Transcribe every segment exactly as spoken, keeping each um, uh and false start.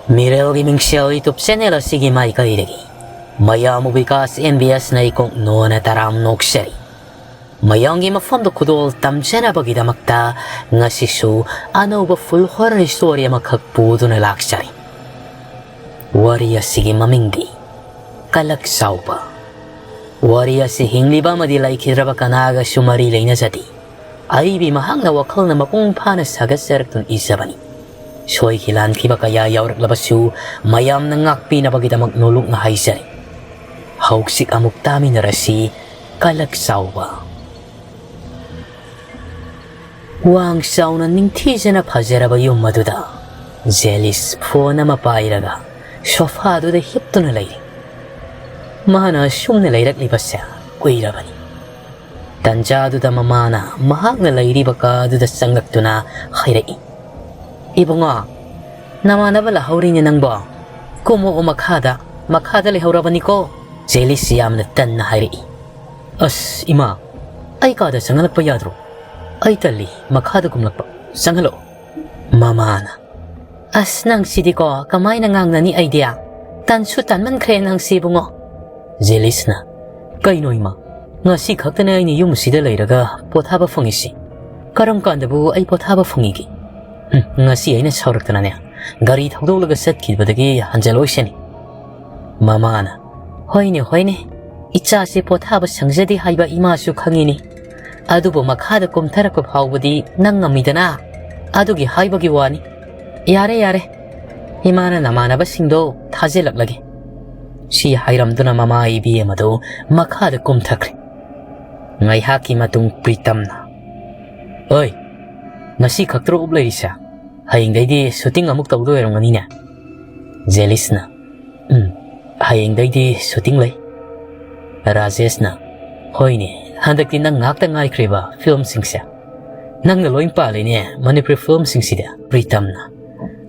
ꯃꯤꯔꯦꯜꯒꯤ ꯃꯤꯡꯁꯦꯜ YouTube channel ꯑꯁꯤꯒꯤ ꯃꯥꯏꯀꯩꯗꯒꯤ ꯃꯌꯥꯝꯕꯨ ꯕꯤꯀꯥꯁ ꯑꯦꯝ ꯕꯤ ꯑꯦꯁꯅ ꯏꯀꯣꯛ ꯅꯣꯟꯅ ꯇꯔꯥꯝ ꯅꯣꯛꯆꯔꯤ꯫ ꯃꯌꯥꯝꯒꯤ ꯃꯐꯝꯗ ꯈꯨꯗꯣꯜ ꯇꯝꯖꯅꯕꯒꯤꯗꯃꯛꯇ ꯉꯁꯤꯁꯨ ꯑꯅꯧꯕ full horror story ꯑꯃꯈꯛ ꯄꯨꯗꯨꯅ ꯂꯥꯛꯆꯔꯤ꯫ ꯋꯥꯔꯤ ꯑꯁꯤꯒꯤ ꯃꯃꯤꯡꯗꯤ ꯀꯂꯛ ꯆꯥꯎꯕ꯫ ꯋꯥꯔꯤ ꯑꯁꯤ ꯍꯤꯡꯂꯤꯕ ꯑꯃꯗꯤ ꯂꯩꯈꯤꯗ꯭ꯔꯕ ꯀꯅꯥꯒꯁꯨ ꯃꯔꯤ ꯂꯩꯅꯖꯗꯦ꯫ ꯑꯏꯕꯤ ꯃꯍꯥꯛꯅ ꯋꯥꯈꯜꯅ ꯃꯄꯨꯡ ꯐꯥꯅ ꯁꯥꯒꯠꯆꯔꯛꯇꯨꯅ ꯏꯖꯕꯅꯤ꯫ ꯁꯣꯏꯈꯤ ꯂꯥꯟꯈꯤꯕ ꯀꯌꯥ ꯌꯥꯎꯔꯛꯂꯕꯁꯨ ꯃꯌꯥꯝꯅ ꯉꯥꯛꯄꯤꯅꯕꯒꯤꯗꯃꯛ ꯅꯣꯂꯨꯛꯅ ꯍꯥꯏꯖꯔꯤ꯫ ꯍꯧꯖꯤꯛ ꯑꯃꯨꯛ ꯇꯥꯃꯤꯟꯅꯔꯁꯤ ꯀꯂꯛ ꯆꯥꯎꯕ꯫ ꯋꯥꯡ ꯆꯥꯎꯅ ꯅꯤꯡꯊꯤꯖꯅ ꯐꯖꯔꯕ ꯌꯨꯝ ꯑꯗꯨꯗ ꯖꯦꯂꯤꯁ phone ꯑꯃ ꯄꯥꯏꯔꯒ sofaꯗꯨꯗ ꯍꯤꯞꯇꯨꯅ ꯂꯩꯔꯤ꯫ ꯃꯥꯅ ꯑꯁꯨꯝꯅ ꯂꯩꯔꯛꯂꯤꯕꯁꯦ ꯀꯨꯏꯔꯕꯅꯤ꯫ ꯇꯟꯖꯥꯗꯨꯗ ꯃꯃꯥꯅ ꯃꯍꯥꯛꯅ ꯂꯩꯔꯤꯕ ꯀꯥꯗꯨꯗ ꯆꯪꯂꯛꯇꯨꯅ ꯍꯥꯏꯔꯛꯏ, "ꯏꯕꯨꯡꯉꯣ, ꯅꯃꯥꯟꯅꯕ ꯂꯥꯛꯍꯧꯔꯤꯅꯦ ꯅꯪꯕꯣ꯫ ꯀꯨꯝꯃꯛꯑꯣ ꯃꯈꯥꯗ, ꯃꯈꯥꯗ ꯂꯩꯍꯧꯔꯕꯅꯤꯀꯣ"꯫ ꯖꯦꯂꯤꯁ ꯌꯥꯝꯅ ꯇꯟꯅ ꯍꯥꯏꯔꯛꯏ꯫ "ꯑꯁ ꯏꯃꯥ, ꯑꯩ ꯀꯥꯗ ꯆꯪꯍꯜꯂꯛꯄ ꯌꯥꯗ꯭ꯔꯣ? ꯑꯩ ꯇꯜꯂꯤ ꯃꯈꯥꯗ ꯀꯨꯝꯂꯛꯄ꯫ ꯆꯪꯍꯜꯂꯛꯑꯣ"꯫ ꯃꯃꯥꯅ, "ꯑꯁ ꯅꯪ ꯁꯤꯗꯤꯀꯣ ꯀꯃꯥꯏꯅ ꯉꯥꯡꯅꯅꯤ ꯑꯩꯗꯤ? ꯇꯟꯁꯨ ꯇꯟꯃꯟꯈ꯭ꯔꯦ ꯅꯪ ꯁꯤ ꯏꯕꯨꯡꯉꯣ"꯫ ꯖꯦꯂꯤꯁꯅ, "ꯀꯩꯅꯣ ꯏꯃꯥ, ꯉꯁꯤ ꯈꯛꯇꯅꯦ ꯑꯩꯅ ꯌꯨꯝ ꯑꯁꯤꯗ ꯂꯩꯔꯒ ꯄꯣꯊꯥꯕ ꯐꯪꯉꯤꯁꯤ꯫ ꯀꯔꯝ ꯀꯥꯟꯗꯕꯨ ꯑꯩ ꯄꯣꯊꯥꯕ ꯐꯪꯉꯤꯒꯦ? ꯍꯨꯝ, ꯉꯁꯤ ꯑꯩꯅ ꯁꯥꯎꯔꯛꯇꯅꯅꯦ ꯒꯥꯔꯤ ꯊꯧꯗꯣꯛꯂꯒ ꯆꯠꯈꯤꯕꯗꯒꯤ ꯍꯟꯖꯜꯂꯣꯏꯁꯤꯅꯤ"꯫ ꯃꯃꯥꯅ, "ꯍꯣꯏꯅꯦ ꯍꯣꯏꯅꯦ, ꯏꯆꯥꯁꯦ ꯄꯣꯊꯥꯕ ꯁꯪꯖꯗꯦ ꯍꯥꯏꯕ ꯏꯃꯥꯁꯨ ꯈꯪꯉꯤꯅꯤ꯫ ꯑꯗꯨꯕꯨ ꯃꯈꯥꯗ ꯀꯨꯝꯊꯔꯛꯄ ꯐꯥꯎꯕꯗꯤ ꯅꯪ ꯉꯝꯃꯤꯗꯅ, ꯑꯗꯨꯒꯤ ꯍꯥꯏꯕꯒꯤ ꯋꯥꯅꯤ꯫ ꯌꯥꯔꯦ ꯌꯥꯔꯦ, ꯏꯃꯥꯅ ꯅꯃꯥꯟꯅꯕꯁꯤꯡꯗꯣ ꯊꯥꯖꯤꯜꯂꯛꯂꯒꯦ"꯫ ꯁꯤ ꯍꯥꯏꯔꯝꯗꯨꯅ ꯃꯃꯥ ꯏꯕꯦꯝ ꯑꯗꯨ ꯃꯈꯥꯗ ꯀꯨꯝꯊꯈ꯭ꯔꯦ꯫ ꯉꯥꯏꯍꯥꯛꯀꯤ ꯃꯇꯨꯡ ꯄ꯭ꯔꯤꯇꯝꯅ, "ꯑꯣꯏ, ꯉꯁꯤ ꯈꯛꯇꯔꯣ off ꯂꯩꯔꯤꯁꯦ? ꯍꯌꯦꯡꯗꯩꯗꯤ shooting ꯑꯃꯨꯛ ꯇꯧꯗꯣꯏ ꯑꯣꯏꯔꯝꯒꯅꯤꯅꯦ"꯫ ꯖꯦꯂꯤꯁꯅ, "ꯎꯝ, ꯍꯌꯦꯡꯗꯩꯗꯤ shooting ꯂꯩ"꯫ ꯔꯥꯖꯦꯁꯅ, "ꯍꯣꯏꯅꯦ, ꯍꯟꯗꯛꯇꯤ ꯅꯪ ꯉꯥꯛꯇ ꯉꯥꯏꯈ꯭ꯔꯦꯕ filmꯁꯤꯡꯁꯦ꯫ ꯅꯪꯅ ꯂꯣꯏ ꯄꯥꯜꯂꯤꯅꯦ ꯃꯅꯤꯄꯨꯔꯤ filmꯁꯤꯡꯁꯤꯗꯤ"꯫ ꯄ꯭ꯔꯤꯇꯝꯅ,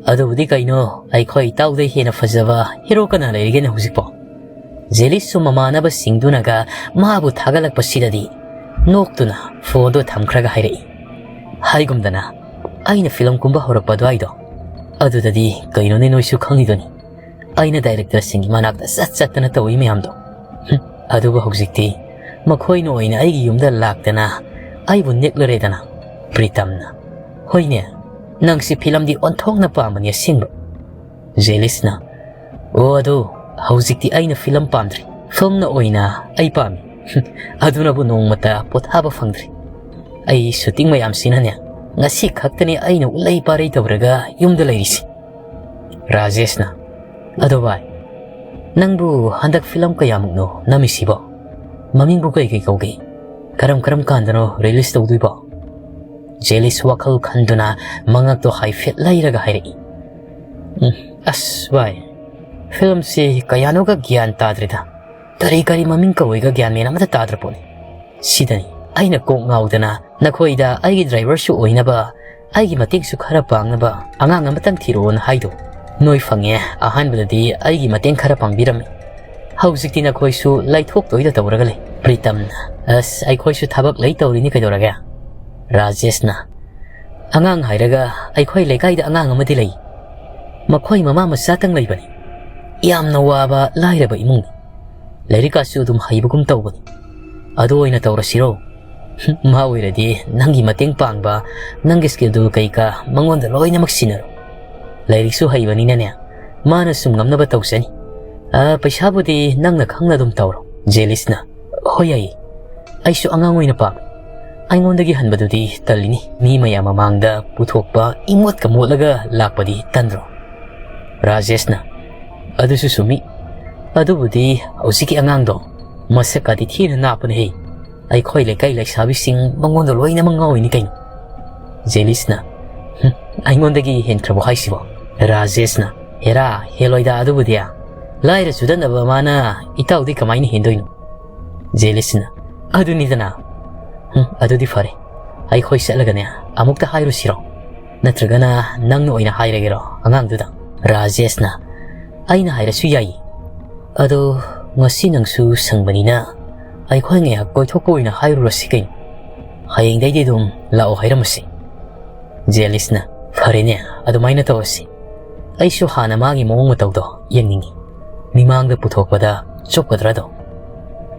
"ꯑꯗꯨꯕꯨꯗꯤ ꯀꯩꯅꯣ, ꯑꯩꯈꯣꯏ ꯏꯇꯥꯎꯗꯩ ꯍꯦꯟꯅ ꯐꯖꯕ hero ꯀꯅꯥ ꯂꯩꯔꯤꯒꯦꯅꯦ ꯍꯧꯖꯤꯛꯄꯣ?" ꯖꯦꯂꯤꯁꯁꯨ ꯃꯃꯥꯟꯅꯕꯁꯤꯡꯗꯨꯅꯒ ꯃꯥꯕꯨ ꯊꯥꯒꯠꯂꯛꯄꯁꯤꯗꯗꯤ ꯅꯣꯛꯇꯨꯅ phoneꯗꯣ ꯊꯝꯈ꯭ꯔꯒ ꯍꯥꯏꯔꯛꯏ, ꯍꯥꯏꯒꯨꯝꯗꯅ, "ꯑꯩꯅ film ꯀꯨꯝꯕ ꯍꯧꯔꯛꯄ ꯑꯗꯨꯋꯥꯏꯗꯣ ꯑꯗꯨꯗꯗꯤ ꯀꯩꯅꯣꯅꯦ, ꯅꯣꯏꯁꯨ ꯈꯪꯉꯤꯗꯨꯅꯤ, ꯑꯩꯅ ꯗꯥꯏꯔꯦꯛꯇꯔꯁꯤꯡꯒꯤ ꯃꯅꯥꯛꯇ ꯆꯠ ꯆꯠꯇꯅ ꯇꯧꯏ ꯃꯌꯥꯝꯗꯣ꯫ ꯍꯨꯝ, ꯑꯗꯨꯕꯨ ꯍꯧꯖꯤꯛꯇꯤ ꯃꯈꯣꯏꯅ ꯑꯣꯏꯅ ꯑꯩꯒꯤ ꯌꯨꯝꯗ ꯂꯥꯛꯇꯅ ꯑꯩꯕꯨ ꯅꯦꯛꯂꯔꯦꯗꯅ꯫ ꯄ꯭ꯔꯤꯇꯝꯅ, "ꯍꯣꯏꯅꯦ, ꯅꯪꯁꯤ ꯐꯤꯂꯝꯗꯤ ꯑꯣꯟꯊꯣꯛꯅ ꯄꯥꯝꯕꯅꯤ ꯑꯁꯦꯡꯕ꯫" ꯖꯦꯂꯤꯁꯅ, "ꯑꯣ, ꯑꯗꯨ ꯍꯧꯖꯤꯛꯇꯤ ꯑꯩꯅ ꯐꯤꯂꯝ ꯄꯥꯝꯗ꯭ꯔꯦ, ꯐꯤꯂꯝꯅ ꯑꯣꯏꯅ ꯑꯩ ꯄꯥꯝꯃꯤ꯫ ꯑꯗꯨꯅꯕꯨ ꯅꯣꯡꯃꯇ ꯄꯣꯊꯥꯕ ꯐꯪꯗ꯭ꯔꯦ꯫ ꯑꯩ ꯁꯨꯇꯤꯡ ꯃꯌꯥꯝꯁꯤꯅꯅꯦ, ꯉꯁꯤ ꯈꯛꯇꯅꯦ ꯑꯩꯅ ꯎꯠꯂꯩ ꯄꯥꯔꯩ ꯇꯧꯔꯒ ꯌꯨꯝꯗ ꯂꯩꯔꯤꯁꯤ꯫" ꯔꯥꯖꯦꯁꯅ, "ꯑꯗꯣ ꯚꯥꯏ, ꯅꯪꯕꯨ ꯍꯟꯗꯛ ꯐꯤꯂꯝ ꯀꯌꯥꯃꯨꯛꯅꯣ ꯅꯝꯃꯤꯁꯤꯕꯣ? ꯃꯃꯤꯡꯕꯨ ꯀꯩ ꯀꯩ ꯀꯧꯒꯦ? ꯀꯔꯝ ꯀꯔꯝ ꯀꯥꯟꯗꯅꯣ ꯔꯤꯂꯤꯁ ꯇꯧꯗꯣꯏꯕꯣ?" ꯖꯦꯂꯤꯁ ꯋꯥꯈꯜ ꯈꯟꯗꯨꯅ ꯃꯉꯛꯇꯣ ꯍꯥꯏꯐꯦꯠ ꯂꯩꯔꯒ ꯍꯥꯏꯔꯛꯏ, "ꯎꯝ, ꯑꯁ ꯚꯥꯏ, ꯐꯤꯂꯝꯁꯤ ꯀꯌꯥꯅꯣꯒ ꯒ꯭ꯌꯥꯟ ꯇꯥꯗ꯭ꯔꯦꯗ꯫ ꯀꯔꯤ ꯀꯔꯤ ꯃꯃꯤꯡ ꯀꯧꯏꯒ ꯒ꯭ꯌꯥꯟ ꯃꯦꯟ ꯑꯃꯠꯇ ꯇꯥꯗ꯭ꯔ ꯄꯣꯠꯅꯤ꯫ ꯁꯤꯗꯅꯤ ꯑꯩꯅ ꯀꯣꯛ ꯉꯥꯎꯗꯅ ꯅꯈꯣꯏꯗ ꯑꯩꯒꯤ ꯗ꯭ꯔꯥꯏꯚꯔꯁꯨ ꯑꯣꯏꯅꯕ, ꯑꯩꯒꯤ ꯃꯇꯦꯡꯁꯨ ꯈꯔ ꯄꯥꯡꯅꯕ ꯑꯉꯥꯡ ꯑꯃꯇꯪ ꯊꯤꯔꯛꯑꯣꯅ ꯍꯥꯏꯗꯣ꯫ ꯅꯣꯏ ꯐꯪꯉꯦ, ꯑꯍꯥꯟꯕꯗꯗꯤ ꯑꯩꯒꯤ ꯃꯇꯦꯡ ꯈꯔ ꯄꯥꯡꯕꯤꯔꯝꯃꯤ꯫ ꯍꯧꯖꯤꯛꯇꯤ ꯅꯈꯣꯏꯁꯨ ꯂꯩꯊꯣꯛꯇꯣꯏꯗ ꯇꯧꯔꯒ ꯂꯩ꯫" ꯄ꯭ꯔꯤꯇꯝꯅ, "ꯑꯁ, ꯑꯩꯈꯣꯏꯁꯨ ꯊꯕꯛ ꯂꯩ ꯇꯧꯔꯤꯅꯤ ꯀꯩꯗꯧꯔꯒꯦ꯫" ꯔꯥꯖꯦꯁꯅ, "ꯑꯉꯥꯡ ꯍꯥꯏꯔꯒ ꯑꯩꯈꯣꯏ ꯂꯩꯀꯥꯏꯗ ꯑꯉꯥꯡ ꯑꯃꯗꯤ ꯂꯩ꯫ ꯃꯈꯣꯏ ꯃꯃꯥ ꯃꯆꯥꯇꯪ ꯂꯩꯕꯅꯤ꯫ ꯌꯥꯝꯅ ꯋꯥꯕ ꯂꯥꯏꯔꯕ ꯏꯃꯨꯡꯅꯤ꯫ ꯂꯥꯏꯔꯤꯛ ꯀꯥꯁꯨ ꯑꯗꯨꯝ ꯍꯩꯕꯒꯨꯝ ꯇꯧꯕꯅꯤ꯫ ꯑꯗꯨ ꯑꯣꯏꯅ ꯇꯧꯔꯁꯤꯔꯣ? ꯃꯥ ꯑꯣꯏꯔꯗꯤ ꯅꯪꯒꯤ ꯃꯇꯦꯡ ꯄꯥꯡꯕ, ꯅꯪꯒꯤ ꯁ꯭ꯀꯤꯜꯗꯨ ꯀꯩꯀꯥ ꯃꯉꯣꯟꯗ ꯂꯣꯏꯅꯃꯛ ꯁꯤꯟꯅꯔꯣ꯫ ꯂꯥꯏꯔꯤꯛꯁꯨ ꯍꯩꯕꯅꯤꯅꯅꯦ, ꯃꯥꯅ ꯁꯨꯝ ꯉꯝꯅꯕ ꯇꯧꯖꯅꯤ꯫ ꯑ, ꯄꯩꯁꯥꯕꯨꯗꯤ ꯅꯪꯅ ꯈꯪꯅ ꯑꯗꯨꯝ ꯇꯧꯔꯣ꯫" ꯖꯦꯂꯤꯁꯅ, "ꯍꯣꯏ, ꯌꯥꯏꯌꯦ꯫ ꯑꯩꯁꯨ ꯑꯉꯥꯡ ꯑꯣꯏꯅ ꯄꯥꯝꯃꯤ꯫ ꯑꯩꯉꯣꯟꯗꯒꯤ ꯍꯟꯕꯗꯨꯗꯤ ꯇꯜꯂꯤꯅꯤ꯫ ꯃꯤ ꯃꯌꯥꯝ ꯃꯃꯥꯡꯗ ꯄꯨꯊꯣꯛꯄ ꯏꯃꯣꯠꯀ ꯃꯣꯠꯂꯒ ꯂꯥꯛꯄꯗꯤ ꯇꯟꯗ꯭ꯔꯣ?" ꯔꯥꯖꯦꯁꯅ, "ꯑꯗꯨꯁꯨ ꯆꯨꯝꯃꯤ꯫ ꯑꯗꯨꯕꯨꯗꯤ ꯍꯧꯖꯤꯛꯀꯤ ꯑꯉꯥꯡꯗꯣ ꯃꯁꯛꯀꯗꯤ ꯊꯤꯅ ꯅꯥꯞꯄꯅꯦꯍꯦ꯫ ꯑꯩꯈꯣꯏ ꯂꯩꯀꯥꯏ ꯂꯩꯁꯥꯕꯤꯁꯤꯡ ꯃꯉꯣꯟꯗ ꯂꯣꯏꯅꯃꯛ ꯉꯥꯎꯏꯅꯤ ꯀꯩꯅꯣ꯫" ꯖꯦꯂꯤꯁꯅ, "ꯍꯨꯝ, ꯑꯩꯉꯣꯟꯗꯒꯤ ꯍꯦꯟꯈ꯭ꯔꯕꯣ ꯍꯥꯏꯁꯤꯕꯣ?" ꯔꯥꯖꯦꯁꯅ, "ꯍꯦꯔꯥ, ꯍꯦꯜꯂꯣꯏꯗ ꯑꯗꯨꯕꯨꯗꯤ꯫ ꯂꯥꯏꯔ ꯆꯨꯗꯠꯅꯕ ꯃꯥꯅ ꯏꯇꯥꯎꯗꯤ ꯀꯃꯥꯏꯅ ꯍꯦꯟꯗꯣꯏꯅꯣ?" ꯖꯦꯂꯤꯁꯅ, "ꯑꯗꯨꯅꯤꯗꯅ꯫ ꯍꯨꯝ, ꯑꯗꯨꯗꯤ ꯐꯔꯦ꯫ ꯑꯩꯈꯣꯏ ꯆꯠꯂꯒꯅꯦ ꯑꯃꯨꯛꯇ ꯍꯥꯏꯔꯨꯁꯤꯔꯣ? ꯅꯠꯇ꯭ꯔꯒꯅ ꯅꯪꯅ ꯑꯣꯏꯅ ꯍꯥꯏꯔꯒꯦꯔꯣ ꯑꯉꯥꯡꯗꯨꯗ?" ꯔꯥꯖꯦꯁꯅ, "ꯑꯩꯅ ꯍꯥꯏꯔꯁꯨ ꯌꯥꯏꯌꯦ꯫ ꯑꯗꯣ ꯉꯁꯤ ꯅꯪꯁꯨ ꯁꯪꯕꯅꯤꯅ ꯑꯩꯈꯣꯏ ꯉꯥꯏꯍꯥꯛ ꯀꯣꯏꯊꯣꯛꯄ ꯑꯣꯏꯅ ꯍꯥꯏꯔꯨꯔꯁꯤ ꯀꯩꯅꯣ? ꯍꯌꯦꯡꯗꯩꯗꯤ ꯑꯗꯨꯝ ꯂꯥꯛꯑꯣ ꯍꯥꯏꯔꯝꯃꯁꯤ꯫" ꯖꯦꯂꯤꯁꯅ, "ꯐꯔꯦꯅꯦ, ꯑꯗꯨꯃꯥꯏꯅ ꯇꯧꯔꯁꯤ꯫ ꯑꯩꯁꯨ ꯍꯥꯟꯅ ꯃꯥꯒꯤ ꯃꯑꯣꯡ ꯃꯇꯧꯗꯣ ꯌꯦꯡꯅꯤꯡꯉꯤ꯫ ꯃꯤꯃꯥꯡꯗ ꯄꯨꯊꯣꯛꯄꯗ ꯆꯣꯞꯀꯗ꯭ꯔꯥꯗꯣ꯫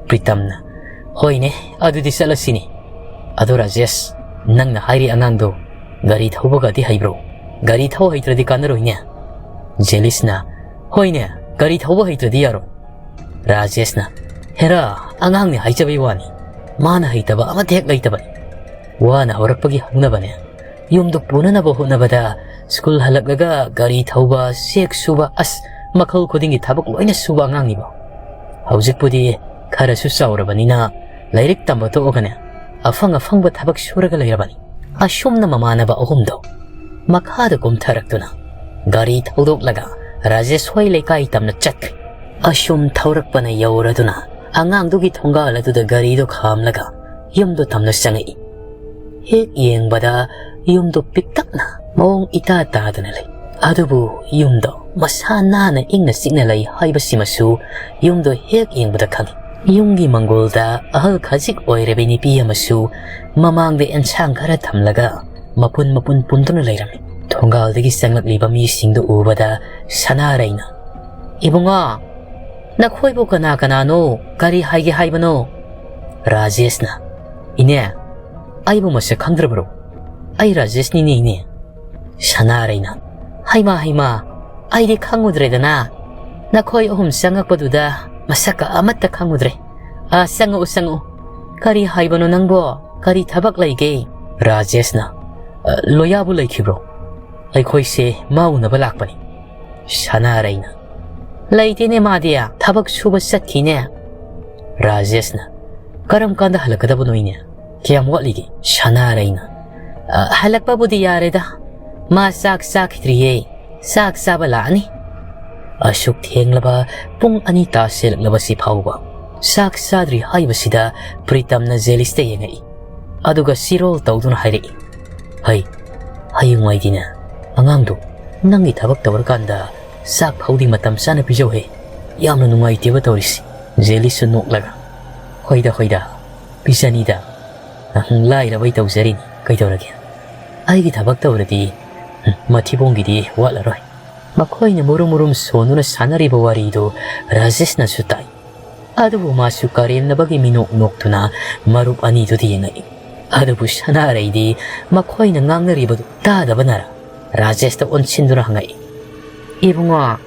ꯄ꯭ꯔꯤꯇꯝꯅ, "ꯍꯣꯏꯅꯦ, ꯑꯗꯨꯗꯤ ꯆꯠꯂꯁꯤꯅꯦ꯫ ꯑꯗꯣ ꯔꯥꯖꯦꯁ, ꯅꯪꯅ ꯍꯥꯏꯔꯤ ꯑꯉꯥꯡꯗꯣ ꯒꯥꯔꯤ ꯊꯧꯕꯒꯗꯤ ꯍꯩꯕ꯭ꯔꯣ? ꯒꯥꯔꯤ ꯊꯧ ꯍꯩꯇ꯭ꯔꯗꯤ ꯀꯥꯟꯅꯔꯣꯏꯅꯦ꯫" ꯖꯦꯂꯤꯁꯅ, "ꯍꯣꯏꯅꯦ, ꯒꯥꯔꯤ ꯊꯧꯕ ꯍꯩꯇ꯭ꯔꯗꯤ ꯌꯥꯔꯣꯏ꯫" ꯔꯥꯖꯦꯁꯅ, "ꯍꯦꯔꯥ, ꯑꯉꯥꯡꯅꯦ ꯍꯥꯏꯖꯕꯩ ꯋꯥꯅꯤ꯫ ꯃꯥꯅ ꯍꯩꯇꯕ ꯑꯃꯠꯇ ꯍꯦꯛ ꯂꯩꯇꯕꯅꯤ꯫ ꯋꯥꯅ ꯍꯧꯔꯛꯄꯒꯤ ꯍꯧꯅꯕꯅꯦ꯫ ꯌꯨꯝꯗꯣ ꯄꯨꯅꯅꯕ ꯍꯣꯠꯅꯕꯗ ꯁ꯭ꯀꯨꯜ ꯍꯜꯂꯛꯂꯒ ꯒꯥꯔꯤ ꯊꯧꯕ, ꯆꯦꯛ ꯁꯨꯕ, ꯑꯁ, ꯃꯈꯜ ꯈꯨꯗꯤꯡꯒꯤ ꯊꯕꯛ ꯂꯣꯏꯅ ꯁꯨꯕ ꯑꯉꯥꯡꯅꯤꯕꯣ꯫ ꯍꯧꯖꯤꯛꯄꯨꯗꯤ ꯈꯔꯁꯨ ꯆꯥꯎꯔꯕꯅꯤꯅ ꯂꯥꯏꯔꯤꯛ ꯇꯝꯕ ꯇꯣꯛꯑꯒꯅꯦ, ꯑꯐꯪ ꯑꯐꯪꯕ ꯊꯕꯛ ꯁꯨꯔꯒ ꯂꯩꯔꯕꯅꯤ꯫" ꯑꯁꯨꯝꯅ ꯃꯃꯥꯟꯅꯕ ꯑꯍꯨꯝꯗꯣ ꯃꯈꯥꯗ ꯀꯨꯝꯊꯔꯛꯇꯨꯅ ꯒꯥꯔꯤ ꯊꯧꯗꯣꯛꯂꯒ ꯔꯥꯖꯦꯁ ꯍꯣꯏ ꯂꯩꯀꯥꯏ ꯇꯝꯅ ꯆꯠꯈ꯭ꯔꯦ꯫ ꯑꯁꯨꯝ ꯊꯧꯔꯛꯄꯅ ꯌꯧꯔꯗꯨꯅ ꯑꯉꯥꯡꯗꯨꯒꯤ ꯊꯣꯡꯒꯥꯜ ꯑꯗꯨꯗ ꯒꯥꯔꯤꯗꯨ ꯈꯥꯝꯂꯒ ꯌꯨꯝꯗꯨ ꯇꯝꯅ ꯆꯪꯉꯛꯏ꯫ ꯍꯦꯛ ꯌꯦꯡꯕꯗ ꯌꯨꯝꯗꯨ ꯄꯤꯛꯇꯛꯅ ꯃꯑꯣꯡ ꯏꯇꯥ ꯇꯥꯗꯅ ꯂꯩ꯫ ꯑꯗꯨꯕꯨ ꯌꯨꯝꯗꯣ ꯃꯁꯥ ꯅꯥꯟꯅ ꯏꯪꯅ ꯆꯤꯛꯅ ꯂꯩ ꯍꯥꯏꯕꯁꯤꯃꯁꯨ ꯌꯨꯝꯗꯣ ꯍꯦꯛ ꯌꯦꯡꯕꯗ ꯈꯪꯏ꯫ ꯌꯨꯝꯒꯤ ꯃꯪꯒꯣꯜꯗ ꯑꯍꯜ ꯈꯖꯤꯛ ꯑꯣꯏꯔꯕꯤ ꯅꯨꯄꯤ ꯑꯃꯁꯨ ꯃꯃꯥꯡꯗ ꯑꯦꯟꯁꯥꯡ ꯈꯔ ꯊꯝꯂꯒ ꯃꯄꯨꯟ ꯃꯄꯨꯟ ꯄꯨꯟꯗꯨꯅ ꯂꯩꯔꯝꯃꯤ꯫ ꯊꯣꯡꯒꯥꯜꯗꯒꯤ ꯆꯪꯂꯛꯂꯤꯕ ꯃꯤꯁꯤꯡꯗꯨ ꯎꯕꯗ ꯁꯅꯥꯔꯩꯅ, "ꯏꯕꯨꯡꯉꯣ, ꯅꯈꯣꯏꯕꯨ ꯀꯅꯥ ꯀꯅꯥꯅꯣ? ꯀꯔꯤ ꯍꯥꯏꯒꯦ ꯍꯥꯏꯕꯅꯣ?" ꯔꯥꯖꯦꯁꯅ, "ꯏꯅꯦ, ꯑꯩꯕꯨ ꯃꯁꯛ ꯈꯪꯗ꯭ꯔꯕꯔꯣ? ꯑꯩ ꯔꯥꯖꯦꯁꯅꯤꯅꯦ, ꯏꯅꯦ꯫" ꯁꯅꯥꯔꯩꯅ, "ꯍꯩꯃꯥ, ꯍꯩꯃꯥ, ꯑꯩꯗꯤ ꯈꯪꯉꯨꯗ꯭ꯔꯦꯗꯅ꯫ ꯅꯈꯣꯏ ꯑꯍꯨꯝ ꯆꯪꯉꯛꯄꯗꯨꯗ ꯃꯁꯛꯀ ꯑꯃꯠꯇ ꯈꯪꯉꯨꯗ꯭ꯔꯦ꯫ ꯑ, ꯆꯪꯉꯛꯎ, ꯆꯪꯉꯛꯎ꯫ ꯀꯔꯤ ꯍꯥꯏꯕꯅꯣ ꯅꯪꯕꯣ? ꯀꯔꯤ ꯊꯕꯛ ꯂꯩꯒꯦ?" ꯔꯥꯖꯦꯁꯅ, "ꯑ, ꯂꯣꯌꯥꯕꯨ ꯂꯩꯈꯤꯕ꯭ꯔꯣ? ꯑꯩꯈꯣꯏꯁꯦ ꯃꯥ ꯎꯅꯕ ꯂꯥꯛꯄꯅꯤ꯫" ꯁꯅꯥꯔꯩꯅ, "ꯂꯩꯇꯦꯅꯦ ꯃꯥꯗꯤ, ꯊꯕꯛ ꯁꯨꯕ ꯆꯠꯈꯤꯅꯦ꯫" ꯔꯥꯖꯦꯁꯅ, "ꯀꯔꯝ ꯀꯥꯟꯗ ꯍꯜꯂꯛꯀꯗꯕꯅꯣ ꯏꯅꯦ? ꯀꯌꯥꯝ ꯋꯥꯠꯂꯤꯒꯦ?" ꯁꯅꯥꯔꯩꯅ, "ꯑ, ꯍꯜꯂꯛꯄꯕꯨꯗꯤ ꯌꯥꯔꯦꯗ, ꯃꯥ ꯆꯥꯛ ꯆꯥꯈꯤꯗ꯭ꯔꯤꯌꯦ, ꯆꯥꯛ ꯆꯥꯕ ꯂꯥꯛꯑꯅꯤ꯫" ꯑꯁꯨꯛ ꯊꯦꯡꯂꯕ ꯄꯨꯡ ꯑꯅꯤ ꯇꯥꯁꯤꯜꯂꯛꯂꯕꯁꯤ ꯐꯥꯎꯕ ꯆꯥꯛ ꯆꯥꯗ꯭ꯔꯤ ꯍꯥꯏꯕꯁꯤꯗ ꯄ꯭ꯔꯤꯇꯝꯅ ꯖꯦꯂꯤꯁꯇ ꯌꯦꯡꯉꯛꯏ꯫ ꯑꯗꯨꯒ ꯆꯤꯔꯣꯜ ꯇꯧꯗꯨꯅ ꯍꯥꯏꯔꯛꯏ, "ꯍꯩ, ꯍꯌꯦꯡꯋꯥꯏꯗꯤꯅꯦ, ꯑꯉꯥꯡꯗꯣ ꯅꯪꯒꯤ ꯊꯕꯛ ꯇꯧꯔꯀꯥꯟꯗ ꯆꯥꯛ ꯐꯥꯎꯗꯤ ꯃꯇꯝ ꯆꯥꯅ ꯄꯤꯖꯧꯍꯦ꯫ ꯌꯥꯝꯅ ꯅꯨꯡꯉꯥꯏꯇꯦꯕ ꯇꯧꯔꯤꯁꯤ꯫" ꯖꯦꯂꯤꯁꯁꯨ ꯅꯣꯛꯂꯒ, "ꯍꯣꯏꯗ, ꯍꯣꯏꯗ, ꯄꯤꯖꯅꯤꯗ꯫ ꯅꯪ ꯂꯥꯏꯔꯕꯩ ꯇꯧꯖꯔꯤꯅꯤ, ꯀꯩꯗꯧꯔꯒꯦ? ꯑꯩꯒꯤ ꯊꯕꯛ ꯇꯧꯔꯗꯤ, ꯎꯝ, ꯃꯊꯤꯕꯣꯡꯒꯤꯗꯤ ꯋꯥꯠꯂꯔꯣꯏ꯫" ꯃꯈꯣꯏꯅ ꯃꯨꯔꯨꯝ ꯃꯨꯔꯨꯝ ꯁꯣꯟꯗꯨꯅ ꯁꯥꯟꯅꯔꯤꯕ ꯋꯥꯔꯤꯗꯨ ꯔꯥꯖꯦꯁꯅꯁꯨ ꯇꯥꯏ꯫ ꯑꯗꯨꯕꯨ ꯃꯥꯁꯨ ꯀꯔꯦꯝꯅꯕꯒꯤ ꯃꯤꯅꯣꯛ ꯅꯣꯛꯇꯨꯅ ꯃꯔꯨꯞ ꯑꯅꯤꯗꯨꯗ ꯌꯦꯡꯉꯛꯏ꯫ ꯑꯗꯨꯕꯨ ꯁꯅꯥꯔꯩꯗꯤ ꯃꯈꯣꯏꯅ ꯉꯥꯡꯅꯔꯤꯕꯗꯨ ꯇꯥꯗꯕꯅꯔ ꯔꯥꯖꯦꯁꯇ ꯑꯣꯟꯁꯤꯟꯗꯨꯅ ꯍꯪꯉꯛꯏ, "ꯏꯕꯨꯡꯉꯣ,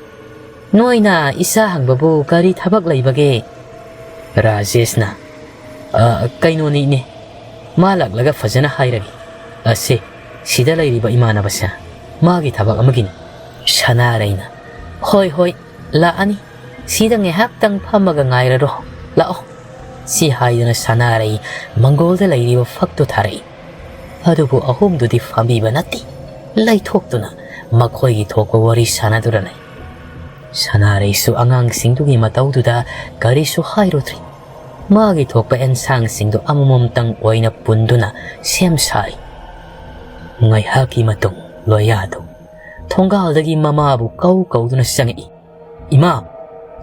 ꯅꯣꯏꯅ ꯏꯆꯥ ꯍꯪꯕꯕꯨ ꯀꯔꯤ ꯊꯕꯛ ꯂꯩꯕꯒꯦ?" ꯔꯥꯖꯦꯁꯅ, "ꯑ, ꯀꯩꯅꯣꯅꯤ ꯏꯅꯦ, ꯃꯥ ꯂꯥꯛꯂꯒ ꯐꯖꯅ ꯍꯥꯏꯔꯒꯦ꯫ ꯑꯁꯦ, ꯁꯤꯗ ꯂꯩꯔꯤꯕ ꯏꯃꯥꯟꯅꯕꯁꯦ ꯃꯥꯒꯤ ꯊꯕꯛ ꯑꯃꯒꯤꯅꯤ꯫" ꯁꯅꯥꯔꯩꯅ, "ꯍꯣꯏ, ꯍꯣꯏ, ꯂꯥꯛꯑꯅꯤ꯫ ꯁꯤꯗ ꯉꯥꯏꯍꯥꯛꯇꯪ ꯐꯝꯃꯒ ꯉꯥꯏꯔꯔꯣ꯫ ꯂꯥꯛꯑꯣ꯫" ꯁꯤ ꯍꯥꯏꯗꯨꯅ ꯁꯅꯥꯔꯩ ꯃꯪꯒꯣꯜꯗ ꯂꯩꯔꯤꯕ ꯐꯛꯇꯨ ꯊꯥꯔꯛꯏ꯫ ꯑꯗꯨꯕꯨ ꯑꯍꯨꯝꯗꯨꯗꯤ ꯐꯝꯕꯤꯕ ꯅꯠꯇꯦ꯫ ꯂꯩꯊꯣꯛꯇꯨꯅ ꯃꯈꯣꯏꯒꯤ ꯊꯣꯛꯄ ꯋꯥꯔꯤ ꯁꯥꯟꯅꯗꯨꯅ ꯂꯩ꯫ ꯁꯅꯥꯔꯩꯁꯨ ꯑꯉꯥꯡꯁꯤꯡꯗꯨꯒꯤ ꯃꯇꯧꯗꯨꯗ ꯀꯔꯤꯁꯨ ꯍꯥꯏꯔꯨꯗ꯭ꯔꯤ꯫ ꯃꯥꯒꯤ ꯊꯣꯛꯄ ꯑꯦꯟꯁꯥꯡꯁꯤꯡꯗꯨ ꯑꯃꯃꯝꯇꯪ ꯑꯣꯏꯅ ꯄꯨꯟꯗꯨꯅ ꯁꯦꯝ ꯁꯥꯔꯤ꯫ ꯉꯥꯏꯍꯥꯛꯀꯤ ꯃꯇꯨꯡ ꯂꯣꯌꯥꯗꯨ ꯊꯣꯡꯒꯥꯜꯗꯒꯤ ꯃꯃꯥꯕꯨ ꯀꯧ ꯀꯧꯗꯨꯅ ꯆꯪꯉꯛꯏ꯫ "ꯏꯃꯥ,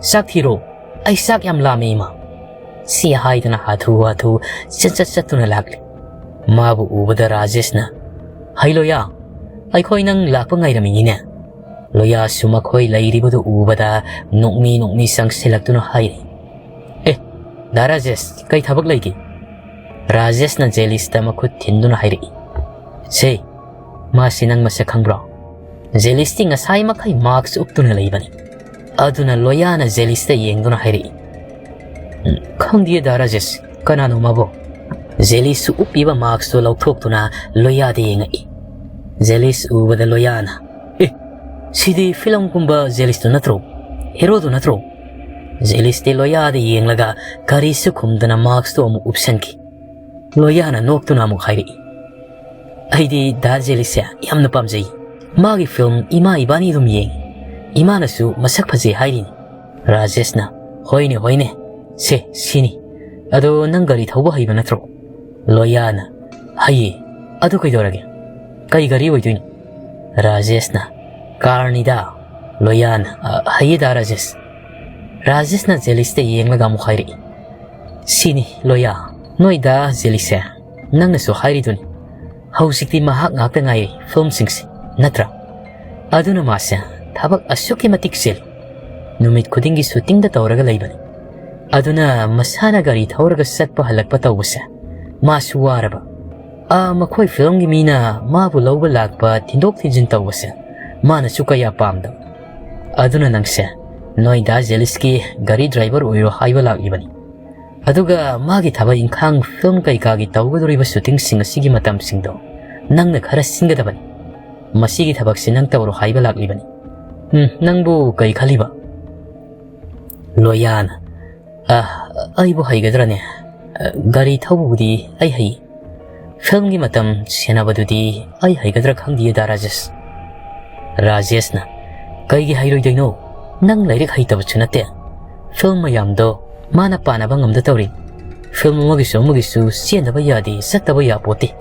ꯆꯥꯛ ꯊꯤꯔꯣ, ꯑꯩ ꯆꯥꯛ ꯌꯥꯝ ꯂꯥꯝꯃꯦ, ꯏꯃꯥ꯫" ꯁꯤ ꯍꯥꯏꯗꯨꯅ ꯍꯥꯊꯨ ꯍꯥꯊꯨ ꯆꯠ ꯆꯠ ꯆꯠꯇꯨꯅ ꯂꯥꯛꯂꯤ꯫ ꯃꯥꯕꯨ ꯎꯕꯗ ꯔꯥꯖꯦꯁꯅ, "ꯍꯩ ꯂꯣꯌꯥ, ꯑꯩꯈꯣꯏ ꯅꯪ ꯂꯥꯛꯄ ꯉꯥꯏꯔꯝꯃꯤꯅꯤꯅꯦ꯫" ꯂꯣꯌꯥꯁꯨ ꯃꯈꯣꯏ ꯂꯩꯔꯤꯕꯗꯨ ꯎꯕꯗ ꯅꯣꯛꯃꯤ ꯅꯣꯛꯃꯤ ꯆꯪꯁꯤꯜꯂꯛꯇꯨꯅ ꯍꯥꯏꯔꯤ, "ꯑꯦ, ꯗꯥ ꯔꯥꯖꯦꯁ, ꯀꯩ ꯊꯕꯛ ꯂꯩꯒꯦ?" ꯔꯥꯖꯦꯁꯅ ꯖꯦꯂꯤꯁꯇ ꯃꯈꯨꯠ ꯊꯤꯟꯗꯨꯅ ꯍꯥꯏꯔꯛꯏ, "ꯁꯦ, ꯃꯥꯁꯤ ꯅꯪ ꯃꯁꯛ ꯈꯪꯕ꯭ꯔꯣ?" ꯖꯦꯂꯤꯁꯇꯤ ꯉꯁꯥꯏ ꯃꯈꯩ ꯃꯥꯛꯁ ꯎꯞꯇꯨꯅ ꯂꯩꯕꯅꯤ꯫ ꯑꯗꯨꯅ ꯂꯣꯌꯥꯅ ꯖꯦꯂꯤꯁꯇ ꯌꯦꯡꯗꯨꯅ ꯍꯥꯏꯔꯛꯏ, "ꯎꯝ, ꯈꯪꯗꯤꯌꯦ ꯗꯥ ꯔꯥꯖꯦꯁ, ꯀꯅꯥꯅꯣ ꯃꯥꯕꯣ?" ꯖꯦꯂꯤꯁꯁꯨ ꯎꯞꯄꯤꯕ ꯃꯥꯛꯁꯇꯨ ꯂꯧꯊꯣꯛꯇꯨꯅ ꯂꯣꯌꯥꯗ ꯌꯦꯡꯉꯛꯏ꯫ ꯖꯦꯂꯤꯁ ꯎꯕꯗ ꯂꯣꯌꯥꯅ, "ꯑꯦ, ꯁꯤꯗꯤ ꯐꯤꯂꯝꯒꯨꯝꯕ ꯖꯦꯂꯤꯁꯇꯨ ꯅꯠꯇ꯭ꯔꯣ? ꯍꯦꯔꯣꯗꯨ ꯅꯠꯇ꯭ꯔꯣ?" ꯖꯦꯂꯤꯁꯇꯤ ꯂꯣꯌꯥꯗ ꯌꯦꯡꯂꯒ ꯀꯔꯤꯁꯨ ꯈꯨꯝꯗꯅ ꯃꯥꯛꯁꯇꯨ ꯑꯃꯨꯛ ꯎꯞꯁꯟꯈꯤ꯫ ꯂꯣꯌꯥꯅ ꯅꯣꯛꯇꯨꯅ ꯑꯃꯨꯛ ꯍꯥꯏꯔꯛꯏ, "ꯑꯩꯗꯤ ꯗꯥ ꯖꯦꯂꯤꯁꯁꯦ ꯌꯥꯝꯅ ꯄꯥꯝꯖꯩ꯫ ꯃꯥꯒꯤ ꯐꯤꯂꯝ ꯏꯃꯥ ꯏꯕꯥꯅꯤ ꯑꯗꯨꯝ ꯌꯦꯡꯉꯤ꯫ ꯏꯃꯥꯅꯁꯨ ꯃꯁꯛ ꯐꯖꯩ ꯍꯥꯏꯔꯤꯅꯤ꯫" ꯔꯥꯖꯦꯁꯅ, "ꯍꯣꯏꯅꯦ, ꯍꯣꯏꯅꯦ, ꯁꯦ, ꯁꯤꯅꯤ꯫ ꯑꯗꯣ ꯅꯪ ꯒꯥꯔꯤ ꯊꯧꯕ ꯍꯩꯕ ꯅꯠꯇ꯭ꯔꯣ?" ꯂꯣꯌꯥꯅ, "ꯍꯩꯌꯦ꯫ ꯑꯗꯨ ꯀꯩꯗꯧꯔꯒꯦ? ꯀꯩ ꯒꯥꯔꯤ ꯑꯣꯏꯗꯣꯏꯅꯣ?" ꯔꯥꯖꯦꯁꯅ, "ꯀꯥꯔꯅꯤꯗ꯫" ꯂꯣꯌꯥꯅ, "ꯑ, ꯍꯩꯌꯦꯗ ꯔꯥꯖꯦꯁ꯫" ꯔꯥꯖꯦꯁꯅ ꯖꯦꯂꯤꯁꯇ ꯌꯦꯡꯂꯒ ꯑꯃꯨꯛ ꯍꯥꯏꯔꯛꯏ, "ꯁꯤꯅꯤ ꯂꯣꯌꯥ, ꯅꯣꯏꯗ ꯖꯦꯂꯤꯁꯁꯦ ꯅꯪꯅꯁꯨ ꯍꯥꯏꯔꯤꯗꯨꯅꯤ꯫ ꯍꯧꯖꯤꯛꯇꯤ ꯃꯍꯥꯛ ꯉꯥꯛꯇ ꯉꯥꯏꯔꯦ ꯐꯤꯂꯝꯁꯤꯡꯁꯦ, ꯅꯠꯇ꯭ꯔꯥ? ꯑꯗꯨꯅ ꯃꯥꯁꯦ ꯊꯕꯛ ꯑꯁꯨꯛꯀꯤ ꯃꯇꯤꯛ ꯆꯤꯜꯂꯤ꯫ ꯅꯨꯃꯤꯠ ꯈꯨꯗꯤꯡꯒꯤ ꯁꯨꯇꯤꯡꯗ ꯇꯧꯔꯒ ꯂꯩꯕꯅꯤ꯫ ꯑꯗꯨꯅ ꯃꯁꯥꯅ ꯒꯥꯔꯤ ꯊꯧꯔꯒ ꯆꯠꯄ ꯍꯜꯂꯛꯄ ꯇꯧꯕꯁꯦ ꯃꯥꯁꯨ ꯋꯥꯔꯕ꯫ ꯑꯥ, ꯃꯈꯣꯏ ꯐꯤꯂꯝꯒꯤ ꯃꯤꯅ ꯃꯥꯕꯨ ꯂꯧꯕ ꯂꯥꯛꯄ, ꯊꯤꯟꯗꯣꯛ ꯊꯤꯟꯖꯤꯟ ꯇꯧꯕꯁꯦ ꯃꯥꯅꯁꯨ ꯀꯌꯥ ꯄꯥꯝꯗꯕ꯫ ꯑꯗꯨꯅ ꯅꯪꯁꯦ ꯅꯣꯏ ꯗꯥ ꯖꯦꯂꯤꯁꯀꯤ ꯒꯥꯔꯤ ꯗ꯭ꯔꯥꯏꯚꯔ ꯑꯣꯏꯔꯣ ꯍꯥꯏꯕ ꯂꯥꯛꯂꯤꯕꯅꯤ꯫ ꯑꯗꯨꯒ ꯃꯥꯒꯤ ꯊꯕꯛ ꯏꯪꯈꯥꯡ, ꯐꯤꯂꯝ ꯀꯩꯀꯥꯒꯤ ꯇꯧꯒꯗꯧꯔꯤꯕ ꯁꯨꯇꯤꯡꯁꯤꯡ ꯑꯁꯤꯒꯤ ꯃꯇꯝꯁꯤꯡꯗꯣ ꯅꯪꯅ ꯈꯔ ꯁꯤꯟꯒꯗꯕꯅꯤ꯫ ꯃꯁꯤꯒꯤ ꯊꯕꯛꯁꯤ ꯅꯪ ꯇꯧꯔꯣ ꯍꯥꯏꯕ ꯂꯥꯛꯂꯤꯕꯅꯤ꯫ ꯎꯝ, ꯅꯪꯕꯨ ꯀꯔꯤ ꯈꯜꯂꯤꯕ? ꯂꯣꯌꯥꯅ, "ꯑ, ꯑꯩꯕꯨ ꯍꯩꯒꯗ꯭ꯔꯅꯦ? ꯑ, ꯒꯥꯔꯤ ꯊꯧꯕꯕꯨꯗꯤ ꯑꯩ ꯍꯩ꯫ ꯐꯤꯂꯝꯒꯤ ꯃꯇꯝ ꯁꯦꯟꯅꯕꯗꯨꯗꯤ ꯑꯩ ꯍꯩꯒꯗ꯭ꯔꯥ ꯈꯪꯗꯤꯌꯦ ꯗꯥ ꯔꯥꯖꯦꯁ꯫" ꯔꯥꯖꯦꯁꯅ, "ꯀꯩꯒꯤ ꯍꯩꯔꯣꯏꯗꯣꯏꯅꯣ? ꯅꯪ ꯂꯥꯏꯔꯤꯛ ꯍꯩꯇꯕꯁꯨ ꯅꯠꯇꯦ꯫ ꯐꯤꯂꯝ ꯃꯌꯥꯝꯗꯣ ꯃꯥꯅ ꯄꯥꯅꯕ ꯉꯝꯗ ꯇꯧꯔꯤ꯫ ꯐꯤꯂꯝ ꯑꯃꯒꯤꯁꯨ ꯑꯃꯒꯤꯁꯨ ꯆꯦꯟꯗꯕ ꯌꯥꯗꯦ, ꯆꯠꯇꯕ ꯌꯥꯄꯣꯠꯇꯦ꯫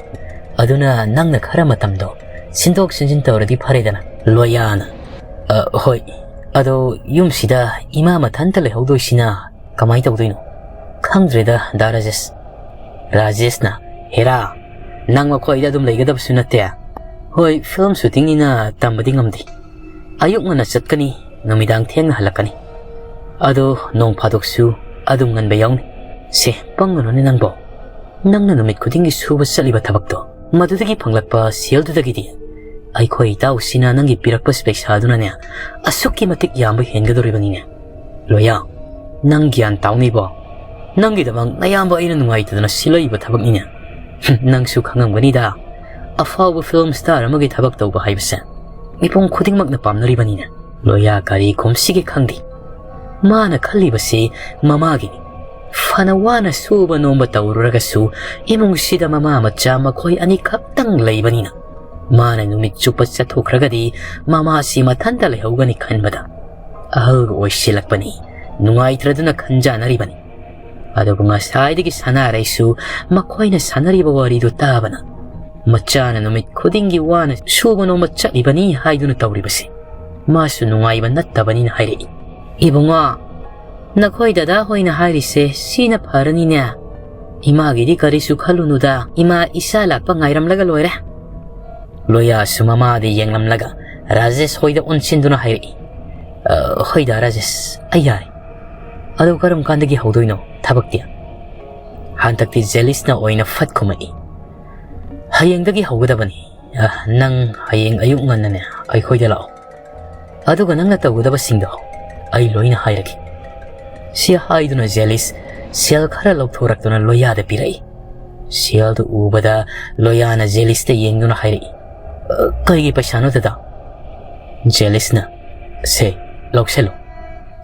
ꯑꯗꯨꯅ ꯅꯪꯅ ꯈꯔ ꯃꯇꯝꯗꯣ ꯁꯤꯟꯗꯣꯛ ꯁꯤꯟꯖꯤꯟ ꯇꯧꯔꯗꯤ ꯐꯔꯦꯗꯅ꯫" ꯂꯣꯌꯥꯅ, "ꯑ, ꯍꯣꯏ꯫ ꯑꯗꯣ ꯌꯨꯝꯁꯤꯗ ꯏꯃꯥ ꯃꯊꯟꯇ ꯂꯩꯍꯧꯗꯣꯏꯁꯤꯅ ꯀꯃꯥꯏ ꯇꯧꯗꯣꯏꯅꯣ? ꯈꯪꯗ꯭ꯔꯦꯗ, ꯗꯥ ꯔꯥꯖꯦꯁ꯫" ꯔꯥꯖꯦꯁꯅ, "ꯍꯦꯔꯥ, ꯅꯪ ꯃꯈꯣꯏꯗ ꯑꯗꯨꯝ ꯂꯩꯒꯗꯕꯁꯨ ꯅꯠꯇꯦ꯫ ꯍꯣꯏ, ꯐꯤꯂꯝ ꯁꯨꯇꯤꯡꯅꯤꯅ ꯇꯝꯕꯗꯤ ꯉꯝꯗꯦ꯫ ꯑꯌꯨꯛ ꯉꯟꯅ ꯆꯠꯀꯅꯤ, ꯅꯨꯃꯤꯗꯥꯡ ꯊꯦꯡꯅ ꯍꯜꯂꯛꯀꯅꯤ꯫ ꯑꯗꯣ ꯅꯣꯡ ꯐꯥꯗꯣꯛꯁꯨ ꯑꯗꯨꯝ ꯉꯟꯕ ꯌꯥꯎꯅꯤ꯫" "ꯁꯦ, ꯄꯪꯒꯅꯨꯅꯦ ꯅꯪꯕꯣ꯫ ꯅꯪꯅ ꯅꯨꯃꯤꯠ ꯈꯨꯗꯤꯡꯒꯤ ꯁꯨꯕ ꯆꯠꯂꯤꯕ ꯊꯕꯛꯇꯣ, ꯃꯗꯨꯗꯒꯤ ꯐꯪꯂꯛꯄ ꯁꯦꯜꯗꯨꯗꯒꯤꯗꯤ ꯑꯩꯈꯣꯏ ꯏꯇꯥꯎꯁꯤꯅ ꯅꯪꯒꯤ ꯄꯤꯔꯛꯄ ꯄꯩꯁꯥꯗꯨꯅꯅꯦ, ꯑꯁꯨꯛꯀꯤ ꯃꯇꯤꯛ ꯌꯥꯝꯕ ꯍꯦꯟꯒꯗꯧꯔꯤꯕꯅꯤꯅꯦ꯫ ꯂꯣꯌꯥ, ꯅꯪ ꯒ꯭ꯌꯥꯟ ꯇꯥꯎꯅꯦꯕꯣ꯫ ꯅꯪꯒꯤꯗꯃꯛ ꯅꯌꯥꯝꯕ ꯑꯩꯅ ꯅꯨꯡꯉꯥꯏꯇꯗꯅ ꯁꯤꯜꯂꯛꯏꯕ ꯊꯕꯛꯅꯤꯅꯦ꯫ ꯅꯪꯁꯨ ꯈꯪꯉꯝꯒꯅꯤꯗ, ꯑꯐꯥꯎꯕ ꯐꯤꯂꯝ ꯁ꯭ꯇꯥꯔ ꯑꯃꯒꯤ ꯊꯕꯛ ꯇꯧꯕ ꯍꯥꯏꯕꯁꯦ ꯃꯤꯄꯨꯝ ꯈꯨꯗꯤꯡꯃꯛꯅ ꯄꯥꯝꯅꯔꯤꯕꯅꯤꯅꯦ꯫" ꯂꯣꯌꯥ ꯀꯔꯤ ꯈꯨꯝꯁꯤꯒꯦ ꯈꯪꯗꯦ꯫ ꯃꯥꯅ ꯈꯜꯂꯤꯕꯁꯤ ꯃꯃꯥꯒꯤꯅꯤ꯫ ꯐꯅ ꯋꯥꯅ ꯁꯨꯕ ꯅꯣꯝꯕ ꯇꯧꯔꯨꯔꯒꯁꯨ ꯏꯃꯨꯡꯁꯤꯗ ꯃꯃꯥ ꯃꯆꯥ ꯃꯈꯣꯏ ꯑꯅꯤꯈꯛꯇꯪ ꯂꯩꯕꯅꯤꯅ ꯃꯥꯅ ꯅꯨꯃꯤꯠ ꯆꯨꯞꯄ ꯆꯠꯊꯣꯛꯈ꯭ꯔꯒꯗꯤ ꯃꯃꯥꯁꯤ ꯃꯊꯟꯇ ꯂꯩꯍꯧꯒꯅꯤ ꯈꯟꯕꯗ ꯑꯍꯜꯒ ꯑꯣꯏꯁꯤꯜꯂꯛꯄꯅꯤ ꯅꯨꯡꯉꯥꯏꯇ꯭ꯔꯗꯨꯅ ꯈꯟꯖꯥꯅꯔꯤꯕꯅꯤ꯫ ꯑꯗꯨꯕꯨ ꯉꯁꯥꯏꯗꯒꯤ ꯁꯅꯥꯔꯩꯁꯨ ꯃꯈꯣꯏꯅ ꯁꯥꯟꯅꯔꯤꯕ ꯋꯥꯔꯤꯗꯨ ꯇꯥꯕꯅ ꯃꯆꯥꯅ ꯅꯨꯃꯤꯠ ꯈꯨꯗꯤꯡꯒꯤ ꯋꯥꯅ ꯁꯨꯕ ꯅꯣꯝꯕ ꯆꯠꯂꯤꯕꯅꯤ ꯍꯥꯏꯗꯨꯅ ꯇꯧꯔꯤꯕꯁꯦ ꯃꯥꯁꯨ ꯅꯨꯡꯉꯥꯏꯕ ꯅꯠꯇꯕꯅꯤꯅ ꯍꯥꯏꯔꯛꯏ꯫ "ꯏꯕꯨꯡꯉꯣ, ꯅꯈꯣꯏ ꯗꯗꯥ ꯍꯣꯏꯅ ꯍꯥꯏꯔꯤꯁꯦ ꯁꯤꯅ ꯐꯔꯅꯤꯅꯦ꯫ ꯏꯃꯥꯒꯤꯗꯤ ꯀꯔꯤꯁꯨ ꯈꯜꯂꯨꯅꯨꯗ, ꯏꯃꯥ ꯏꯆꯥ ꯂꯥꯛꯄ ꯉꯥꯏꯔꯝꯂꯒ ꯂꯣꯏꯔꯦ꯫" ꯂꯣꯌꯥꯁꯨ ꯃꯃꯥꯗ ꯌꯦꯡꯂꯝꯂꯒ ꯔꯥꯖꯦꯁ ꯍꯣꯏꯗ ꯑꯣꯟꯁꯤꯟꯗꯨꯅ ꯍꯥꯏꯔꯛꯏ, "ꯑ, ꯍꯣꯏꯗ ꯔꯥꯖꯦꯁ, ꯑꯩ ꯌꯥꯔꯦ꯫ ꯑꯗꯣ ꯀꯔꯝ ꯀꯥꯟꯗꯒꯤ ꯍꯧꯗꯣꯏꯅꯣ ꯊꯕꯛꯇꯤ?" ꯍꯟꯗꯛꯇꯤ ꯖꯦꯂꯤꯁꯅ ꯑꯣꯏꯅ ꯐꯠ ꯈꯨꯝꯃꯛꯏ, "ꯍꯌꯦꯡꯗꯒꯤ ꯍꯧꯒꯗꯕꯅꯤ꯫ ꯑ, ꯅꯪ ꯍꯌꯦꯡ ꯑꯌꯨꯛ ꯉꯟꯅꯅꯦ ꯑꯩꯈꯣꯏꯗ ꯂꯥꯛꯑꯣ꯫ ꯑꯗꯨꯒ ꯅꯪꯅ ꯇꯧꯒꯗꯕꯁꯤꯡꯗꯣ ꯑꯩ ꯂꯣꯏꯅ ꯍꯥꯏꯔꯒꯦ꯫" ꯁꯤ ꯍꯥꯏꯗꯨꯅ ꯖꯦꯂꯤꯁ ꯁꯦꯜ ꯈꯔ ꯂꯧꯊꯣꯔꯛꯇꯨꯅ ꯂꯣꯌꯥꯗ ꯄꯤꯔꯛꯏ꯫ ꯁꯦꯜꯗꯨ ꯎꯕꯗ ꯂꯣꯌꯥꯅ ꯖꯦꯂꯤꯁꯇ ꯌꯦꯡꯗꯨꯅ ꯍꯥꯏꯔꯛꯏ, "ꯑ, ꯀꯔꯤꯒꯤ ꯄꯩꯁꯥꯅꯣ ꯗꯗꯥ?" ꯖꯦꯂꯤꯁꯅ, "ꯁꯦ, ꯂꯧꯁꯜꯂꯨ꯫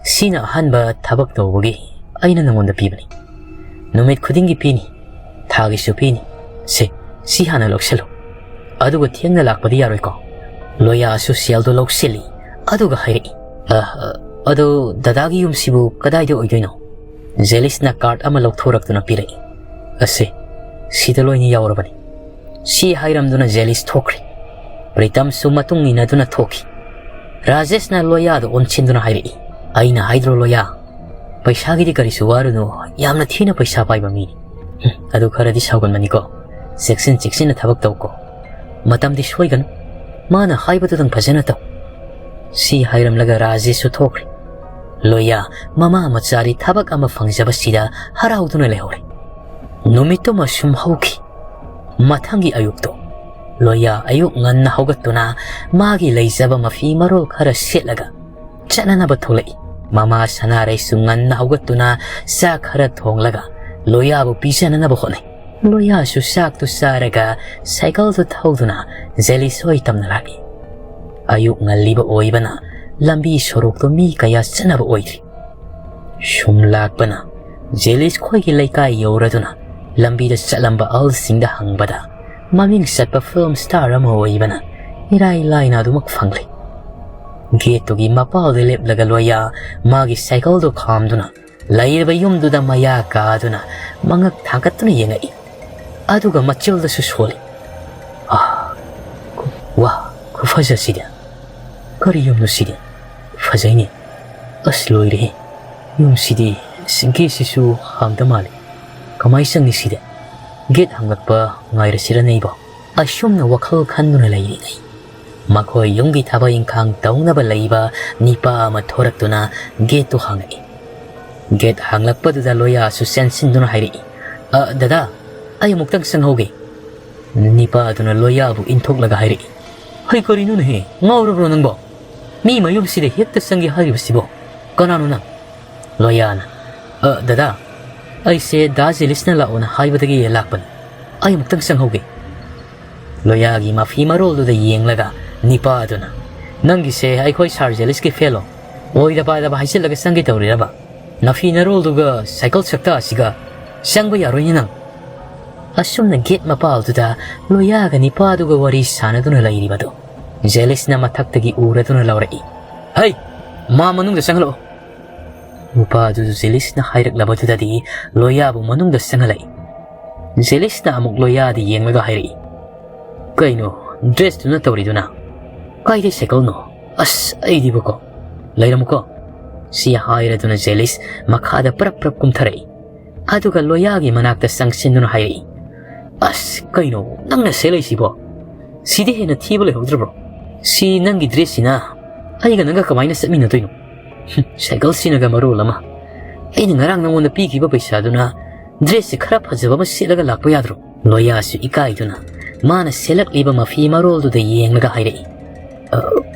ꯁꯤꯅ ꯑꯍꯥꯟꯕ ꯊꯕꯛ ꯇꯧꯕꯒꯤ ꯑꯩꯅ ꯅꯉꯣꯟꯗ ꯄꯤꯕꯅꯤ꯫ ꯅꯨꯃꯤꯠ ꯈꯨꯗꯤꯡꯒꯤ ꯄꯤꯅꯤ, ꯊꯥꯒꯤꯁꯨ ꯄꯤꯅꯤ꯫ ꯁꯦ, ꯁꯤ ꯍꯥꯟꯅ ꯂꯧꯁꯜꯂꯨ꯫ ꯑꯗꯨꯒ ꯊꯦꯡꯅ ꯂꯥꯛꯄꯗꯤ ꯌꯥꯔꯣꯏꯀꯣ?" ꯂꯣꯌꯥꯁꯨ ꯁꯦꯜꯗꯣ ꯂꯧꯁꯤꯜꯂꯤ, ꯑꯗꯨꯒ ꯍꯥꯏꯔꯛꯏ, "ꯑ, ꯑ, ꯑꯗꯣ ꯗꯗꯥꯒꯤ ꯌꯨꯝꯁꯤꯕꯨ ꯀꯗꯥꯏꯗ ꯑꯣꯏꯗꯣꯏꯅꯣ?" ꯖꯦꯂꯤꯁꯅ ꯀꯥꯔꯠ ꯑꯃ ꯂꯧꯊꯣꯔꯛꯇꯨꯅ ꯄꯤꯔꯛꯏ꯫ "ꯑꯁꯦ, ꯁꯤꯗ ꯂꯣꯏꯅ ꯌꯥꯎꯔꯕꯅꯤ꯫" ꯁꯤ ꯍꯥꯏꯔꯝꯗꯨꯅ ꯖꯦꯂꯤꯁ ꯊꯣꯛꯈ꯭ꯔꯦ꯫ ꯄ꯭ꯔꯤꯇꯝꯁꯨ ꯃꯇꯨꯡ ꯏꯟꯅꯗꯨꯅ ꯊꯣꯛꯈꯤ꯫ ꯔꯥꯖꯦꯁꯅ ꯂꯣꯌꯥꯗ ꯑꯣꯟꯁꯤꯟꯗꯨꯅ ꯍꯥꯏꯔꯛꯏ, "ꯑꯩꯅ ꯍꯥꯏꯗ꯭ꯔꯣ ꯂꯣꯌꯥ, ꯄꯩꯁꯥꯒꯤꯗꯤ ꯀꯔꯤꯁꯨ ꯋꯥꯔꯨꯅꯨ, ꯌꯥꯝꯅ ꯊꯤꯅ ꯄꯩꯁꯥ ꯄꯥꯏꯕ ꯃꯤꯅꯤ꯫ ꯍꯨꯝ, ꯑꯗꯨ ꯈꯔꯗꯤ ꯁꯥꯎꯒꯟꯕꯅꯤꯀꯣ꯫ ꯆꯦꯛꯁꯤꯟ ꯆꯦꯛꯁꯤꯟꯅ ꯊꯕꯛ ꯇꯧꯀꯣ꯫ ꯃꯇꯝꯗꯤ ꯁꯣꯏꯒꯅꯨ꯫ ꯃꯥꯅ ꯍꯥꯏꯕꯗꯨꯗꯪ ꯐꯖꯅ ꯇꯧ꯫" ꯁꯤ ꯍꯥꯏꯔꯝꯂꯒ ꯔꯥꯖꯦꯁꯁꯨ ꯊꯣꯛꯈ꯭ꯔꯦ꯫ ꯂꯣꯌꯥ ꯃꯃꯥ ꯃꯆꯥꯔꯤ ꯊꯕꯛ ꯑꯃ ꯐꯪꯖꯕꯁꯤꯗ ꯍꯔꯥꯎꯗꯨꯅ ꯂꯩꯍꯧꯔꯦ꯫ ꯅꯨꯃꯤꯠꯇꯨꯃ ꯁꯨꯝ ꯍꯧꯈꯤ꯫ ꯃꯊꯪꯒꯤ ꯑꯌꯨꯛꯇꯣ ꯂꯣꯌꯥ ꯑꯌꯨꯛ ꯉꯟꯅ ꯍꯧꯒꯠꯇꯨꯅ ꯃꯥꯒꯤ ꯂꯩꯖꯕ ꯃꯐꯤ ꯃꯔꯣꯜ ꯈꯔ ꯁꯦꯠꯂꯒ ꯆꯠꯅꯅꯕ ꯊꯣꯛꯂꯛꯏ꯫ ꯃꯃꯥ ꯁꯅꯥꯔꯩꯁꯨ ꯉꯟꯅ ꯍꯧꯒꯠꯇꯨꯅ ꯆꯥꯛ ꯈꯔ ꯊꯣꯡꯂꯒ ꯂꯣꯌꯥꯕꯨ ꯄꯤꯖꯅꯅꯕ ꯍꯣꯠꯅꯩ꯫ ꯂꯣꯌꯥꯁꯨ ꯆꯥꯛꯇꯨ ꯆꯥꯔꯒ ꯁꯥꯏꯀꯜꯗꯨ ꯊꯧꯗꯨꯅ ꯖꯦꯂꯤꯁ ꯍꯣꯏ ꯇꯝꯅ ꯂꯥꯛꯏ꯫ ꯑꯌꯨꯛ ꯉꯜꯂꯤꯕ ꯑꯣꯏꯕꯅ ꯂꯝꯕꯤ ꯁꯣꯔꯣꯛꯇꯨ ꯃꯤ ꯀꯌꯥ ꯆꯠꯅꯕ ꯑꯣꯏꯗ꯭ꯔꯤ꯫ ꯁꯨꯝ ꯂꯥꯛꯄꯅ ꯖꯦꯂꯤꯁ ꯈꯣꯏꯒꯤ ꯂꯩꯀꯥꯏ ꯌꯧꯔꯗꯨꯅ ꯂꯝꯕꯤꯗ ꯆꯠꯂꯝꯕ ꯑꯍꯜꯁꯤꯡꯗ ꯍꯪꯕꯗ ꯃꯃꯤꯡ ꯆꯠꯄ ꯐꯤꯜꯝ ꯁ꯭ꯇꯥꯔ ꯑꯃ ꯑꯣꯏꯕꯅ ꯏꯔꯥꯏ ꯂꯥꯏꯅ ꯑꯗꯨꯃꯛ ꯐꯪꯂꯦ꯫ ꯒꯦꯠꯇꯨꯒꯤ ꯃꯄꯥꯜꯗ ꯂꯦꯞꯂꯒ ꯂꯣꯌꯥ ꯃꯥꯒꯤ ꯁꯥꯏꯀꯜꯗꯨ ꯈꯥꯝꯗꯨꯅ ꯂꯩꯔꯤꯕ ꯌꯨꯝꯗꯨꯗ ꯃꯌꯥ ꯀꯥꯗꯨꯅ ꯃꯉꯛ ꯊꯥꯡꯒꯠꯇꯨꯅ ꯌꯦꯡꯉꯛꯏ꯫ ꯑꯗꯨꯒ ꯃꯆꯤꯜꯗꯁꯨ ꯁꯣꯜꯂꯤ꯫ "ꯑꯥ, ꯈꯨ-, ꯋꯥ, ꯈꯨꯐꯖꯁꯤꯗꯤ꯫ ꯀꯔꯤ ꯌꯨꯝꯅꯣ ꯁꯤꯗꯤ? ꯐꯖꯩꯅꯦ꯫ ꯑꯁ, ꯂꯣꯏꯔꯦꯍꯦ꯫ ꯌꯨꯝꯁꯤꯗꯤ ꯁꯤꯡꯀꯦꯁꯤꯁꯨ ꯍꯥꯡꯗ ꯃꯥꯜꯂꯤ꯫ ꯀꯃꯥꯏ ꯆꯪꯅꯤ ꯁꯤꯗꯤ? ꯒꯦꯠ ꯍꯥꯡꯂꯛꯄ ꯉꯥꯏꯔꯁꯤꯔꯅꯦ ꯑꯩꯕꯣ?" ꯑꯁꯨꯝꯅ ꯋꯥꯈꯜ ꯈꯟꯗꯨꯅ ꯂꯩꯔꯤꯉꯩ ꯃꯈꯣꯏ ꯌꯨꯝꯒꯤ ꯊꯕꯛ ꯏꯪꯈꯥꯡ ꯇꯧꯅꯕ ꯂꯩꯕ ꯅꯤꯄꯥ ꯑꯃ ꯊꯣꯔꯛꯇꯨꯅ ꯒꯦꯠꯇꯨ ꯍꯥꯡꯂꯛꯏ꯫ ꯒꯦꯠ ꯍꯥꯡꯂꯛꯄꯗꯨꯗ ꯂꯣꯌꯥꯁꯨ ꯆꯦꯟꯁꯤꯟꯗꯨꯅ ꯍꯥꯏꯔꯛꯏ, "ꯑ, ꯗꯗꯥ, ꯑꯩ ꯑꯃꯨꯛꯇꯪ ꯆꯪꯍꯧꯒꯦ꯫" ꯅꯤꯄꯥ ꯑꯗꯨꯅ ꯂꯣꯌꯥꯕꯨ ꯏꯟꯊꯣꯛꯂꯒ ꯍꯥꯏꯔꯛꯏ, "ꯍꯩ, ꯀꯔꯤꯅꯣꯅꯦꯍꯦ? ꯉꯥꯎꯔꯕ꯭ꯔꯣ ꯅꯪꯕꯣ? ꯃꯤ ꯃꯌꯨꯝꯁꯤꯗ ꯍꯦꯛꯇ ꯆꯪꯒꯦ ꯍꯥꯏꯔꯤꯕꯁꯤꯕꯣ? ꯀꯅꯥꯅꯣ ꯅꯪ?" ꯂꯣꯌꯥꯅ, "ꯑ, ꯗꯗꯥ, ꯑꯩꯁꯦ ꯗꯥ ꯖꯦꯂꯤꯁꯅ ꯂꯥꯛꯑꯣꯅ ꯍꯥꯏꯕꯗꯒꯤ ꯂꯥꯛꯄꯅꯤ꯫ ꯑꯩ ꯑꯃꯨꯛꯇꯪ ꯆꯪꯍꯧꯒꯦ꯫" ꯂꯣꯌꯥꯒꯤ ꯃꯐꯤ ꯃꯔꯣꯜꯗꯨꯗ ꯌꯦꯡꯂꯒ ꯅꯤꯄꯥ ꯑꯗꯨꯅ, "ꯅꯪꯒꯤꯁꯦ ꯑꯩꯈꯣꯏ ꯁꯥꯔ ꯖꯦꯂꯤꯁꯀꯤ ꯐꯦꯟꯂꯣ? ꯑꯣꯏꯗ ꯄꯥꯗꯕ ꯍꯥꯏꯖꯤꯜꯂꯒ ꯆꯪꯒꯦ ꯇꯧꯔꯤꯔꯕ? ꯅꯐꯤ ꯅꯔꯣꯜꯗꯨꯒ ꯁꯥꯏꯀꯜ ꯁꯛꯇꯥ ꯑꯁꯤꯒ ꯆꯪꯕ ꯌꯥꯔꯣꯏꯅꯦ ꯅꯪ꯫" ꯑꯁꯨꯝꯅ ꯒꯦꯠ ꯃꯄꯥꯜꯗꯨꯗ ꯂꯣꯌꯥꯒ ꯅꯤꯄꯥꯗꯨꯒ ꯋꯥꯔꯤ ꯁꯥꯟꯅꯗꯨꯅ ꯂꯩꯔꯤꯕꯗꯨ ꯖꯦꯂꯤꯁꯅ ꯃꯊꯛꯇꯒꯤ ꯎꯔꯗꯨꯅ ꯂꯥꯎꯔꯛꯏ, "ꯍꯩ, ꯃꯥ ꯃꯅꯨꯡꯗ ꯆꯪꯍꯜꯂꯛꯑꯣ꯫" ꯅꯨꯄꯥꯗꯨ ꯖꯦꯂꯤꯁꯅ ꯍꯥꯏꯔꯛꯂꯕꯗꯨꯗꯗꯤ ꯂꯣꯌꯥꯕꯨ ꯃꯅꯨꯡꯗ ꯆꯪꯍꯜꯂꯛꯏ꯫ ꯖꯦꯂꯤꯁꯅ ꯑꯃꯨꯛ ꯂꯣꯌꯥꯗ ꯌꯦꯡꯂꯒ ꯍꯥꯏꯔꯛꯏ, "ꯀꯩꯅꯣ, ꯗ꯭ꯔꯦꯁꯇꯨꯅ ꯇꯧꯔꯤꯗꯨꯅ? ꯀꯥꯏꯗꯩ ꯁꯥꯏꯀꯜꯅꯣ? ꯑꯁ, ꯑꯩꯗꯤꯕꯀꯣ꯫ ꯂꯩꯔꯝꯃꯨꯀꯣ꯫" ꯁꯤ ꯍꯥꯏꯔꯗꯨꯅ ꯖꯦꯂꯤꯁ ꯃꯈꯥꯗ ꯄ꯭ꯔꯞ ꯄ꯭ꯔꯞ ꯀꯨꯝꯊꯔꯛꯏ꯫ ꯑꯗꯨꯒ ꯂꯣꯌꯥꯒꯤ ꯃꯅꯥꯛꯇ ꯆꯪꯁꯤꯟꯗꯨꯅ ꯍꯥꯏꯔꯛꯏ, "ꯑꯁ, ꯀꯩꯅꯣ, ꯅꯪꯅ ꯁꯦꯠꯂꯛꯏꯁꯤꯕꯣ? ꯁꯤꯗꯤ ꯍꯦꯟꯅ ꯊꯤꯕ ꯂꯩꯍꯧꯗ꯭ꯔꯕ꯭ꯔꯣ? ꯁꯤ ꯅꯪꯒꯤ ꯗ꯭ꯔꯦꯁꯁꯤꯅ ꯑꯩꯒ ꯅꯪꯒ ꯀꯃꯥꯏꯅ ꯆꯠꯃꯤꯟꯅꯗꯣꯏꯅꯣ? ꯍꯨꯝ, ꯁꯥꯏꯀꯜꯁꯤꯅꯒ ꯃꯔꯣꯜ ꯑꯃ꯫ ꯑꯩꯅ ꯉꯔꯥꯡ ꯅꯉꯣꯟꯗ ꯄꯤꯈꯤꯕ ꯄꯩꯁꯥꯗꯨꯅ ꯗ꯭ꯔꯦꯁꯁꯦ ꯈꯔ ꯐꯖꯕ ꯑꯃ ꯁꯦꯠꯂꯒ ꯂꯥꯛꯄ ꯌꯥꯗ꯭ꯔꯣ?" ꯂꯣꯌꯥꯁꯨ ꯏꯀꯥꯏꯗꯨꯅ ꯃꯥꯅ ꯁꯦꯠꯂꯛꯂꯤꯕ ꯃꯐꯤ ꯃꯔꯣꯜꯗꯨꯗ ꯌꯦꯡꯂꯒ ꯍꯥꯏꯔꯛꯏ, "ꯑ,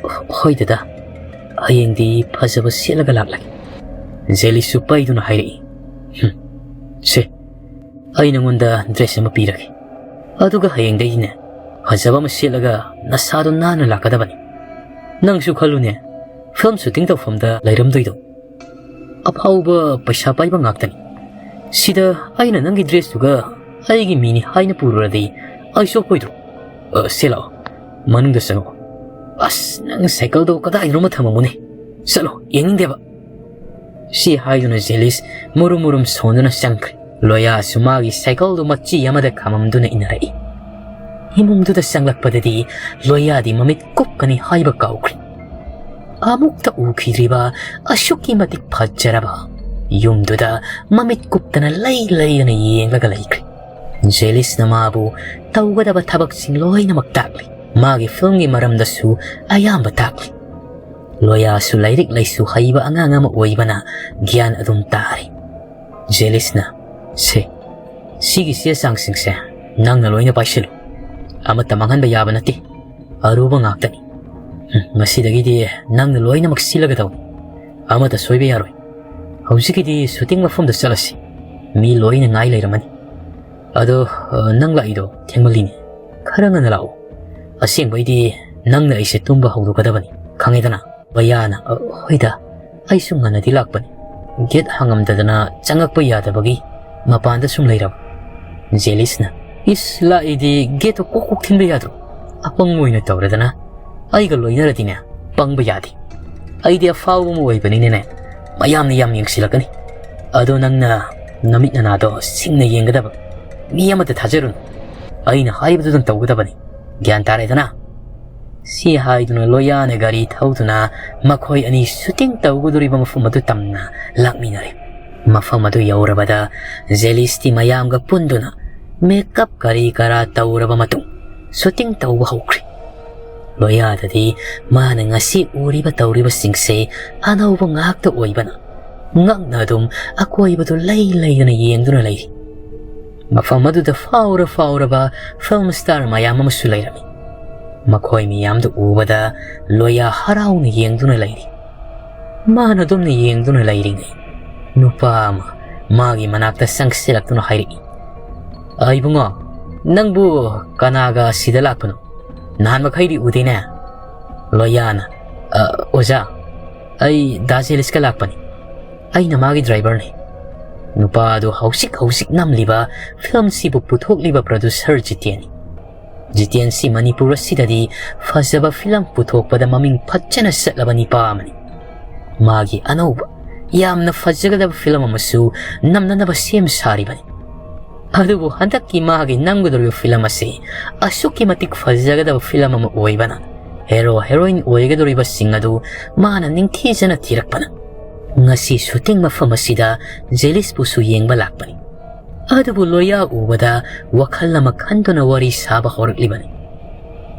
ꯍꯣꯏ ꯗꯗꯥ, ꯍꯌꯦꯡꯗꯤ ꯐꯖꯕ ꯁꯦꯠꯂꯒ ꯂꯥꯛꯂꯒꯦ꯫" ꯖꯦꯂꯤꯁꯁꯨ ꯄꯩꯗꯨꯅ ꯍꯥꯏꯔꯛꯏ, "ꯍꯨꯝ, ꯁꯦ, ꯑꯩ ꯅꯉꯣꯟꯗ ꯗ꯭ꯔꯦꯁ ꯑꯃ ꯄꯤꯔꯒꯦ꯫ ꯑꯗꯨꯒ ꯍꯌꯦꯡꯗꯒꯤꯅꯦ, ꯐꯖꯕ ꯑꯃ ꯁꯦꯠꯂꯒ ꯅꯁꯥꯗꯣ ꯅꯥꯟꯅ ꯂꯥꯛꯀꯗꯕꯅꯤ꯫ ꯅꯪꯁꯨ ꯈꯜꯂꯨꯅꯦ, ꯐꯤꯂꯝ ꯁꯨꯇꯤꯡ ꯇꯧꯐꯝꯗ ꯂꯩꯔꯝꯗꯣꯏꯗꯣ꯫ ꯑꯐꯥꯎꯕ ꯄꯩꯁꯥ ꯄꯥꯏꯕ ꯉꯥꯛꯇꯅꯤ꯫ ꯁꯤꯗ ꯑꯩꯅ ꯅꯪꯒꯤ ꯗ꯭ꯔꯦꯁꯇꯨꯒ ꯑꯩꯒꯤ ꯃꯤꯅꯤ ꯍꯥꯏꯅ ꯄꯨꯔꯨꯔꯗꯤ ꯑꯩ ꯆꯣꯞꯄꯣꯏꯗ꯭ꯔꯣ? ꯑ, ꯁꯦ ꯂꯥꯛꯑꯣ, ꯃꯅꯨꯡꯗ ꯆꯪꯉꯛꯑꯣ꯫ ꯑꯁ, ꯅꯪ ꯁꯥꯏꯀꯜꯗꯣ ꯀꯗꯥꯏꯗꯅꯣꯃ ꯊꯝꯃꯝꯃꯨꯅꯦ꯫ ꯆꯠꯂꯣ, ꯌꯦꯡꯅꯤꯡꯗꯦꯕ꯫" ꯁꯤ ꯍꯥꯏꯗꯨꯅ ꯖꯦꯂꯤꯁ ꯃꯨꯔꯨꯝ ꯃꯨꯔꯨꯝ ꯁꯣꯟꯗꯨꯅ ꯆꯪꯈ꯭ꯔꯦ꯫ ꯂꯣꯌꯥꯁꯨ ꯃꯥꯒꯤ ꯁꯥꯏꯀꯜꯗꯨ ꯃꯆꯤ ꯑꯃꯗ ꯈꯥꯝꯃꯝꯗꯨꯅ ꯏꯟꯅꯔꯛꯏ꯫ ꯏꯃꯨꯡꯗꯨꯗ ꯆꯪꯂꯛꯄꯗꯗꯤ ꯂꯣꯌꯥꯗꯤ ꯃꯃꯤꯠ ꯀꯨꯞꯀꯅꯤ ꯍꯥꯏꯕ ꯀꯥꯎꯈ꯭ꯔꯦ꯫ ꯑꯃꯨꯛꯇ ꯎꯈꯤꯗ꯭ꯔꯤꯕ ꯑꯁꯨꯛꯀꯤ ꯃꯇꯤꯛ ꯐꯖꯔꯕ ꯌꯨꯝꯗꯨꯗ ꯃꯃꯤꯠ ꯀꯨꯞꯇꯅ ꯂꯩ ꯂꯩꯗꯅ ꯌꯦꯡꯂꯒ ꯂꯩꯈ꯭ꯔꯦ꯫ ꯖꯦꯂꯤꯁꯅ ꯃꯥꯕꯨ ꯇꯧꯒꯗꯕ ꯊꯕꯛꯁꯤꯡ ꯂꯣꯏꯅꯃꯛ ꯇꯥꯛꯂꯤ꯫ ꯃꯥꯒꯤ ꯐꯤꯂꯝꯒꯤ ꯃꯔꯝꯗꯁꯨ ꯑꯌꯥꯝꯕ ꯇꯥꯛꯂꯤ꯫ ꯂꯣꯌꯥꯁꯨ ꯂꯥꯏꯔꯤꯛ ꯂꯥꯏꯁꯨ ꯍꯩꯕ ꯑꯉꯥꯡ ꯑꯃ ꯑꯣꯏꯕꯅ ꯒ꯭ꯌꯥꯟ ꯑꯗꯨꯝ ꯇꯥꯔꯤ꯫ ꯖꯦꯂꯤꯁꯅ, "ꯁꯦ, ꯁꯤꯒꯤ ꯆꯦ ꯆꯥꯡꯁꯤꯡꯁꯦ ꯅꯪꯅ ꯂꯣꯏꯅ ꯄꯥꯏꯁꯤꯜꯂꯨ꯫ ꯑꯃꯠꯇ ꯃꯥꯡꯍꯟꯕ ꯌꯥꯕ ꯅꯠꯇꯦ꯫ ꯑꯔꯨꯕ ꯉꯥꯛꯇꯅꯤ꯫ ꯎꯝ, ꯉꯁꯤꯗꯒꯤꯗꯤ ꯅꯪꯅ ꯂꯣꯏꯅꯃꯛ ꯁꯤꯜꯂꯒꯗꯧꯅꯤ꯫ ꯑꯃꯠꯇ ꯁꯣꯏꯕ ꯌꯥꯔꯣꯏ꯫ ꯍꯧꯖꯤꯛꯀꯤꯗꯤ ꯁꯨꯇꯤꯡ ꯃꯐꯝꯗ ꯆꯠꯂꯁꯤ꯫ ꯃꯤ ꯂꯣꯏꯅ ꯉꯥꯏ ꯂꯩꯔꯝꯃꯅꯤ꯫ ꯑꯗꯣ, ꯑ, ꯅꯪ ꯂꯥꯛꯏꯗꯣ ꯊꯦꯡꯃꯜꯂꯤꯅꯦ꯫ ꯈꯔ ꯉꯟꯅ ꯂꯥꯛꯑꯣ꯫ ꯑꯁꯦꯡꯕꯩꯗꯤ ꯅꯪꯅ ꯑꯩꯁꯦ ꯇꯨꯝꯕ ꯍꯧꯗꯣꯛꯀꯗꯕꯅꯤ, ꯈꯪꯉꯦꯗꯅ?" ꯕꯌꯥꯅ, "ꯑ, ꯍꯣꯏꯗ, ꯑꯩꯁꯨ ꯉꯟꯅꯗꯤ ꯂꯥꯛꯄꯅꯤ꯫ ꯒꯦꯠ ꯍꯥꯡꯉꯝꯗꯗꯅ ꯆꯪꯉꯛꯄ ꯌꯥꯗꯕꯒꯤ ꯃꯄꯥꯟꯗ ꯁꯨꯝ ꯂꯩꯔꯕ꯫" ꯖꯦꯂꯤꯁꯅ, "ꯏꯁ, ꯂꯥꯛꯏꯗꯤ ꯒꯦꯠꯇꯣ ꯀꯣꯛ ꯀꯣꯛ ꯊꯤꯟꯕ ꯌꯥꯗ꯭ꯔꯣ? ꯑꯄꯪꯕ ꯑꯣꯏꯅ ꯇꯧꯔꯗꯅ꯫ ꯑꯩꯒ ꯂꯣꯏꯅꯔꯗꯤꯅꯦ, ꯄꯪꯕ ꯌꯥꯗꯦ꯫ ꯑꯩꯗꯤ ꯑꯐꯥꯎꯕ ꯑꯃ ꯑꯣꯏꯕꯅꯤꯅꯅꯦ, ꯃꯌꯥꯝꯅ ꯌꯥꯝ ꯌꯦꯡꯁꯤꯜꯂꯛꯀꯅꯤ꯫ ꯑꯗꯣ ꯅꯪꯅ ꯅꯃꯤꯠ ꯅꯅꯥꯗꯣ ꯁꯤꯡꯅ ꯌꯦꯡꯒꯗꯕ꯫ ꯃꯤ ꯑꯃꯠꯇ ꯊꯥꯖꯔꯨꯅꯨ꯫ ꯑꯩꯅ ꯍꯥꯏꯕꯗꯨꯗꯪ ꯇꯧꯒꯗꯕꯅꯤ꯫ ꯒ꯭ꯌꯥꯟ ꯇꯥꯔꯦꯗꯅ?" ꯁꯤ ꯍꯥꯏꯗꯨꯅ ꯂꯣꯌꯥꯅ ꯒꯥꯔꯤ ꯊꯧꯗꯨꯅ ꯃꯈꯣꯏ ꯑꯅꯤ ꯁꯨꯇꯤꯡ ꯇꯧꯒꯗꯧꯔꯤꯕ ꯃꯐꯝ ꯑꯗꯨ ꯇꯝꯅ ꯂꯥꯛꯃꯤꯟꯅꯔꯦ꯫ ꯃꯐꯝ ꯑꯗꯨ ꯌꯧꯔꯕꯗ ꯖꯦꯂꯤꯁꯇꯤ ꯃꯌꯥꯝꯒ ꯄꯨꯟꯗꯨꯅ ꯃꯦꯀꯞ ꯀꯔꯤ ꯀꯔꯥ ꯇꯧꯔꯕ ꯃꯇꯨꯡ ꯁꯨꯇꯤꯡ ꯇꯧꯕ ꯍꯧꯈ꯭ꯔꯦ꯫ ꯂꯣꯌꯥꯗꯗꯤ ꯃꯥꯅ ꯉꯁꯤ ꯎꯔꯤꯕ ꯇꯧꯔꯤꯕꯁꯤꯡꯁꯦ ꯑꯅꯧꯕ ꯉꯥꯛꯇ ꯑꯣꯏꯕꯅ ꯉꯛꯅ ꯑꯗꯨꯝ ꯑꯀꯣꯏꯕꯗꯨ ꯂꯩ ꯂꯩꯗꯅ ꯌꯦꯡꯗꯨꯅ ꯂꯩꯔꯤ꯫ ꯃꯐꯝ ꯑꯗꯨꯗ ꯐꯥꯎꯔ ꯐꯥꯎꯔꯕ ꯐꯤꯂꯝ ꯁ꯭ꯇꯥꯔ ꯃꯌꯥꯝ ꯑꯃꯁꯨ ꯂꯩꯔꯝꯃꯤ꯫ ꯃꯈꯣꯏ ꯃꯤꯌꯥꯝꯗꯨ ꯎꯕꯗ ꯂꯣꯌꯥ ꯍꯔꯥꯎꯅ ꯌꯦꯡꯗꯨꯅ ꯂꯩꯔꯤ꯫ ꯃꯥꯅ ꯑꯗꯨꯝꯅ ꯌꯦꯡꯗꯨꯅ ꯂꯩꯔꯤꯉꯩ ꯅꯨꯄꯥ ꯑꯃ ꯃꯥꯒꯤ ꯃꯅꯥꯛꯇ ꯆꯪꯁꯤꯜꯂꯛꯇꯨꯅ ꯍꯥꯏꯔꯛꯏ, "ꯑ, ꯏꯕꯨꯡꯉꯣ, ꯅꯪꯕꯨ ꯀꯅꯥꯒ ꯁꯤꯗ ꯂꯥꯛꯄꯅꯣ? ꯅꯍꯥꯟ ꯃꯈꯩꯗꯤ ꯎꯗꯦꯅꯦ?" ꯂꯣꯌꯥꯅ, "ꯑ, ꯑꯣꯖꯥ, ꯑꯩ ꯗꯥ ꯖꯦꯂꯤꯁꯀ ꯂꯥꯛꯄꯅꯤ꯫ ꯑꯩꯅ ꯃꯥꯒꯤ ꯗ꯭ꯔꯥꯏꯚꯔꯅꯤ꯫" ꯅꯨꯄꯥ ꯑꯗꯨ ꯍꯧꯖꯤꯛ ꯍꯧꯖꯤꯛ ꯅꯝꯂꯤꯕ ꯐꯤꯂꯝꯁꯤꯕꯨ ꯄꯨꯊꯣꯛꯂꯤꯕ ꯄ꯭ꯔꯣꯗ꯭ꯌꯨꯁꯔ ꯖꯤꯇꯦꯟꯅꯤ꯫ ꯖꯤꯇꯦꯟꯁꯤ ꯃꯅꯤꯄꯨꯔ ꯑꯁꯤꯗꯗꯤ ꯐꯖꯕ ꯐꯤꯂꯝ ꯄꯨꯊꯣꯛꯄꯗ ꯃꯃꯤꯡ ꯐꯖꯅ ꯆꯠꯂꯕ ꯅꯤꯄꯥ ꯑꯃꯅꯤ꯫ ꯃꯥꯒꯤ ꯑꯅꯧꯕ ꯌꯥꯝꯅ ꯐꯖꯒꯗꯕ ꯐꯤꯂꯝ ꯑꯃꯁꯨ ꯅꯝꯅꯅꯕ ꯁꯦꯝ ꯁꯥꯔꯤꯕꯅꯤ꯫ ꯑꯗꯨꯕꯨ ꯍꯟꯗꯛꯀꯤ ꯃꯥꯒꯤ ꯅꯝꯒꯗꯧꯔꯤꯕ ꯐꯤꯂꯝ ꯑꯁꯤ ꯑꯁꯨꯛꯀꯤ ꯃꯇꯤꯛ ꯐꯖꯒꯗꯕ ꯐꯤꯂꯝ ꯑꯃ ꯑꯣꯏꯕꯅ, ꯍꯦꯔꯣ ꯍꯦꯔꯣꯏꯟ ꯑꯣꯏꯒꯗꯧꯔꯤꯕꯁꯤꯡ ꯑꯗꯨ ꯃꯥꯅ ꯅꯤꯡꯊꯤꯖꯅ ꯊꯤꯔꯛꯄꯅ, ꯉꯁꯤ ꯁꯨꯇꯤꯡ ꯃꯐꯝ ꯑꯁꯤꯗ ꯖꯦꯂꯤꯁꯄꯨꯁꯨ ꯌꯦꯡꯕ ꯂꯥꯛꯄꯅꯤ꯫ ꯑꯗꯨꯕꯨ ꯂꯣꯌꯥ ꯎꯕꯗ ꯋꯥꯈꯜ ꯑꯃ ꯈꯟꯗꯨꯅ ꯋꯥꯔꯤ ꯁꯥꯕ ꯍꯧꯔꯛꯂꯤꯕꯅꯤ꯫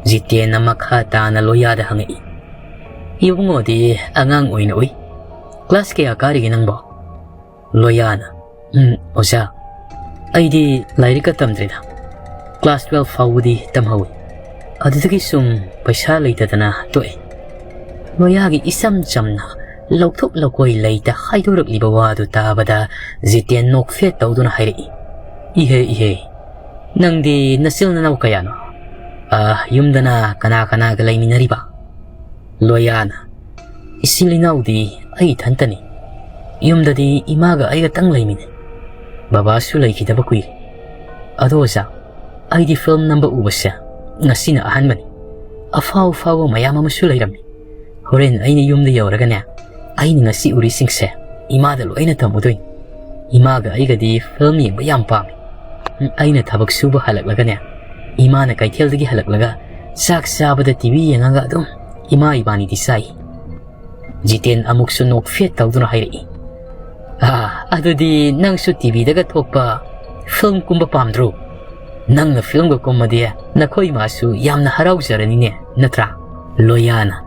ꯖꯤꯇꯦꯟꯅ ꯃꯈꯥ ꯇꯥꯅ ꯂꯣꯌꯥꯗ ꯍꯪꯉꯛꯏ꯫ "ꯏꯕꯨꯡꯉꯣꯗꯤ ꯑꯉꯥꯡ ꯑꯣꯏꯅ ꯎꯏ꯫ ꯀ꯭ꯂꯥꯁ ꯀꯌꯥ ꯀꯥꯔꯤꯒꯦ ꯅꯪꯕꯣ?" ꯂꯣꯌꯥꯅ, "ꯎꯝ, ꯑꯣꯖꯥ, ꯑꯩꯗꯤ ꯂꯥꯏꯔꯤꯛꯀ ꯇꯝꯗ꯭ꯔꯤꯗ꯫ ꯀ꯭ꯂꯥꯁ ꯇꯨꯋꯦꯜꯐ ꯐꯥꯎꯕꯗꯤ ꯇꯝꯍꯧꯏ꯫ ꯑꯗꯨꯗꯒꯤ ꯁꯨꯝ ꯄꯩꯁꯥ ꯂꯩꯇꯗꯅ ꯇꯣꯛꯑꯦ꯫" ꯂꯣꯌꯥꯒꯤ ꯏꯆꯝ ꯆꯝꯅ ꯂꯧꯊꯣꯛ ꯂꯧꯀꯣꯏ ꯂꯩꯇ ꯍꯥꯏꯗꯣꯔꯛꯂꯤꯕ ꯋꯥꯗꯨ ꯇꯥꯕꯗ ꯖꯤꯇꯦꯟ ꯅꯣꯛꯐꯦꯠ ꯇꯧꯗꯨꯅ ꯍꯥꯏꯔꯛꯏ, "ꯏꯍꯦ, ꯏꯍꯦ, ꯅꯪꯗꯤ ꯅꯆꯤꯜ ꯅꯅꯥꯎ ꯀꯌꯥꯅꯣ? ꯑ, ꯌꯨꯝꯗꯅ ꯀꯅꯥ ꯀꯅꯥꯒ ꯂꯩꯃꯤꯟꯅꯔꯤꯕ?" ꯂꯣꯌꯥꯅ, "ꯏꯆꯤꯜ ꯏꯅꯥꯎꯗꯤ ꯑꯩ ꯏꯊꯟꯇꯅꯤ꯫ ꯌꯨꯝꯗꯗꯤ ꯏꯃꯥꯒ ꯑꯩꯒꯇꯪ ꯂꯩꯃꯤꯟꯅꯩ꯫ ꯕꯕꯥꯁꯨ ꯂꯩꯈꯤꯗꯕ ꯀꯨꯏꯔꯦ꯫ ꯑꯗꯣ ꯑꯣꯖꯥ, ꯑꯩꯗꯤ ꯐꯤꯂꯝ ꯅꯝꯕ ꯎꯕꯁꯦ ꯉꯁꯤꯅ ꯑꯍꯥꯟꯕꯅꯤ꯫ ꯑꯐꯥꯎ ꯑꯐꯥꯎꯕ ꯃꯌꯥꯝ ꯑꯃꯁꯨ ꯂꯩꯔꯝꯃꯤ꯫ ꯍꯣꯔꯦꯟ ꯑꯩꯅ ꯌꯨꯝꯗ ꯌꯧꯔꯒꯅꯦ, ꯑꯩꯅ ꯉꯁꯤ ꯎꯔꯤꯁꯤꯡꯁꯦ ꯏꯃꯥꯗ ꯂꯣꯏꯅ ꯇꯝꯃꯨꯗꯣꯏꯅꯤ꯫ ꯏꯃꯥꯒ ꯑꯩꯒꯗꯤ ꯐꯤꯂꯝ ꯌꯦꯡꯕ ꯌꯥꯝ ꯄꯥꯝꯃꯤ꯫ ꯑꯩꯅ ꯊꯕꯛ ꯁꯨꯕ ꯍꯜꯂꯛꯂꯒꯅꯦ, ꯏꯃꯥꯅ ꯀꯩꯊꯦꯜꯗꯒꯤ ꯍꯜꯂꯛꯂꯒ ꯆꯥꯛ ꯆꯥꯕꯗ ꯇꯤꯚꯤ ꯌꯦꯡꯉꯒ ꯑꯗꯨꯝ ꯏꯃꯥ ꯏꯕꯥꯅꯤꯗꯤ ꯆꯥꯏ꯫" ꯖꯤꯇꯦꯟ ꯑꯃꯨꯛꯁꯨ ꯅꯣꯛꯐꯦꯠ ꯇꯧꯗꯨꯅ ꯍꯥꯏꯔꯛꯏ, "ꯑꯥ, ꯑꯗꯨꯗꯤ ꯅꯪꯁꯨ ꯇꯤꯚꯤꯗꯒ ꯊꯣꯛꯄ ꯐꯤꯂꯝ ꯀꯨꯝꯕ ꯄꯥꯝꯗ꯭ꯔꯣ? ꯅꯪꯅ ꯐꯤꯂꯝꯒ ꯀꯨꯝꯃꯗꯤ ꯅꯈꯣꯏ ꯏꯃꯥꯁꯨ ꯌꯥꯝꯅ ꯍꯔꯥꯎꯖꯔꯅꯤꯅꯦ, ꯅꯠꯇ꯭ꯔꯥ?" ꯂꯣꯌꯥꯅ,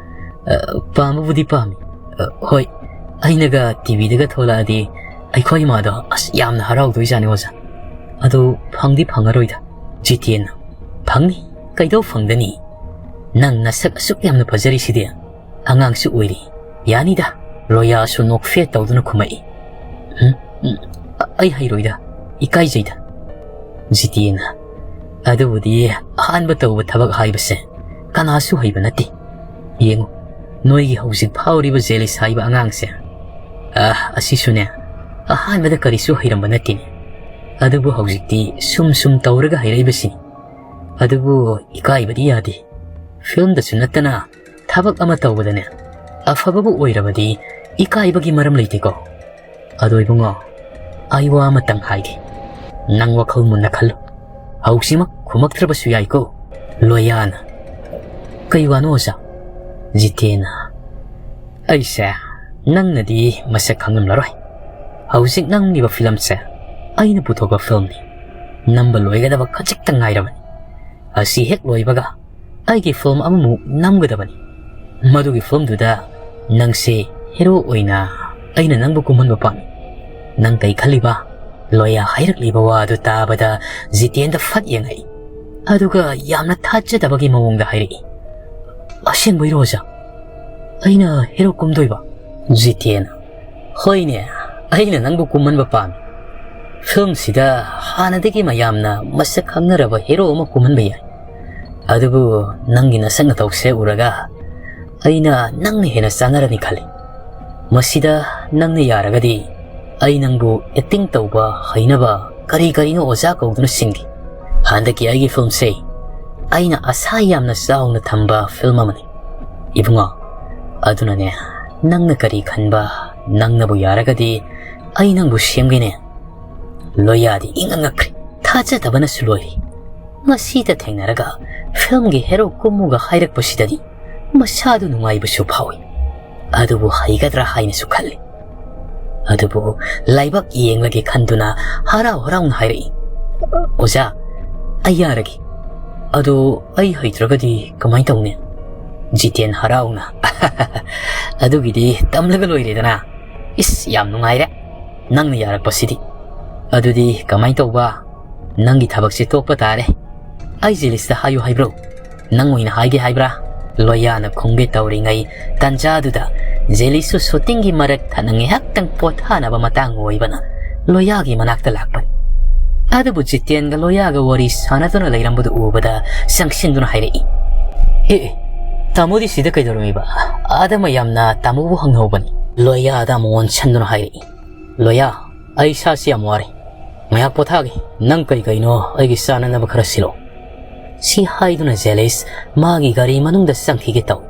"ꯑ, ꯄꯥꯝꯕꯕꯨꯗꯤ ꯄꯥꯝꯃꯤ꯫ ꯑ, ꯍꯣꯏ, ꯑꯩꯅꯒ ꯇꯤꯚꯤꯗꯒ ꯊꯣꯛꯂꯛꯑꯗꯤ ꯑꯩꯈꯣꯏ ꯏꯃꯥꯗꯣ ꯑꯁ ꯌꯥꯝꯅ ꯍꯔꯥꯎꯗꯣꯏꯖꯥꯠꯅꯤ ꯑꯣꯖꯥ꯫ ꯑꯗꯨ ꯐꯪꯗꯤ ꯐꯪꯉꯔꯣꯏꯗ꯫" ꯖꯤꯇꯦꯟꯅ, "ꯐꯪꯅꯤ, ꯀꯩꯗꯧ ꯐꯪꯗꯅꯤ? ꯅꯪ ꯅꯁꯛ ꯑꯁꯨꯛ ꯌꯥꯝꯅ ꯐꯖꯔꯤꯁꯤꯗꯤ, ꯑꯉꯥꯡꯁꯨ ꯑꯣꯏꯔꯤ꯫ ꯌꯥꯅꯤꯗ꯫" ꯂꯣꯌꯥꯁꯨ ꯅꯣꯛꯐꯦꯠ ꯇꯧꯗꯨꯅ ꯈꯨꯝꯃꯛꯏ, "ꯎꯝ, ꯎꯝ, ꯑ-, ꯑꯩ ꯍꯩꯔꯣꯏꯗ, ꯏꯀꯥꯏꯖꯩꯗ꯫" ꯖꯤꯇꯦꯟꯅ, "ꯑꯗꯨꯕꯨꯗꯤ ꯑꯍꯥꯟꯕ ꯇꯧꯕ ꯊꯕꯛ ꯍꯥꯏꯕꯁꯦ ꯀꯅꯥꯁꯨ ꯍꯩꯕ ꯅꯠꯇꯦ꯫ ꯌꯦꯡꯉꯨ, ꯅꯣꯏꯒꯤ ꯍꯧꯖꯤꯛ ꯐꯥꯎꯔꯤꯕ ꯖꯦꯂꯤꯁ ꯍꯥꯏꯕ ꯑꯉꯥꯡꯁꯦ, ꯑ, ꯑꯁꯤꯁꯨꯅꯦ, ꯑꯍꯥꯟꯕꯗ ꯀꯔꯤꯁꯨ ꯍꯩꯔꯝꯕ ꯅꯠꯇꯦꯅꯦ꯫ ꯑꯗꯨꯕꯨ ꯍꯧꯖꯤꯛꯇꯤ ꯁꯨꯝ ꯁꯨꯝ ꯇꯧꯔꯒ ꯍꯩꯔꯛꯏꯕꯁꯤꯅꯤ꯫ ꯑꯗꯨꯕꯨ ꯏꯀꯥꯏꯕꯗꯤ ꯌꯥꯗꯦ꯫ ꯐꯤꯂꯝꯗꯁꯨ ꯅꯠꯇꯅ ꯊꯕꯛ ꯑꯃ ꯇꯧꯕꯗꯅꯦ, ꯑꯐꯕꯕꯨ ꯑꯣꯏꯔꯕꯗꯤ ꯏꯀꯥꯏꯕꯒꯤ ꯃꯔꯝ ꯂꯩꯇꯦꯀꯣ꯫ ꯑꯗꯣ ꯏꯕꯨꯡꯉꯣ, ꯑꯩ ꯋꯥ ꯑꯃꯇꯪ ꯍꯥꯏꯒꯦ꯫ ꯅꯪ ꯋꯥꯈꯜ ꯃꯨꯟꯅ ꯈꯜꯂꯨ꯫ ꯍꯧꯖꯤꯛꯃꯛ ꯈꯨꯝꯃꯛꯇ꯭ꯔꯕꯁꯨ ꯌꯥꯏꯀꯣ꯫" ꯂꯣꯌꯥꯅ, "ꯀꯩ ꯋꯥꯅꯣ ꯑꯣꯖꯥ?" ꯖꯤꯇꯦꯟꯅ, "ꯑꯩꯁꯦ ꯅꯪꯅꯗꯤ ꯃꯁꯛ ꯈꯪꯂꯝꯂꯔꯣꯏ꯫ ꯍꯧꯖꯤꯛ ꯅꯝꯂꯤꯕ ꯐꯤꯂꯝꯁꯦ ꯑꯩꯅ ꯄꯨꯊꯣꯛꯄ ꯐꯤꯂꯝꯅꯤ꯫ ꯅꯝꯕ ꯂꯣꯏꯒꯗꯕ ꯈꯖꯤꯛꯇ ꯉꯥꯏꯔꯕꯅꯤ꯫ ꯑꯁꯤ ꯍꯦꯛ ꯂꯣꯏꯕꯒ ꯑꯩꯒꯤ ꯐꯤꯂꯝ ꯑꯃꯃꯨꯛ ꯅꯝꯒꯗꯕꯅꯤ꯫ ꯃꯗꯨꯒꯤ ꯐꯤꯂꯝꯗꯨꯗ ꯅꯪꯁꯦ ꯍꯦꯔꯣ ꯑꯣꯏꯅ ꯑꯩꯅ ꯅꯪꯕꯨ ꯀꯨꯝꯍꯟꯕ ꯄꯥꯝꯃꯤ꯫ ꯅꯪ ꯀꯩ ꯈꯜꯂꯤꯕ?" ꯂꯣꯌꯥ ꯍꯥꯏꯔꯛꯂꯤꯕ ꯋꯥ ꯑꯗꯨ ꯇꯥꯕꯗ ꯖꯤꯇꯦꯟꯗ ꯐꯠ ꯌꯦꯡꯉꯛꯏ꯫ ꯑꯗꯨꯒ ꯌꯥꯝꯅ ꯊꯥꯖꯗꯕꯒꯤ ꯃꯑꯣꯡꯗ ꯍꯥꯏꯔꯛꯏ, "ꯑꯁꯦꯡꯕꯩꯔꯣ ꯑꯣꯖꯥ? ꯑꯩꯅ ꯍꯦꯔꯣ ꯀꯨꯝꯗꯣꯏꯕ?" ꯖꯤꯇꯦꯟ, "ꯍꯣꯏꯅꯦ, ꯑꯩꯅ ꯅꯪꯕꯨ ꯀꯨꯝꯍꯟꯕ ꯄꯥꯝꯃꯤ꯫ ꯐꯤꯂꯝꯁꯤꯗ ꯍꯥꯟꯅꯗꯒꯤ ꯃꯌꯥꯝꯅ ꯃꯁꯛ ꯈꯪꯅꯔꯕ ꯍꯦꯔꯣ ꯑꯃ ꯀꯨꯝꯍꯟꯕ ꯌꯥꯏ꯫ ꯑꯗꯨꯕꯨ ꯅꯪꯒꯤ ꯅꯁꯛ ꯅꯇꯧꯁꯦ ꯎꯔꯒ ꯑꯩꯅ ꯅꯪꯅ ꯍꯦꯟꯅ ꯆꯥꯟꯅꯔꯅꯤ ꯈꯜꯂꯤ꯫ ꯃꯁꯤꯗ ꯅꯪꯅ ꯌꯥꯔꯒꯗꯤ ꯑꯩ ꯅꯪꯕꯨ ꯑꯦꯛꯇꯤꯡ ꯇꯧꯕ ꯍꯩꯅꯕ ꯀꯔꯤ ꯀꯔꯤꯅꯣ ꯑꯣꯖꯥ ꯀꯧꯗꯨꯅ ꯁꯤꯡꯒꯦ꯫ ꯍꯟꯗꯛꯀꯤ ꯑꯩꯒꯤ ꯐꯤꯂꯝꯁꯦ ꯑꯩꯅ ꯑꯁꯥ ꯌꯥꯝꯅ ꯆꯥꯎꯅ ꯊꯝꯕ ꯐꯤꯂꯝ ꯑꯃꯅꯤ, ꯏꯕꯨꯡꯉꯣ꯫ ꯑꯗꯨꯅꯅꯦ, ꯅꯪꯅ ꯀꯔꯤ ꯈꯟꯕ? ꯅꯪꯅꯕꯨ ꯌꯥꯔꯒꯗꯤ ꯑꯩ ꯅꯪꯕꯨ ꯁꯦꯝꯒꯦꯅꯦ꯫" ꯂꯣꯌꯥꯗꯤ ꯏꯉꯛ ꯉꯛꯈ꯭ꯔꯦ꯫ ꯊꯥꯖꯗꯕꯅꯁꯨ ꯂꯣꯏꯔꯦ꯫ ꯃꯁꯤꯗ ꯊꯦꯡꯅꯔꯒ ꯐꯤꯂꯝꯒꯤ ꯍꯦꯔꯣ ꯀꯨꯝꯃꯨꯒ ꯍꯥꯏꯔꯛꯄꯁꯤꯗꯗꯤ ꯃꯁꯥꯗꯨ ꯅꯨꯡꯉꯥꯏꯕꯁꯨ ꯐꯥꯎꯏ꯫ ꯑꯗꯨꯕꯨ ꯍꯩꯒꯗ꯭ꯔꯥ ꯍꯥꯏꯅꯁꯨ ꯈꯜꯂꯤ꯫ ꯑꯗꯨꯕꯨ ꯂꯥꯏꯕꯛ ꯌꯦꯡꯂꯒꯦ ꯈꯟꯗꯨꯅ ꯍꯔꯥꯎ ꯍꯔꯥꯎꯅ ꯍꯥꯏꯔꯛꯏ, "ꯑꯣꯖꯥ, ꯑꯩ ꯌꯥꯔꯒꯦ꯫ ꯑꯗꯣ ꯑꯩ ꯍꯩꯇ꯭ꯔꯒꯗꯤ ꯀꯃꯥꯏꯅ ꯇꯧꯅꯤ?" ꯖꯤꯇꯦꯟ ꯍꯔꯥꯎꯅ, "ꯑꯗꯨꯒꯤꯗꯤ ꯇꯝꯂꯒ ꯂꯣꯏꯔꯦꯗꯅ꯫ ꯏꯁ, ꯌꯥꯝ ꯅꯨꯡꯉꯥꯏꯔꯦ ꯅꯪꯅ ꯌꯥꯔꯛꯄꯁꯤꯗꯤ꯫ ꯑꯗꯨꯗꯤ ꯀꯃꯥꯏꯅ ꯇꯧꯕ? ꯅꯪꯒꯤ ꯊꯕꯛꯁꯦ ꯇꯣꯛꯄ ꯇꯥꯔꯦ꯫ ꯑꯩ ꯖꯦꯂꯤꯁꯇ ꯍꯥꯏꯌꯨ ꯍꯥꯏꯕ꯭ꯔꯣ? ꯅꯪ ꯑꯣꯏꯅ ꯍꯥꯏꯒꯦ ꯍꯥꯏꯕ꯭ꯔꯥ?" ꯂꯣꯌꯥꯅ ꯈꯨꯝꯒꯦ ꯇꯧꯔꯤꯉꯩ ꯇꯥꯟꯖꯥꯗꯨꯗ ꯖꯦꯂꯤꯁꯁꯨ ꯁꯨꯇꯤꯡꯒꯤ ꯃꯔꯛ ꯊꯠꯅ ꯉꯥꯏꯍꯥꯛꯇꯪ ꯄꯣꯊꯥꯅꯕ ꯃꯇꯥꯡ ꯑꯣꯏꯕꯅ ꯂꯣꯌꯥꯒꯤ ꯃꯅꯥꯛꯇ ꯂꯥꯛꯄꯅꯤ꯫ ꯑꯗꯨꯕꯨ ꯖꯤꯇꯦꯟꯒ ꯂꯣꯌꯥꯒ ꯋꯥꯔꯤ ꯁꯥꯟꯅꯗꯨꯅ ꯂꯩꯔꯝꯕꯗꯨ ꯎꯕꯗ ꯆꯪꯁꯤꯟꯗꯨꯅ ꯍꯥꯏꯔꯛꯏ, "ꯑꯦ, ꯑꯦ, ꯇꯥꯃꯣꯗꯤ ꯁꯤꯗ ꯀꯩꯗꯧꯔꯝꯃꯤꯕ? ꯑꯥꯗ ꯃꯌꯥꯝꯅ ꯇꯥꯃꯣꯕꯨ ꯍꯪꯍꯧꯕꯅꯤ꯫" ꯂꯣꯌꯥꯗ ꯑꯃꯨꯛ ꯑꯣꯟꯁꯤꯟꯗꯨꯅ ꯍꯥꯏꯔꯛꯏ, "ꯂꯣꯌꯥ, ꯑꯩ ꯏꯁꯥꯁꯤ ꯌꯥꯝ ꯋꯥꯔꯦ꯫ ꯉꯥꯏꯍꯥꯛ ꯄꯣꯊꯥꯒꯦ꯫ ꯅꯪ ꯀꯩ ꯀꯩꯅꯣ ꯑꯩꯒꯤ ꯆꯥꯅꯅꯕ ꯈꯔ ꯁꯤꯜꯂꯣ꯫" ꯁꯤ ꯍꯥꯏꯗꯨꯅ ꯖꯦꯂꯤꯁ ꯃꯥꯒꯤ ꯒꯥꯔꯤ ꯃꯅꯨꯡꯗ ꯆꯪꯈꯤꯒꯦ ꯇꯧꯏ꯫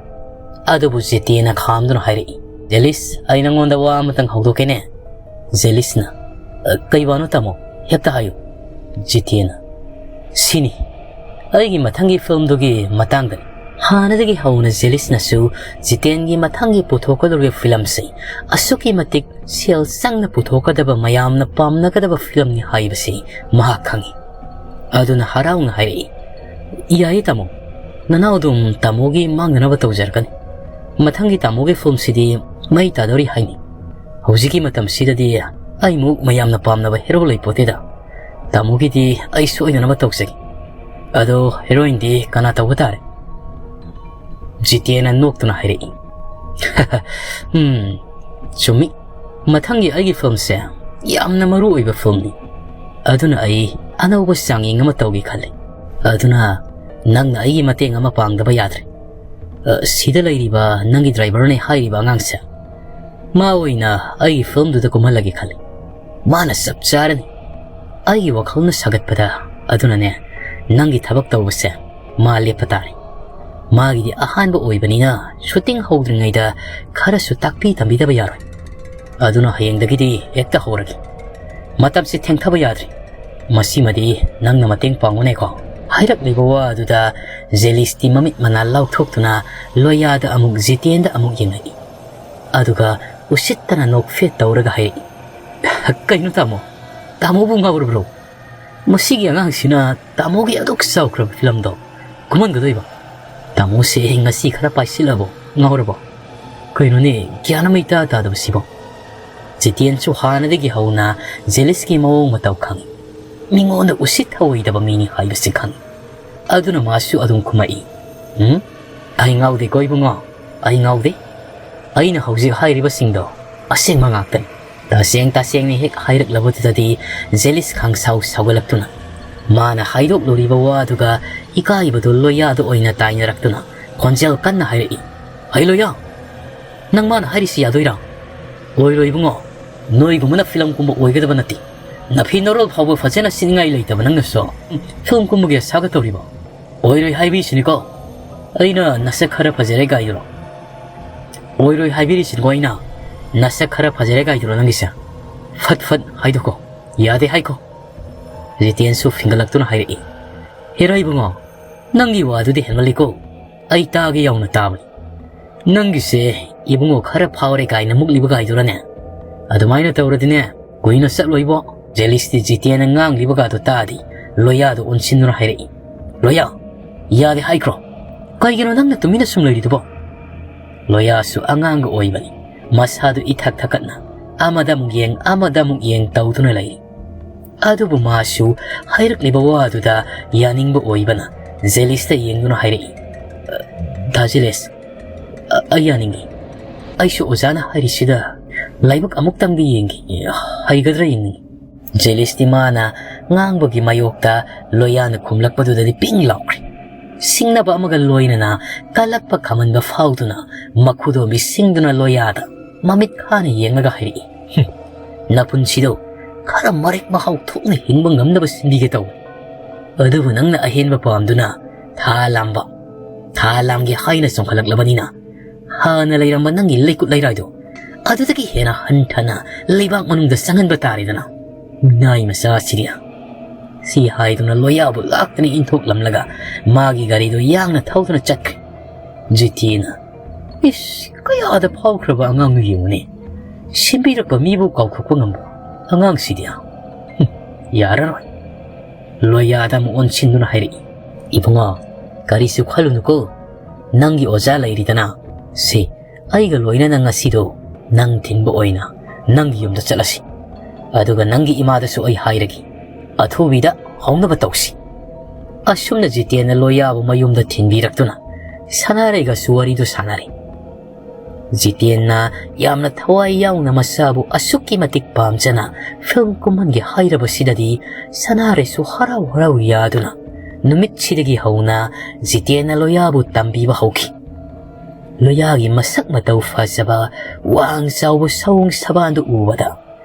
ꯑꯗꯨꯕꯨ ꯖꯤꯇꯦꯟꯅ ꯈꯥꯝꯗꯨꯅ ꯍꯥꯏꯔꯛꯏ, "ꯖꯦꯂꯤꯁ, ꯑꯩ ꯅꯪꯉꯣꯟꯗ ꯋꯥ ꯑꯃꯇꯪ ꯍꯧꯗꯣꯛꯀꯦꯅꯦ꯫" ꯖꯦꯂꯤꯁꯅ, "ꯑ, ꯀꯩ ꯋꯥꯅꯣ ꯇꯥꯃꯣ? ꯍꯦꯛꯇ ꯍꯥꯏꯌꯨ꯫" ꯖꯤꯇꯦꯟꯅ, "ꯁꯤꯅꯤ, ꯑꯩꯒꯤ ꯃꯊꯪꯒꯤ ꯐꯤꯂꯝꯗꯨꯒꯤ ꯃꯇꯥꯡꯗꯅꯤ꯫" ꯍꯥꯟꯅꯗꯒꯤ ꯍꯧꯅ ꯖꯦꯂꯤꯁꯅꯁꯨ ꯖꯤꯇꯦꯟꯒꯤ ꯃꯊꯪꯒꯤ ꯄꯨꯊꯣꯛꯀꯗꯧꯔꯤꯕ ꯐꯤꯂꯝꯁꯤ ꯑꯁꯨꯛꯀꯤ ꯃꯇꯤꯛ ꯁꯦꯜ ꯆꯪꯅ ꯄꯨꯊꯣꯛꯀꯗꯕ, ꯃꯌꯥꯝꯅ ꯄꯥꯝꯅꯒꯗꯕ ꯐꯤꯂꯝꯅꯤ ꯍꯥꯏꯕꯁꯤ ꯃꯍꯥꯛ ꯈꯪꯏ꯫ ꯑꯗꯨꯅ ꯍꯔꯥꯎꯅ ꯍꯥꯏꯔꯛꯏ, "ꯌꯥꯏꯌꯦ ꯇꯥꯃꯣ, ꯅꯅꯥꯎ ꯑꯗꯨꯝ ꯇꯥꯃꯣꯒꯤ ꯃꯥꯡꯅꯅꯕ ꯇꯧꯖꯔꯛꯀꯅꯤ꯫ ꯃꯊꯪꯒꯤ ꯇꯥꯃꯣꯒꯤ ꯐꯤꯂꯝꯁꯤꯗꯤ ꯃꯩ ꯇꯥꯗꯧꯔꯤ ꯍꯥꯏꯅꯤ꯫ ꯍꯧꯖꯤꯛꯀꯤ ꯃꯇꯝꯁꯤꯗꯗꯤ ꯑꯩꯃꯨꯛ ꯃꯌꯥꯝꯅ ꯄꯥꯝꯅꯕ ꯍꯦꯔꯣ ꯂꯩꯄꯣꯠꯇꯦꯗ꯫ ꯇꯥꯃꯣꯒꯤꯗꯤ ꯑꯩ ꯁꯣꯏꯗꯅꯕ ꯇꯧꯖꯒꯦ꯫ ꯑꯗꯣ ꯍꯦꯔꯣꯏꯟꯗꯤ ꯀꯅꯥ ꯇꯧꯕ ꯇꯥꯔꯦ? ꯖꯤꯇꯦꯟꯅ ꯅꯣꯛꯇꯨꯅ ꯍꯥꯏꯔꯛꯏ꯫ ꯎꯝ, ꯆꯨꯝꯃꯤ꯫ ꯃꯊꯪꯒꯤ ꯑꯩꯒꯤ ꯐꯤꯂꯝꯁꯦ ꯌꯥꯝꯅ ꯃꯔꯨ ꯑꯣꯏꯕ ꯐꯤꯂꯝꯅꯤ꯫ ꯑꯗꯨꯅ ꯑꯩ ꯑꯅꯧꯕ ꯆꯥꯡꯌꯦꯡ ꯑꯃ ꯇꯧꯒꯦ ꯈꯜꯂꯤ꯫ ꯑꯗꯨꯅ ꯅꯪꯅ ꯑꯩꯒꯤ ꯃꯇꯦꯡ ꯑꯃ ꯄꯥꯡꯗꯕ ꯌꯥꯗ꯭ꯔꯦ꯫ ꯑ, ꯁꯤꯗ ꯂꯩꯔꯤꯕ ꯅꯪꯒꯤ ꯗ꯭ꯔꯥꯏꯚꯔꯅꯦ ꯍꯥꯏꯔꯤꯕ ꯑꯉꯥꯡꯁꯦ, ꯃꯥ ꯑꯣꯏꯅ ꯑꯩꯒꯤ ꯐꯤꯂꯝꯗꯨꯗ ꯀꯨꯝꯍꯜꯂꯒꯦ ꯈꯜꯂꯤ꯫ ꯃꯥꯅ ꯆꯞ ꯆꯥꯔꯅꯤ꯫ ꯑꯩꯒꯤ ꯋꯥꯈꯜꯅ ꯁꯥꯒꯠꯄꯗ꯫ ꯑꯗꯨꯅꯅꯦ, ꯅꯪꯒꯤ ꯊꯕꯛ ꯇꯧꯕꯁꯦ ꯃꯥ ꯂꯦꯞꯄ ꯇꯥꯔꯦ꯫ ꯃꯥꯒꯤꯗꯤ ꯑꯍꯥꯟꯕ ꯑꯣꯏꯕꯅꯤꯅ ꯁꯨꯇꯤꯡ ꯍꯧꯗ꯭ꯔꯤꯉꯩꯗ ꯈꯔꯁꯨ ꯇꯥꯛꯄꯤ ꯇꯝꯕꯤꯗꯕ ꯌꯥꯔꯣꯏ꯫ ꯑꯗꯨꯅ ꯍꯌꯦꯡꯗꯒꯤꯗꯤ ꯍꯦꯛꯇ ꯍꯧꯔꯒꯦ꯫ ꯃꯇꯝꯁꯤ ꯊꯦꯡꯊꯕ ꯌꯥꯗ꯭ꯔꯤ꯫ ꯃꯁꯤꯃꯗꯤ ꯅꯪꯅ ꯃꯇꯦꯡ ꯄꯥꯡꯉꯨꯅꯦꯀꯣ꯫ ꯍꯥꯏꯔꯛꯂꯤꯕ ꯋꯥ ꯑꯗꯨꯗ ꯖꯦꯂꯤꯁꯇꯤ ꯃꯃꯤꯠ ꯃꯅꯥ ꯂꯥꯎꯊꯣꯛꯇꯨꯅ ꯂꯣꯌꯥꯗ ꯑꯃꯨꯛ ꯖꯤꯇꯦꯟꯗ ꯑꯃꯨꯛ ꯌꯦꯡꯂꯛꯏ꯫ ꯑꯗꯨꯒ ꯎꯁꯤꯠꯇꯅ ꯅꯣꯛꯐꯦꯠ ꯇꯧꯔꯒ ꯍꯥꯏꯔꯛꯏ, "ꯀꯩꯅꯣ ꯇꯥꯃꯣ? ꯇꯥꯃꯣꯕꯨ ꯉꯥꯎꯔꯕ꯭ꯔꯣ? ꯃꯁꯤꯒꯤ ꯑꯉꯥꯡꯁꯤꯅ ꯇꯥꯃꯣꯒꯤ ꯑꯗꯨꯛ ꯆꯥꯎꯈ꯭ꯔꯕ ꯐꯤꯂꯝꯗꯣ ꯀꯨꯝꯍꯟꯒꯗꯣꯏꯕ? ꯇꯥꯃꯣꯁꯦ ꯉꯁꯤ ꯈꯔ ꯄꯥꯏꯁꯤꯜꯂꯕꯣ? ꯉꯥꯎꯔꯕꯣ? ꯀꯩꯅꯣꯅꯦ, ꯒ꯭ꯌꯥꯟ ꯑꯃ ꯏꯇꯥ ꯇꯥꯗꯕꯁꯤꯕꯣ?" ꯖꯤꯇꯦꯟꯁꯨ ꯍꯥꯟꯅꯗꯒꯤ ꯍꯧꯅ ꯖꯦꯂꯤꯁꯀꯤ ꯃꯑꯣꯡ ꯃꯇꯧ ꯈꯪꯏ꯫ ꯃꯤꯉꯣꯟꯗ ꯎꯁꯤꯠ ꯊꯑꯣꯏꯗꯕ ꯃꯤꯅꯤ ꯍꯥꯏꯕꯁꯤ ꯈꯪꯏ꯫ ꯑꯗꯨꯅ ꯃꯥꯁꯨ ꯑꯗꯨꯝ ꯈꯨꯝꯃꯛꯏ, "ꯎꯝ? ꯑꯩ ꯉꯥꯎꯗꯦꯀꯣ ꯏꯕꯨꯡꯉꯣ, ꯑꯩ ꯉꯥꯎꯗꯦ꯫ ꯑꯩꯅ ꯍꯧꯖꯤꯛ ꯍꯥꯏꯔꯤꯕꯁꯤꯡꯗꯣ ꯑꯁꯦꯡꯕ ꯉꯥꯛꯇꯅꯤ꯫" ꯇꯁꯦꯡ ꯇꯁꯦꯡꯅ ꯍꯦꯛ ꯍꯥꯏꯔꯛꯂꯕꯗꯨꯗꯗꯤ ꯖꯦꯂꯤꯁ ꯈꯪꯁꯥꯎ ꯁꯥꯎꯒꯠꯂꯛꯇꯨꯅ, ꯃꯥꯅ ꯍꯥꯏꯗꯣꯛꯂꯨꯔꯤꯕ ꯋꯥꯗꯨꯒ ꯏꯀꯥꯏꯕꯗꯨ ꯂꯣꯌꯥꯗ ꯑꯣꯏꯅ ꯇꯥꯏꯅꯔꯛꯇꯨꯅ ꯈꯣꯟꯖꯦꯜ ꯀꯟꯅ ꯍꯥꯏꯔꯛꯏ, "ꯍꯩ ꯂꯣꯌꯥ, ꯅꯪ ꯃꯥꯅ ꯍꯥꯏꯔꯤꯁꯤ ꯌꯥꯗꯣꯏꯔꯥ? ꯑꯣꯏꯔꯣꯏ ꯏꯕꯨꯡꯉꯣ, ꯅꯣꯏꯒꯨꯝꯕꯅ ꯐꯤꯂꯝ ꯀꯨꯝꯕ ꯑꯣꯏꯒꯗꯕ ꯅꯠꯇꯦ꯫ ꯅꯐꯤ ꯅꯔꯣꯜ ꯐꯥꯎꯕ ꯐꯖꯅ ꯁꯤꯠꯅꯤꯡꯉꯥꯏ ꯂꯩꯇꯕ ꯅꯪꯅꯁꯨ ꯐꯤꯂꯝ ꯀꯨꯝꯕꯒꯤ ꯑꯁꯥꯒ ꯇꯧꯔꯤꯕ? ꯑꯣꯏꯔꯣꯏ ꯍꯥꯏꯕꯤꯁꯤꯅꯤꯀꯣ꯫ ꯑꯩꯅ ꯅꯁꯛ ꯈꯔ ꯐꯖꯔꯦ ꯒꯥꯏꯗꯨꯔꯣ? ꯑꯣꯏꯔꯣꯏ ꯍꯥꯏꯕꯤꯔꯤꯁꯤꯅꯤꯀꯣ ꯑꯩꯅ꯫ ꯅꯁꯛ ꯈꯔ ꯐꯖꯔꯦ ꯒꯥꯏꯗꯨꯔꯣ ꯅꯪꯒꯤꯁꯦ? ꯐꯠ ꯐꯠ ꯍꯥꯏꯗꯣꯛꯀꯣ꯫ ꯌꯥꯗꯦ ꯍꯥꯏꯀꯣ꯫" ꯖꯤꯇꯦꯟꯁꯨ ꯐꯤꯡꯒꯠꯂꯛꯇꯨꯅ ꯍꯥꯏꯔꯛꯏ, "ꯍꯦꯔꯥ ꯏꯕꯨꯡꯉꯣ, ꯅꯪꯒꯤ ꯋꯥꯗꯨꯗꯤ ꯍꯦꯟꯃꯜꯂꯤꯀꯣ꯫ ꯑꯩ ꯇꯥꯒꯦ ꯌꯥꯎꯅ ꯇꯥꯕꯅꯤ꯫ ꯅꯪꯒꯤꯁꯦ ꯏꯕꯨꯡꯉꯣ ꯈꯔ ꯐꯥꯎꯔꯦ ꯀꯥꯏꯅ ꯃꯨꯛꯂꯤꯕ ꯒꯥꯏꯗꯨꯔꯅꯦ? ꯑꯗꯨꯃꯥꯏꯅ ꯇꯧꯔꯗꯤꯅꯦ, ꯀꯨꯏꯅ ꯆꯠꯂꯣꯏꯕꯣ꯫" ꯖꯦꯂꯤꯁꯇꯤ ꯖꯤꯇꯦꯟꯅ ꯉꯥꯡꯂꯤꯕꯒꯗꯣ ꯇꯥꯗꯤ ꯂꯣꯌꯥꯗ ꯑꯣꯟꯁꯤꯟꯗꯨꯅ ꯍꯥꯏꯔꯛꯏ, "ꯂꯣꯌꯥ, ꯌꯥꯗꯦ ꯍꯥꯏꯈ꯭ꯔꯣ꯫ "ꯀꯩꯒꯤꯅꯣ ꯅꯪꯅ ꯇꯨꯃꯤꯟꯅ ꯁꯨꯝ ꯂꯩꯔꯤꯗꯨꯕꯣ?" ꯂꯣꯌꯥꯁꯨ ꯑꯉꯥꯡꯒ ꯑꯣꯏꯕꯅꯤ, ꯃꯁꯥꯗꯨ ꯏꯊꯛ ꯊꯛꯀꯠꯅ ꯑꯃꯗ ꯑꯃꯨꯛ ꯌꯦꯡ, ꯑꯃꯗ ꯑꯃꯨꯛ ꯌꯦꯡ ꯇꯧꯗꯨꯅ ꯂꯩꯔꯤ꯫ ꯑꯗꯨꯕꯨ ꯃꯥꯁꯨ ꯍꯥꯏꯔꯛꯂꯤꯕ ꯋꯥꯗꯨꯗ ꯌꯥꯅꯤꯡꯕ ꯑꯣꯏꯕꯅ ꯖꯦꯂꯤꯁꯇ ꯌꯦꯡꯗꯨꯅ ꯍꯥꯏꯔꯛꯏ, "ꯗꯥ ꯖꯦꯂꯤꯁ, ꯑ-, ꯑꯩ ꯌꯥꯅꯤꯡꯉꯤ꯫ ꯑꯩꯁꯨ ꯑꯣꯖꯥꯅ ꯍꯥꯏꯔꯤꯁꯤꯗ ꯂꯥꯏꯕꯛ ꯑꯃꯨꯛꯇꯪꯗꯤ ꯌꯦꯡꯒꯦ, ꯍꯩꯒꯗ꯭ꯔꯥ ꯌꯦꯡꯅꯤꯡꯉꯤ꯫" ꯖꯦꯂꯤꯁꯇꯤ ꯃꯥꯅ ꯉꯥꯡꯕꯒꯤ ꯃꯥꯌꯣꯛꯇ ꯂꯣꯌꯥꯅ ꯈꯨꯝꯂꯛꯄꯗꯨꯗꯗꯤ ꯄꯤꯡ ꯂꯥꯎꯈ꯭ꯔꯦ꯫ ꯁꯤꯡꯅꯕ ꯑꯃꯒ ꯂꯣꯏꯅꯅ ꯀꯜꯂꯛꯄ ꯈꯝꯍꯟꯕ ꯐꯥꯎꯗꯨꯅ ꯃꯈꯨꯗꯣꯝꯕꯤ ꯁꯤꯡꯗꯨꯅ ꯂꯣꯌꯥꯗ ꯃꯃꯤꯠ ꯈꯥꯅ ꯌꯦꯡꯂꯒ ꯍꯥꯏꯔꯛꯏ, "ꯍꯨꯝ, ꯅꯄꯨꯟꯁꯤꯗꯣ ꯈꯔ ꯃꯔꯦꯛ ꯃꯍꯥꯎ ꯊꯣꯛꯅ ꯍꯤꯡꯕ ꯉꯝꯅꯕ ꯁꯤꯟꯕꯤꯒꯦ ꯇꯧ꯫ ꯑꯗꯨꯕꯨ ꯅꯪꯅ ꯑꯍꯦꯟꯕ ꯄꯥꯝꯗꯨꯅ ꯊꯥ ꯂꯥꯝꯕ, ꯊꯥ ꯂꯥꯝꯒꯦ ꯍꯥꯏꯅ ꯆꯣꯡꯈꯠꯂꯛꯂꯕꯅꯤꯅ, ꯍꯥꯟꯅ ꯂꯩꯔꯝꯕ ꯅꯪꯒꯤ ꯂꯩꯀꯨꯠ ꯂꯩꯔꯥꯏꯗꯣ ꯑꯗꯨꯗꯒꯤ ꯍꯦꯟꯅ ꯍꯟꯊꯅ ꯂꯩꯕꯥꯛ ꯃꯅꯨꯡꯗ ꯆꯪꯍꯟꯕ ꯇꯥꯔꯦꯗꯅ, ꯃꯤꯅꯥꯏ ꯃꯆꯥꯁꯤꯗꯤ꯫" ꯁꯤ ꯍꯥꯏꯗꯨꯅ ꯂꯣꯌꯥꯕꯨ ꯂꯥꯛꯇꯅ ꯏꯟꯊꯣꯛꯂꯝꯂꯒ ꯃꯥꯒꯤ ꯒꯥꯔꯤꯗꯨ ꯌꯥꯡꯅ ꯊꯧꯗꯨꯅ ꯆꯠꯈ꯭ꯔꯦ꯫ ꯖꯤꯇꯦꯟꯅ, "ꯏꯁ, ꯀꯌꯥꯗ ꯐꯥꯎꯈ꯭ꯔꯕ ꯑꯉꯥꯡꯅꯣ ꯌꯦꯡꯉꯨꯅꯦ꯫ ꯁꯤꯟꯕꯤꯔꯛꯄ ꯃꯤꯕꯨ ꯀꯥꯎꯊꯣꯛꯄ ꯉꯝꯕ ꯑꯉꯥꯡꯁꯤꯗꯤ꯫ ꯍꯨꯝ, ꯌꯥꯔꯔꯣꯏ꯫" ꯂꯣꯌꯥꯗ ꯑꯃꯨꯛ ꯑꯣꯟꯁꯤꯟꯗꯨꯅ ꯍꯥꯏꯔꯛꯏ, "ꯏꯕꯨꯡꯉꯣ, ꯀꯔꯤꯁꯨ ꯈꯜꯂꯨꯅꯨꯀꯣ꯫ ꯅꯪꯒꯤ ꯑꯣꯖꯥ ꯂꯩꯔꯤꯗꯅ꯫ ꯁꯤ, ꯑꯩꯒ ꯂꯣꯏꯅꯅ ꯉꯁꯤꯗꯣ ꯅꯪ ꯊꯤꯟꯕ ꯑꯣꯏꯅ ꯅꯪꯒꯤ ꯌꯨꯝꯗ ꯆꯠꯂꯁꯤ꯫ ꯑꯗꯨꯒ ꯅꯪꯒꯤ ꯏꯃꯥꯗꯁꯨ ꯑꯩ ꯍꯥꯏꯔꯒꯦ꯫ ꯑꯊꯨꯕꯤꯗ ꯍꯧꯅꯕ ꯇꯧꯁꯤ꯫" ꯑꯁꯨꯝꯅ ꯖꯤꯇꯦꯟꯅ ꯂꯣꯌꯥꯕꯨ ꯃꯌꯨꯝꯗ ꯊꯤꯟꯕꯤꯔꯛꯇꯨꯅ ꯁꯅꯥꯔꯩꯒꯁꯨ ꯋꯥꯔꯤꯗꯨ ꯁꯥꯟꯅꯔꯦ꯫ ꯖꯤꯇꯦꯟꯅ ꯌꯥꯝꯅ ꯊꯋꯥꯏ ꯌꯥꯎꯅ ꯃꯆꯥꯕꯨ ꯑꯁꯨꯛꯀꯤ ꯃꯇꯤꯛ ꯄꯥꯝꯖꯅ ꯐꯤꯜꯝ ꯀꯨꯝꯍꯟꯒꯦ ꯍꯥꯏꯔꯕꯁꯤꯗꯗꯤ ꯁꯅꯥꯔꯩꯁꯨ ꯍꯔꯥꯎ ꯍꯔꯥꯎ ꯌꯥꯗꯨꯅ ꯅꯨꯃꯤꯠꯁꯤꯗꯒꯤ ꯍꯧꯅ ꯖꯤꯇꯦꯟꯅ ꯂꯣꯌꯥꯕꯨ ꯇꯝꯕꯤꯕ ꯍꯧꯈꯤ꯫ ꯂꯣꯌꯥꯒꯤ ꯃꯁꯛ ꯃꯇꯧ ꯐꯖꯕ, ꯋꯥꯡ ꯆꯥꯎꯕ ꯁꯑꯣꯡ ꯁꯕꯥꯟꯗꯨ ꯎꯕꯗ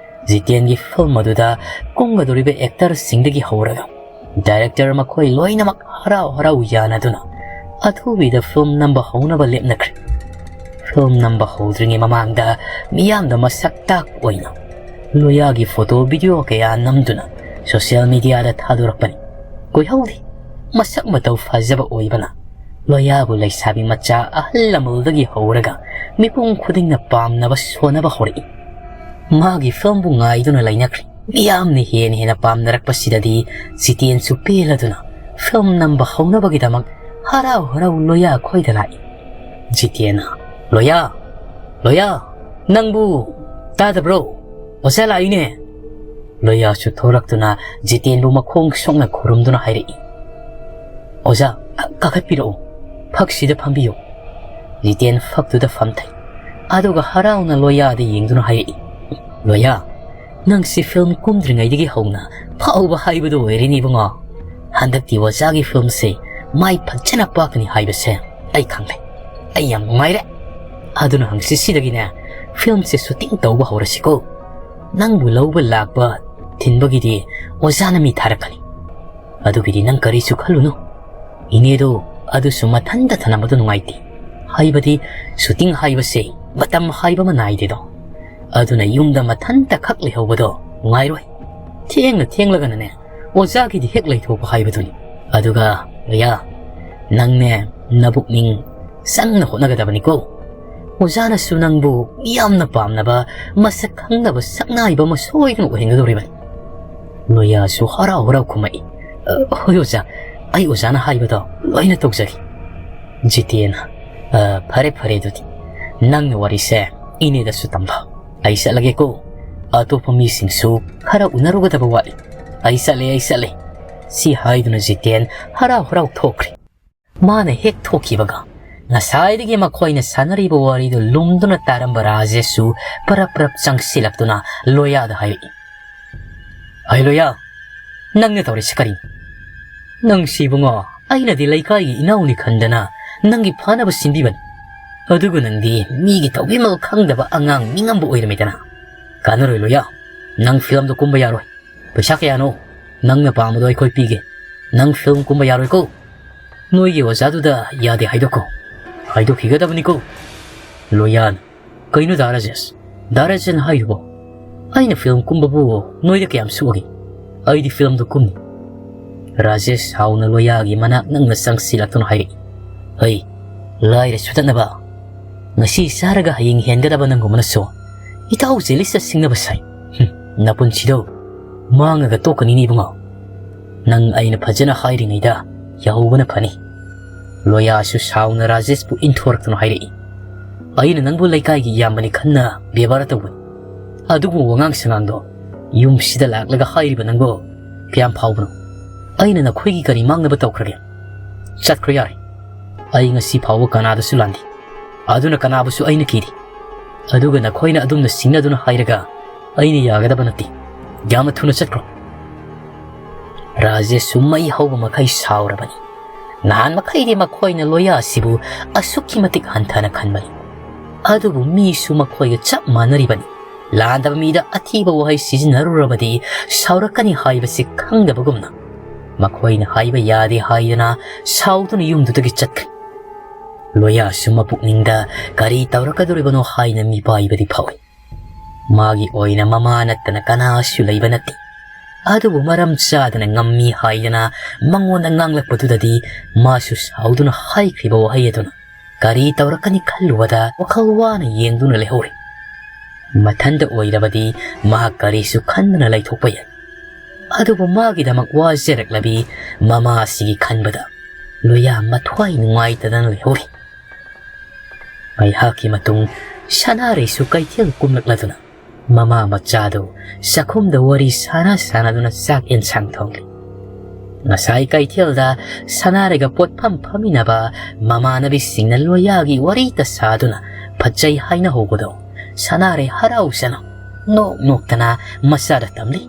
ꯖꯤꯇꯦꯟꯒꯤ ꯐꯤꯜꯝ ꯑꯗꯨꯗ ꯀꯨꯝꯒꯗꯧꯔꯤꯕ ꯑꯦꯛꯇꯔꯁꯤꯡꯗꯒꯤ ꯍꯧꯔꯒ ꯗꯥꯏꯔꯦꯛꯇꯔ ꯃꯈꯣꯏ ꯂꯣꯏꯅꯃꯛ ꯍꯔꯥꯎ ꯍꯔꯥꯎ ꯌꯥꯅꯗꯨꯅ ꯑꯊꯨꯕꯤꯗ ꯐꯤꯜꯝ ꯅꯝꯕ ꯍꯧꯅꯕ ꯂꯦꯞꯅꯈ꯭ꯔꯦ꯫ ꯐꯤꯜꯝ ꯅꯝꯕ ꯍꯧꯗ꯭ꯔꯤꯉꯩ ꯃꯃꯥꯡꯗ ꯃꯤꯌꯥꯝꯗ ꯃꯁꯛ ꯇꯥꯛꯄ ꯑꯣꯏꯅ ꯂꯣꯌꯥꯒꯤ ꯐꯣꯇꯣ ꯚꯤꯗꯤꯑꯣ ꯀꯌꯥ ꯅꯝꯗꯨꯅ ꯁꯣꯁꯤꯌꯦꯜ ꯃꯤꯗꯤꯌꯥꯗ ꯊꯥꯗꯣꯔꯛꯄꯅꯤ꯫ ꯀꯨꯏꯍꯧꯗꯦ, ꯃꯁꯛ ꯃꯇꯧ ꯐꯖꯕ ꯑꯣꯏꯕꯅ ꯂꯣꯌꯥꯕꯨ ꯂꯩꯁꯥꯕꯤ ꯃꯆꯥ ꯑꯍꯜ ꯂꯃꯟꯗꯒꯤ ꯍꯧꯔꯒ ꯃꯤꯄꯨꯝ ꯈꯨꯗꯤꯡꯅ ꯄꯥꯝꯅꯕ ꯁꯣꯟꯅꯕ ꯍꯧꯔꯛꯏ꯫ ꯃꯥꯒꯤ ꯐꯤꯜꯝꯕꯨ ꯉꯥꯏꯗꯨꯅ ꯂꯩꯅꯈ꯭ꯔꯦ꯫ ꯃꯤꯌꯥꯝꯅ ꯍꯦꯟꯅ ꯍꯦꯟꯅ ꯄꯥꯝꯅꯔꯛꯄꯁꯤꯗꯗꯤ ꯖꯤꯇꯦꯟꯁꯨ ꯄꯦꯜꯂꯗꯨꯅ ꯐꯤꯜꯝ ꯅꯝꯕ ꯍꯧꯅꯕꯒꯤꯗꯃꯛ ꯍꯔꯥꯎ ꯍꯔꯥꯎ ꯂꯣꯌꯥ ꯈꯣꯏꯗ ꯂꯥꯛꯏ꯫ ꯖꯤꯇꯦꯟꯅ, "ꯂꯣꯌꯥ, ꯂꯣꯌꯥ, ꯅꯪꯕꯨ ꯇꯥꯗꯕ꯭ꯔꯣ? ꯑꯣꯖꯥ ꯂꯥꯛꯏꯅꯦ!" ꯂꯣꯌꯥꯁꯨ ꯊꯣꯔꯛꯇꯨꯅ ꯖꯤꯇꯦꯟꯕꯨ ꯃꯈꯣꯡ ꯁꯣꯛꯅ ꯈꯨꯔꯨꯝꯗꯨꯅ ꯍꯥꯏꯔꯛꯏ, "ꯑꯣꯖꯥ, ꯀꯥꯈꯠꯄꯤꯔꯛꯎ, ꯐꯛꯁꯤꯗ ꯐꯝꯕꯤꯌꯨ꯫" ꯖꯤꯇꯦꯟ ꯐꯛꯇꯨꯗ ꯐꯝꯊꯩ꯫ ꯑꯗꯨꯒ ꯍꯔꯥꯎꯅ ꯂꯣꯌꯥꯗ ꯌꯦꯡꯗꯨꯅ ꯍꯥꯏꯔꯛꯏ, "ꯂꯣꯌꯥ, ꯅꯪꯁꯤ ꯐꯤꯂꯝ ꯀꯨꯝꯗ꯭ꯔꯤꯉꯩꯗꯒꯤ ꯍꯧꯅ ꯐꯥꯎꯕ ꯍꯥꯏꯕꯗꯨ ꯑꯣꯏꯔꯦꯅꯦ ꯏꯕꯨꯡꯉꯣ꯫ ꯍꯟꯗꯛꯇꯤ ꯑꯣꯖꯥꯒꯤ ꯐꯤꯂꯝꯁꯦ ꯃꯥꯏ ꯐꯖꯅ ꯄꯥꯛꯀꯅꯤ ꯍꯥꯏꯕꯁꯦ ꯑꯩ ꯈꯪꯂꯦ꯫ ꯑꯩ ꯌꯥꯝ ꯅꯨꯡꯉꯥꯏꯔꯦ꯫ ꯑꯗꯨꯅ ꯍꯪꯆꯤꯠꯁꯤꯗꯒꯤꯅꯦ ꯐꯤꯂꯝꯁꯦ ꯁꯨꯇꯤꯡ ꯇꯧꯕ ꯍꯧꯔꯁꯤꯀꯣ꯫ ꯅꯪꯕꯨ ꯂꯧꯕ ꯂꯥꯛꯄ ꯊꯤꯟꯕꯒꯤꯗꯤ ꯑꯣꯖꯥꯅ ꯃꯤ ꯊꯥꯔꯛꯀꯅꯤ꯫ ꯑꯗꯨꯒꯤꯗꯤ ꯅꯪ ꯀꯔꯤꯁꯨ ꯈꯜꯂꯨꯅꯨ꯫ ꯏꯅꯦꯗꯣ ꯑꯗꯨꯁꯨ ꯃꯊꯟꯇ ꯊꯅꯝꯕꯗꯣ ꯅꯨꯡꯉꯥꯏꯇꯦ꯫ ꯍꯥꯏꯕꯗꯤ ꯁꯨꯇꯤꯡ ꯍꯥꯏꯕꯁꯦ ꯃꯇꯝ ꯍꯥꯏꯕ ꯑꯃ ꯅꯥꯏꯗꯦꯗꯣ꯫ ꯑꯗꯨꯅ ꯌꯨꯝꯗ ꯃꯊꯟꯇ ꯈꯛ ꯂꯩꯍꯧꯕꯗꯣ ꯅꯨꯡꯉꯥꯏꯔꯣꯏ꯫ ꯊꯦꯡꯅ ꯊꯦꯡꯂꯒꯅꯅꯦ ꯑꯣꯖꯥꯒꯤꯗꯤ ꯍꯦꯛ ꯂꯩꯊꯣꯛꯄ ꯍꯥꯏꯕꯗꯨꯅꯤ꯫ ꯑꯗꯨꯒ ꯂꯣꯌꯥ, ꯅꯪꯅꯦ ꯅꯕꯨꯛꯅꯤꯡ ꯆꯪꯅ ꯍꯣꯠꯅꯒꯗꯕꯅꯤꯀꯣ꯫ ꯑꯣꯖꯥꯅꯁꯨ ꯅꯪꯕꯨ ꯌꯥꯝꯅ ꯄꯥꯝꯅꯕ ꯃꯁꯛ ꯈꯪꯅꯕ ꯁꯛꯅꯥꯏꯕ ꯑꯃ ꯁꯣꯏꯗꯅ ꯑꯣꯏꯍꯟꯒꯗꯧꯔꯤꯕꯅꯤ꯫" ꯂꯣꯌꯥꯁꯨ ꯍꯔꯥꯎ ꯍꯔꯥꯎ ꯈꯨꯝꯃꯛꯏ, "ꯑ, ꯍꯣꯏ ꯑꯣꯖꯥ, ꯑꯩ ꯑꯣꯖꯥꯅ ꯍꯥꯏꯕꯗꯣ ꯂꯣꯏꯅ ꯇꯧꯖꯒꯦ꯫" ꯖꯤꯇꯦꯟꯅ, "ꯑ, ꯐꯔꯦ ꯐꯔꯦ, ꯑꯗꯨꯗꯤ ꯅꯪꯅ ꯋꯥꯔꯤꯁꯦ ꯏꯅꯦꯗꯁꯨ ꯇꯝꯂꯣ꯫ ꯑꯩ ꯆꯠꯂꯒꯦꯀꯣ꯫ ꯑꯇꯣꯞꯄ ꯃꯤꯁꯤꯡꯁꯨ ꯈꯔ ꯎꯅꯔꯨꯒꯗꯕ ꯋꯥꯠꯂꯤ꯫ ꯑꯩ ꯆꯠꯂꯦ, ꯑꯩ ꯆꯠꯂꯦ꯫" ꯁꯤ ꯍꯥꯏꯗꯨꯅ ꯖꯤꯇꯦꯟ ꯍꯔꯥꯎ ꯍꯔꯥꯎ ꯊꯣꯛꯈ꯭ꯔꯦ꯫ ꯃꯥꯅ ꯍꯦꯛ ꯊꯣꯛꯈꯤꯕꯒ ꯉꯁꯥꯏꯗꯒꯤ ꯃꯈꯣꯏꯅ ꯁꯥꯟꯅꯔꯤꯕ ꯋꯥꯔꯤꯗꯨ ꯂꯨꯝꯗꯨꯅ ꯇꯥꯔꯝꯕ ꯔꯥꯖꯦꯁꯁꯨ ꯄꯔꯞ ꯄꯔꯞ ꯆꯪꯁꯤꯜꯂꯛꯇꯨꯅ ꯂꯣꯌꯥꯗ ꯍꯥꯏꯔꯛꯏ, "ꯍꯩ ꯂꯣꯌꯥ, ꯅꯪꯅ ꯇꯧꯔꯤꯁꯤ ꯀꯔꯤꯅꯣ? ꯅꯪꯁꯤ ꯏꯕꯨꯡꯉꯣ, ꯑꯩꯅꯗꯤ ꯂꯩꯀꯥꯏꯒꯤ ꯏꯅꯥꯎꯅꯤ ꯈꯟꯗꯅ ꯅꯪꯒꯤ ꯐꯥꯅꯕ ꯁꯤꯟꯕꯤꯕꯅꯤ꯫ ꯑꯗꯨꯕꯨ ꯅꯪꯗꯤ ꯃꯤꯒꯤ ꯇꯧꯕꯤꯃꯜ ꯈꯪꯗꯕ ꯑꯉꯥꯡ ꯃꯤꯉꯝꯕ ꯑꯣꯏꯔꯝꯃꯤꯗꯅ꯫ ꯀꯥꯟꯅꯔꯣꯏ ꯂꯣꯌꯥ, ꯅꯪ ꯐꯤꯂꯝꯗꯣ ꯀꯨꯝꯕ ꯌꯥꯔꯣꯏ꯫ ꯄꯩꯁꯥ ꯀꯌꯥꯅꯣ? ꯅꯪꯅ ꯄꯥꯝꯕꯗꯣ ꯑꯩꯈꯣꯏ ꯄꯤꯒꯦ꯫ ꯅꯪ ꯐꯤꯂꯝ ꯀꯨꯝꯕ ꯌꯥꯔꯣꯏꯀꯣ꯫ ꯅꯣꯏꯒꯤ ꯑꯣꯖꯥꯗꯨꯗ ꯌꯥꯗꯦ ꯍꯥꯏꯗꯣꯛꯈꯣ꯫" "ꯍꯥꯏꯗꯣꯛꯈꯤꯒꯗꯕꯅꯤꯀꯣ꯫" ꯂꯣꯌꯥꯅ, "ꯀꯩꯅꯣ ꯗꯥ ꯔꯥꯖꯦꯁ? ꯗꯥ ꯔꯥꯖꯦꯟ ꯍꯥꯏꯔꯤꯕꯣ? ꯑꯩꯅ ꯐꯤꯂꯝ ꯀꯨꯝꯕꯕꯨ ꯅꯣꯏꯗ ꯀꯌꯥꯝ ꯁꯣꯛꯑꯒꯦ? ꯑꯩꯗꯤ ꯐꯤꯂꯝꯗꯣ ꯀꯨꯝꯅꯤ꯫" ꯔꯥꯖꯦꯁ ꯁꯥꯎꯅ ꯂꯣꯌꯥꯒꯤ ꯃꯅꯥꯛ ꯅꯪꯅ ꯆꯪꯁꯤꯜꯂꯛꯇꯨꯅ ꯍꯥꯏꯔꯛꯏ, "ꯍꯩ, ꯂꯥꯏꯔ ꯁꯨꯗꯠꯅꯕ꯫ ꯉꯁꯤ ꯆꯥꯔꯒ ꯍꯌꯦꯡ ꯍꯦꯟꯒꯗꯕ ꯅꯪꯒꯨꯝꯕꯅꯁꯨ ꯏꯇꯥꯎ ꯖꯦꯂꯤꯁꯇ ꯁꯤꯡꯅꯕ ꯁꯥꯏ꯫ ꯍꯨꯝ, ꯅꯄꯨꯟꯁꯤꯗꯣ ꯃꯥꯡꯉꯒ ꯇꯣꯛꯀꯅꯤꯅꯦ ꯏꯕꯨꯡꯉꯣ꯫ ꯅꯪ ꯑꯩꯅ ꯐꯖꯅ ꯍꯥꯏꯔꯤꯉꯩꯗ ꯌꯥꯍꯧꯕꯅ ꯐꯅꯤ꯫" ꯂꯣꯌꯥꯁꯨ ꯁꯥꯎꯅ ꯔꯥꯖꯦꯁꯄꯨ ꯏꯟꯊꯣꯔꯛꯇꯨꯅ ꯍꯥꯏꯔꯛꯏ, "ꯑꯩꯅ ꯅꯪꯕꯨ ꯂꯩꯀꯥꯏꯒꯤ ꯏꯌꯥꯝꯕꯅꯤ ꯈꯟꯅ ꯕꯦꯕꯥꯔ ꯇꯧꯕꯅꯤ꯫ ꯑꯗꯨꯒꯨꯝꯕ ꯋꯥꯉꯥꯡ ꯁꯉꯥꯡꯗꯣ ꯌꯨꯝꯁꯤꯗ ꯂꯥꯛꯂꯒ ꯍꯥꯏꯔꯤꯕ ꯅꯪꯕꯨ ꯀꯌꯥꯝ ꯐꯥꯎꯕꯅꯣ? ꯑꯩꯅ ꯅꯈꯣꯏꯒꯤ ꯀꯔꯤ ꯃꯥꯡꯅꯕ ꯇꯧꯈ꯭ꯔꯒꯦ? ꯆꯠꯈ꯭ꯔꯣ ꯌꯥꯔꯦ꯫ ꯑꯩ ꯉꯁꯤ ꯐꯥꯎꯕ ꯀꯅꯥꯗꯁꯨ ꯂꯥꯟꯗꯦ꯫ ꯑꯗꯨꯅ ꯀꯅꯥꯕꯨꯁꯨ ꯑꯩꯅ ꯀꯤꯗꯦ꯫ ꯑꯗꯨꯒ ꯅꯈꯣꯏꯅ ꯑꯗꯨꯝꯅ ꯁꯤꯡꯅꯗꯨꯅ ꯍꯥꯏꯔꯒ ꯑꯩꯅ ꯌꯥꯒꯗꯕ ꯅꯠꯇꯦ꯫ ꯌꯥꯝꯅ ꯊꯨꯅ ꯆꯠꯈ꯭ꯔꯣ꯫" ꯔꯥꯖꯦꯁꯁꯨ ꯃꯩ ꯍꯧꯕ ꯃꯈꯩ ꯁꯥꯎꯔꯕꯅꯤ꯫ ꯅꯍꯥꯟ ꯃꯈꯩꯗꯤ ꯃꯈꯣꯏꯅ ꯂꯣꯌꯥ ꯑꯁꯤꯕꯨ ꯑꯁꯨꯛꯀꯤ ꯃꯇꯤꯛ ꯍꯟꯊꯅ ꯈꯟꯕꯅꯤ꯫ ꯑꯗꯨꯕꯨ ꯃꯤꯁꯨ ꯃꯈꯣꯏꯒ ꯆꯞ ꯃꯥꯟꯅꯔꯤꯕꯅꯤ꯫ ꯂꯥꯟꯗꯕ ꯃꯤꯗ ꯑꯊꯤꯕ ꯋꯥꯍꯩ ꯁꯤꯖꯤꯟꯅꯔꯨꯔꯕꯗꯤ ꯁꯥꯎꯔꯛꯀꯅꯤ ꯍꯥꯏꯕꯁꯤ ꯈꯪꯗꯕꯒꯨꯝꯅ ꯃꯈꯣꯏꯅ ꯍꯥꯏꯕ ꯌꯥꯗꯦ ꯍꯥꯏꯗꯅ ꯁꯥꯎꯗꯨꯅ ꯌꯨꯝꯗꯨꯗꯒꯤ ꯆꯠꯈ꯭ꯔꯦ꯫ ꯂꯣꯌꯥꯁꯨ ꯃꯄꯨꯛꯅꯤꯡꯗ ꯀꯔꯤ ꯇꯧꯔꯛꯀꯗꯧꯔꯤꯕꯅꯣ ꯍꯥꯏꯅ ꯃꯤꯄꯥꯏꯕꯗꯤ ꯐꯥꯎꯏ꯫ ꯃꯥꯒꯤ ꯑꯣꯏꯅ ꯃꯃꯥ ꯅꯠꯇꯅ ꯀꯅꯥꯁꯨ ꯂꯩꯕ ꯅꯠꯇꯦ꯫ ꯑꯗꯨꯕꯨ ꯃꯔꯝ ꯆꯥꯗꯅ ꯉꯝꯃꯤ ꯍꯥꯏꯗꯅ ꯃꯉꯣꯟꯗ ꯉꯥꯡꯂꯛꯄꯗꯨꯗꯗꯤ ꯃꯥꯁꯨ ꯁꯥꯎꯗꯨꯅ ꯍꯥꯏꯈ꯭ꯔꯤꯕ ꯋꯥꯍꯩ ꯑꯗꯨꯅ ꯀꯔꯤ ꯇꯧꯔꯛꯀꯅꯤ ꯈꯜꯂꯨꯕꯗ ꯋꯥꯈꯜ ꯋꯥꯅ ꯌꯦꯡꯗꯨꯅ ꯂꯩꯍꯧꯔꯦ꯫ ꯃꯊꯟꯇ ꯑꯣꯏꯔꯕꯗꯤ ꯃꯍꯥꯛ ꯀꯔꯤꯁꯨ ꯈꯟꯗꯅ ꯂꯩꯊꯣꯛꯄ ꯌꯥꯏ꯫ ꯑꯗꯨꯕꯨ ꯃꯥꯒꯤꯗꯃꯛ ꯋꯥꯖꯔꯛꯂꯕꯤ ꯃꯃꯥ ꯑꯁꯤꯒꯤ ꯈꯟꯕꯗ ꯂꯣꯌꯥ ꯃꯊ꯭ꯋꯥꯏ ꯅꯨꯡꯉꯥꯏꯇꯗꯅ ꯂꯩꯍꯧꯔꯤ꯫ ꯉꯥꯏꯍꯥꯛꯀꯤ ꯃꯇꯨꯡ ꯁꯅꯥꯔꯩꯁꯨ ꯀꯩꯊꯦꯜ ꯀꯨꯝꯂꯛꯂꯗꯨꯅ ꯃꯃꯥ ꯃꯆꯥꯗꯨ ꯆꯥꯛꯈꯨꯝꯗ ꯋꯥꯔꯤ ꯁꯥꯟꯅ ꯁꯥꯟꯅꯗꯨꯅ ꯆꯥꯛ ꯑꯦꯟꯁꯥꯡ ꯊꯣꯡꯂꯤ꯫ ꯉꯁꯥꯏ ꯀꯩꯊꯦꯜꯗ ꯁꯅꯥꯔꯩꯒ ꯄꯣꯠꯐꯝ ꯐꯝꯃꯤꯟꯅꯕ ꯃꯃꯥꯟꯅꯕꯤꯁꯤꯡꯅ ꯂꯣꯌꯥꯒꯤ ꯋꯥꯔꯤꯇ ꯁꯥꯗꯨꯅ ꯐꯠꯖꯩ ꯍꯥꯏꯅ ꯍꯧꯕꯗꯣ ꯁꯅꯥꯔꯩ ꯍꯔꯥꯎꯖꯅ ꯅꯣꯛ ꯅꯣꯛꯇꯅ ꯃꯆꯥꯗ ꯇꯝꯂꯤ꯫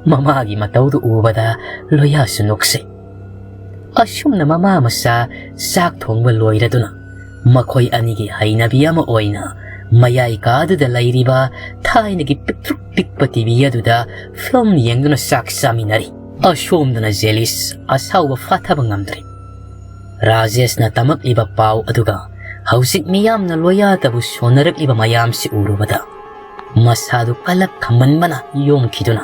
ꯃꯃꯥꯒꯤ ꯃꯇꯧꯗꯨ ꯎꯕꯗ ꯂꯣꯌꯥꯁꯨ ꯅꯣꯛꯆꯩ꯫ ꯑꯁꯨꯝꯅ ꯃꯃꯥ ꯃꯆꯥ ꯆꯥꯛ ꯊꯣꯡꯕ ꯂꯣꯏꯔꯗꯨꯅ ꯃꯈꯣꯏ ꯑꯅꯤꯒꯤ ꯍꯩꯅꯕꯤ ꯑꯃ ꯑꯣꯏꯅ ꯃꯌꯥꯏ ꯀꯥꯗꯨꯗ ꯂꯩꯔꯤꯕ ꯊꯥꯏꯅꯒꯤ ꯄꯤꯛꯇ꯭ꯔꯨꯛ ꯄꯤꯛꯄ ꯇꯤꯚꯤ ꯑꯗꯨꯗ ꯐꯤꯂꯝ ꯌꯦꯡꯗꯨꯅ ꯆꯥꯛ ꯆꯥꯃꯤꯟꯅꯔꯤ꯫ ꯑꯁꯣꯝꯗꯅ ꯖꯦꯂꯤꯁ ꯑꯁꯥꯎꯕ ꯐꯥꯊꯕ ꯉꯝꯗ꯭ꯔꯦ꯫ ꯔꯥꯖꯦꯁꯅ ꯇꯝꯃꯛꯂꯤꯕ ꯄꯥꯎ ꯑꯗꯨꯒ ꯍꯧꯖꯤꯛ ꯃꯤꯌꯥꯝꯅ ꯂꯣꯌꯥꯗꯕꯨ ꯁꯣꯟꯅꯔꯛꯂꯤꯕ ꯃꯌꯥꯝꯁꯤ ꯎꯔꯨꯕꯗ ꯃꯁꯥꯗꯨ ꯀꯂꯛ ꯈꯝꯃꯟꯕꯅ ꯌꯣꯝꯈꯤꯗꯨꯅ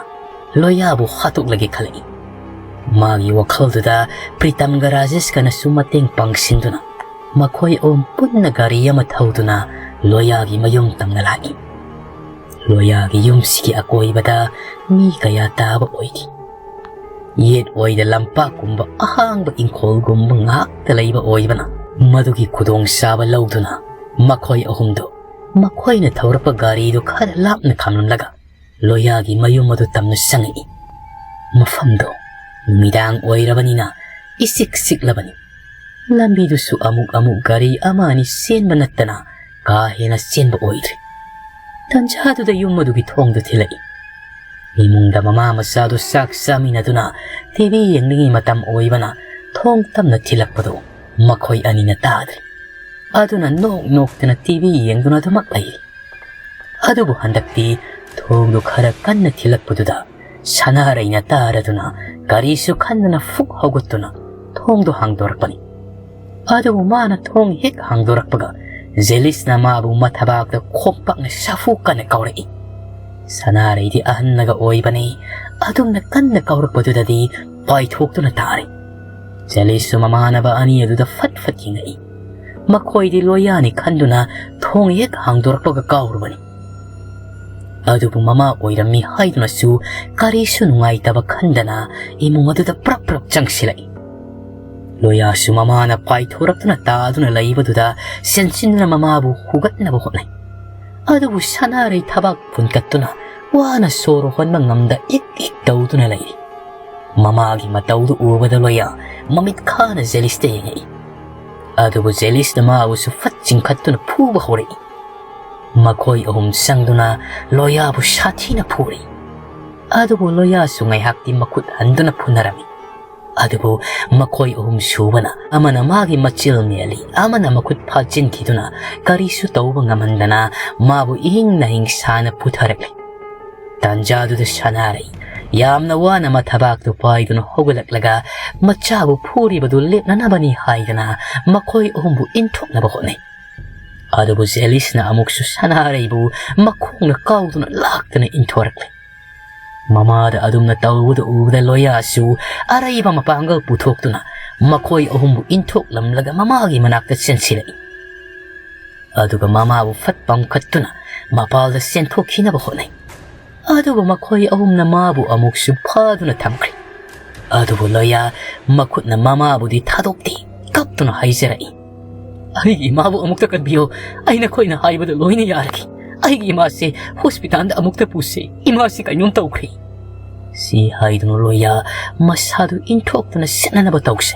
ꯂꯣꯌꯥꯕꯨ ꯍꯥꯠꯇꯣꯛꯂꯒꯦ ꯈꯜꯂꯛꯏ꯫ ꯃꯥꯒꯤ ꯋꯥꯈꯜꯗꯨꯗ ꯄ꯭ꯔꯤꯇꯝꯒ ꯔꯥꯖꯦꯁꯀꯅꯁꯨ ꯃꯇꯦꯡ ꯄꯥꯡꯁꯤꯟꯗꯨꯅ ꯃꯈꯣꯏ ꯑꯍꯨꯝ ꯄꯨꯟꯅ ꯒꯥꯔꯤ ꯑꯃ ꯊꯧꯗꯨꯅ ꯂꯣꯌꯥꯒꯤ ꯃꯌꯨꯝ ꯇꯝꯅ ꯂꯥꯛꯏ꯫ ꯂꯣꯌꯥꯒꯤ ꯌꯨꯝꯁꯤꯒꯤ ꯑꯀꯣꯏꯕꯗ ꯃꯤ ꯀꯌꯥ ꯇꯥꯕ ꯑꯣꯏꯗꯦ꯫ ꯌꯦꯠ ꯑꯣꯏꯗ ꯂꯝꯄꯥꯛꯀꯨꯝꯕ ꯑꯍꯥꯡꯕ ꯏꯪꯈꯣꯜꯒꯨꯝꯕ ꯉꯥꯛꯇ ꯂꯩꯕ ꯑꯣꯏꯕꯅ, ꯃꯗꯨꯒꯤ ꯈꯨꯗꯣꯡꯆꯥꯕ ꯂꯧꯗꯨꯅ ꯃꯈꯣꯏ ꯑꯍꯨꯝꯗꯨ ꯃꯈꯣꯏꯅ ꯊꯧꯔꯛꯄ ꯒꯥꯔꯤꯗꯨ ꯈꯔ ꯂꯥꯞꯅ ꯈꯥꯝꯂꯝꯂꯒ ꯂꯣꯌꯥꯒꯤ ꯃꯌꯨꯝ ꯑꯗꯨ ꯇꯝꯅ ꯆꯪꯉꯛꯏ꯫ ꯃꯐꯝꯗꯣ ꯅꯨꯃꯤꯗꯥꯡ ꯑꯣꯏꯔꯕꯅꯤꯅ ꯏꯆꯤꯛ ꯆꯤꯛꯂꯕꯅꯤ꯫ ꯂꯝꯕꯤꯗꯨꯁꯨ ꯑꯃꯨꯛ ꯑꯃꯨꯛ ꯒꯥꯔꯤ ꯑꯃ ꯑꯅꯤ ꯆꯦꯟꯕ ꯅꯠꯇꯅ ꯀꯥ ꯍꯦꯟꯅ ꯆꯦꯟꯕ ꯑꯣꯏꯗ꯭ꯔꯤ꯫ ꯇꯟꯖꯥꯗꯨꯗ ꯌꯨꯝ ꯑꯗꯨꯒꯤ ꯊꯣꯡꯗꯨ ꯊꯤꯜꯂꯛꯏ꯫ ꯏꯃꯨꯡꯗ ꯃꯃꯥ ꯃꯆꯥꯗꯨ ꯆꯥꯛ ꯆꯥꯃꯤꯟꯅꯗꯨꯅ ꯇꯤ ꯚꯤ ꯌꯦꯡꯂꯤꯉꯩ ꯃꯇꯝ ꯑꯣꯏꯕꯅ ꯊꯣꯡ ꯇꯝꯅ ꯊꯤꯜꯂꯛꯄꯗꯨ ꯃꯈꯣꯏ ꯑꯅꯤꯅ ꯇꯥꯗ꯭ꯔꯤ꯫ ꯑꯗꯨꯅ ꯅꯣꯛ ꯅꯣꯛꯇꯅ ꯇꯤ ꯚꯤ ꯌꯦꯡꯗꯨꯅ ꯑꯗꯨꯃꯛ ꯂꯩꯔꯤ꯫ ꯑꯗꯨꯕꯨ ꯍꯟꯗꯛꯇꯤ ꯊꯣꯡꯗꯨ ꯈꯔ ꯀꯟꯅ ꯊꯤꯜꯂꯛꯄꯗꯨꯗ ꯁꯅꯥꯔꯩꯅ ꯇꯥꯔꯗꯨꯅ ꯀꯔꯤꯁꯨ ꯈꯟꯗꯅ ꯐꯨꯛ ꯍꯧꯒꯠꯇꯨꯅ ꯊꯣꯡꯗꯨ ꯍꯥꯡꯗꯣꯔꯛꯄꯅꯤ꯫ ꯑꯗꯨꯕꯨ ꯃꯥꯅ ꯊꯣꯡ ꯍꯦꯛ ꯍꯥꯡꯗꯣꯔꯛꯄꯒ ꯖꯦꯂꯤꯁꯅ ꯃꯥꯕꯨ ꯃꯊꯕꯥꯛꯇ ꯈꯣꯝꯄꯥꯛꯅ ꯁꯥꯐꯨ ꯀꯟꯅ ꯀꯥꯎꯔꯛꯏ꯫ ꯁꯅꯥꯔꯩꯗꯤ ꯑꯍꯟꯅꯒ ꯑꯣꯏꯕꯅꯤ, ꯑꯗꯨꯝꯅ ꯀꯟꯅ ꯀꯥꯎꯔꯛꯄꯗꯨꯗꯗꯤ ꯄꯥꯏꯊꯣꯛꯇꯨꯅ ꯇꯥꯔꯦ꯫ ꯖꯦꯂꯤꯁꯁꯨ ꯃꯃꯥꯟꯅꯕ ꯑꯅꯤ ꯑꯗꯨꯗ ꯐꯠ ꯐꯠ ꯌꯦꯡꯉꯛꯏ꯫ ꯃꯈꯣꯏꯗꯤ ꯂꯣꯌꯥꯅꯤ ꯈꯟꯗꯨꯅ ꯊꯣꯡ ꯍꯦꯛ ꯍꯥꯡꯗꯣꯔꯛꯄꯒ ꯀꯥꯎꯔꯨꯕꯅꯤ꯫ ꯑꯗꯨꯕꯨ ꯃꯃꯥ ꯑꯣꯏꯔꯝꯃꯤ ꯍꯥꯏꯗꯨꯅꯁꯨ ꯀꯔꯤꯁꯨ ꯅꯨꯡꯉꯥꯏꯇꯕ ꯈꯟꯗꯅ ꯏꯃꯨꯡ ꯑꯗꯨꯗ ꯄ꯭ꯔꯞ ꯄ꯭ꯔꯞ ꯆꯪꯁꯤꯜꯂꯛꯏ꯫ ꯂꯣꯌꯥꯁꯨ ꯃꯃꯥꯅ ꯄꯥꯏꯊꯣꯔꯛꯇꯨꯅ ꯇꯥꯗꯨꯅ ꯂꯩꯕꯗꯨꯗ ꯆꯦꯟꯁꯤꯟꯗꯨꯅ ꯃꯃꯥꯕꯨ ꯍꯨꯒꯠꯅꯕ ꯍꯣꯠꯅꯩ꯫ ꯑꯗꯨꯕꯨ ꯁꯅꯥꯔꯩ ꯊꯕꯥꯛ ꯐꯨꯟꯀꯠꯇꯨꯅ ꯋꯥꯅ ꯁꯣꯔ ꯍꯣꯟꯕ ꯉꯝꯗ ꯏꯛ ꯏꯛ ꯇꯧꯗꯨꯅ ꯂꯩꯔꯤ꯫ ꯃꯃꯥꯒꯤ ꯃꯇꯧꯗꯨ ꯎꯕꯗ ꯂꯣꯌꯥ ꯃꯃꯤꯠ ꯈꯥꯅ ꯖꯦꯂꯤꯁꯇ ꯌꯦꯡꯉꯛꯏ꯫ ꯑꯗꯨꯕꯨ ꯖꯦꯂꯤꯁꯅ ꯃꯥꯕꯨꯁꯨ ꯐꯠ ꯆꯤꯡꯈꯠꯇꯨꯅ ꯐꯨꯕ ꯍꯧꯔꯛꯏ꯫ ꯃꯈꯣꯏ ꯑꯍꯨꯝ ꯆꯪꯗꯨꯅ ꯂꯣꯌꯥꯕꯨ ꯁꯥꯊꯤꯅ ꯐꯨꯔꯤ꯫ ꯑꯗꯨꯕꯨ ꯂꯣꯌꯥꯁꯨ ꯉꯥꯏꯍꯥꯛꯇꯤ ꯃꯈꯨꯠ ꯍꯟꯗꯨꯅ ꯐꯨꯅꯔꯝꯃꯤ꯫ ꯑꯗꯨꯕꯨ ꯃꯈꯣꯏ ꯑꯍꯨꯝ ꯁꯨꯕꯅ ꯑꯃꯅ ꯃꯥꯒꯤ ꯃꯆꯤꯜ ꯃꯦꯜꯂꯤ, ꯑꯃꯅ ꯃꯈꯨꯠ ꯐꯥꯖꯤꯟꯈꯤꯗꯨꯅ ꯀꯔꯤꯁꯨ ꯇꯧꯕ ꯉꯝꯍꯟꯗꯅ ꯃꯥꯕꯨ ꯏꯍꯤꯡ ꯅꯥꯍꯤꯡ ꯁꯥꯅ ꯐꯨꯊꯔꯛꯂꯤ꯫ ꯇꯥꯟꯖꯥꯗꯨꯗ ꯁꯅꯥꯔꯩ ꯌꯥꯝꯅ ꯋꯥꯅ ꯃꯊꯕꯥꯛꯇꯨ ꯄꯥꯏꯗꯨꯅ ꯍꯧꯒꯠꯂꯛꯂꯒ ꯃꯆꯥꯕꯨ ꯐꯨꯔꯤꯕꯗꯨ ꯂꯦꯞꯅꯅꯕꯅꯤ ꯍꯥꯏꯗꯅ ꯃꯈꯣꯏ ꯑꯍꯨꯝꯕꯨ ꯏꯟꯊꯣꯛꯅꯕ ꯍꯣꯠꯅꯩ꯫ ꯑꯗꯨꯕꯨ ꯖꯦꯂꯤꯁꯅ ꯑꯃꯨꯛꯁꯨ ꯁꯅꯥꯔꯩꯕꯨ ꯃꯈꯣꯡꯅ ꯀꯥꯎꯗꯨꯅ ꯂꯥꯛꯇꯅ ꯏꯟꯊꯣꯔꯛꯂꯦ꯫ ꯃꯃꯥꯗ ꯑꯗꯨꯝꯅ ꯇꯧꯕꯗꯨ ꯎꯕꯗ ꯂꯣꯌꯥꯁꯨ ꯑꯔꯩꯕ ꯃꯄꯥꯡꯒꯜ ꯄꯨꯊꯣꯛꯇꯨꯅ ꯃꯈꯣꯏ ꯑꯍꯨꯝꯕꯨ ꯏꯟꯊꯣꯛꯂꯝꯂꯒ ꯃꯃꯥꯒꯤ ꯃꯅꯥꯛꯇ ꯆꯦꯟꯁꯤꯜꯂꯛꯏ꯫ ꯑꯗꯨꯒ ꯃꯃꯥꯕꯨ ꯐꯠ ꯄꯝꯈꯠꯇꯨꯅ ꯃꯄꯥꯜꯗ ꯆꯦꯟꯊꯣꯛꯈꯤꯅꯕ ꯍꯣꯠꯅꯩ꯫ ꯑꯗꯨꯕꯨ ꯃꯈꯣꯏ ꯑꯍꯨꯝꯅ ꯃꯥꯕꯨ ꯑꯃꯨꯛꯁꯨ ꯐꯥꯗꯨꯅ ꯊꯝꯈ꯭ꯔꯦ꯫ ꯑꯗꯨꯕꯨ ꯂꯣꯌꯥ ꯃꯈꯨꯠꯅ ꯃꯃꯥꯕꯨꯗꯤ ꯊꯥꯗꯣꯛꯇꯦ, ꯀꯞꯇꯨꯅ ꯍꯥꯏꯖꯔꯛꯏ, "ꯑꯩꯒꯤ ꯏꯃꯥꯕꯨ ꯑꯃꯨꯛꯇ ꯀꯟꯕꯤꯌꯨ, ꯑꯩ ꯅꯈꯣꯏꯅ ꯍꯥꯏꯕꯗꯨ ꯂꯣꯏꯅ ꯌꯥꯔꯒꯦ꯫ ꯑꯩꯒꯤ ꯏꯃꯥꯁꯦ ꯍꯣꯁꯄꯤꯇꯥꯜꯗ ꯑꯃꯨꯛꯇ ꯄꯨꯁꯤ, ꯏꯃꯥꯁꯤ ꯀꯩꯅꯣꯝ ꯇꯧꯈ꯭ꯔꯦ"꯫ ꯁꯤ ꯍꯥꯏꯗꯨꯅ ꯂꯣꯌꯥ ꯃꯁꯥꯗꯨ ꯏꯟꯊꯣꯛꯇꯨꯅ ꯁꯦꯠꯅꯅꯕ ꯇꯧꯁꯦ꯫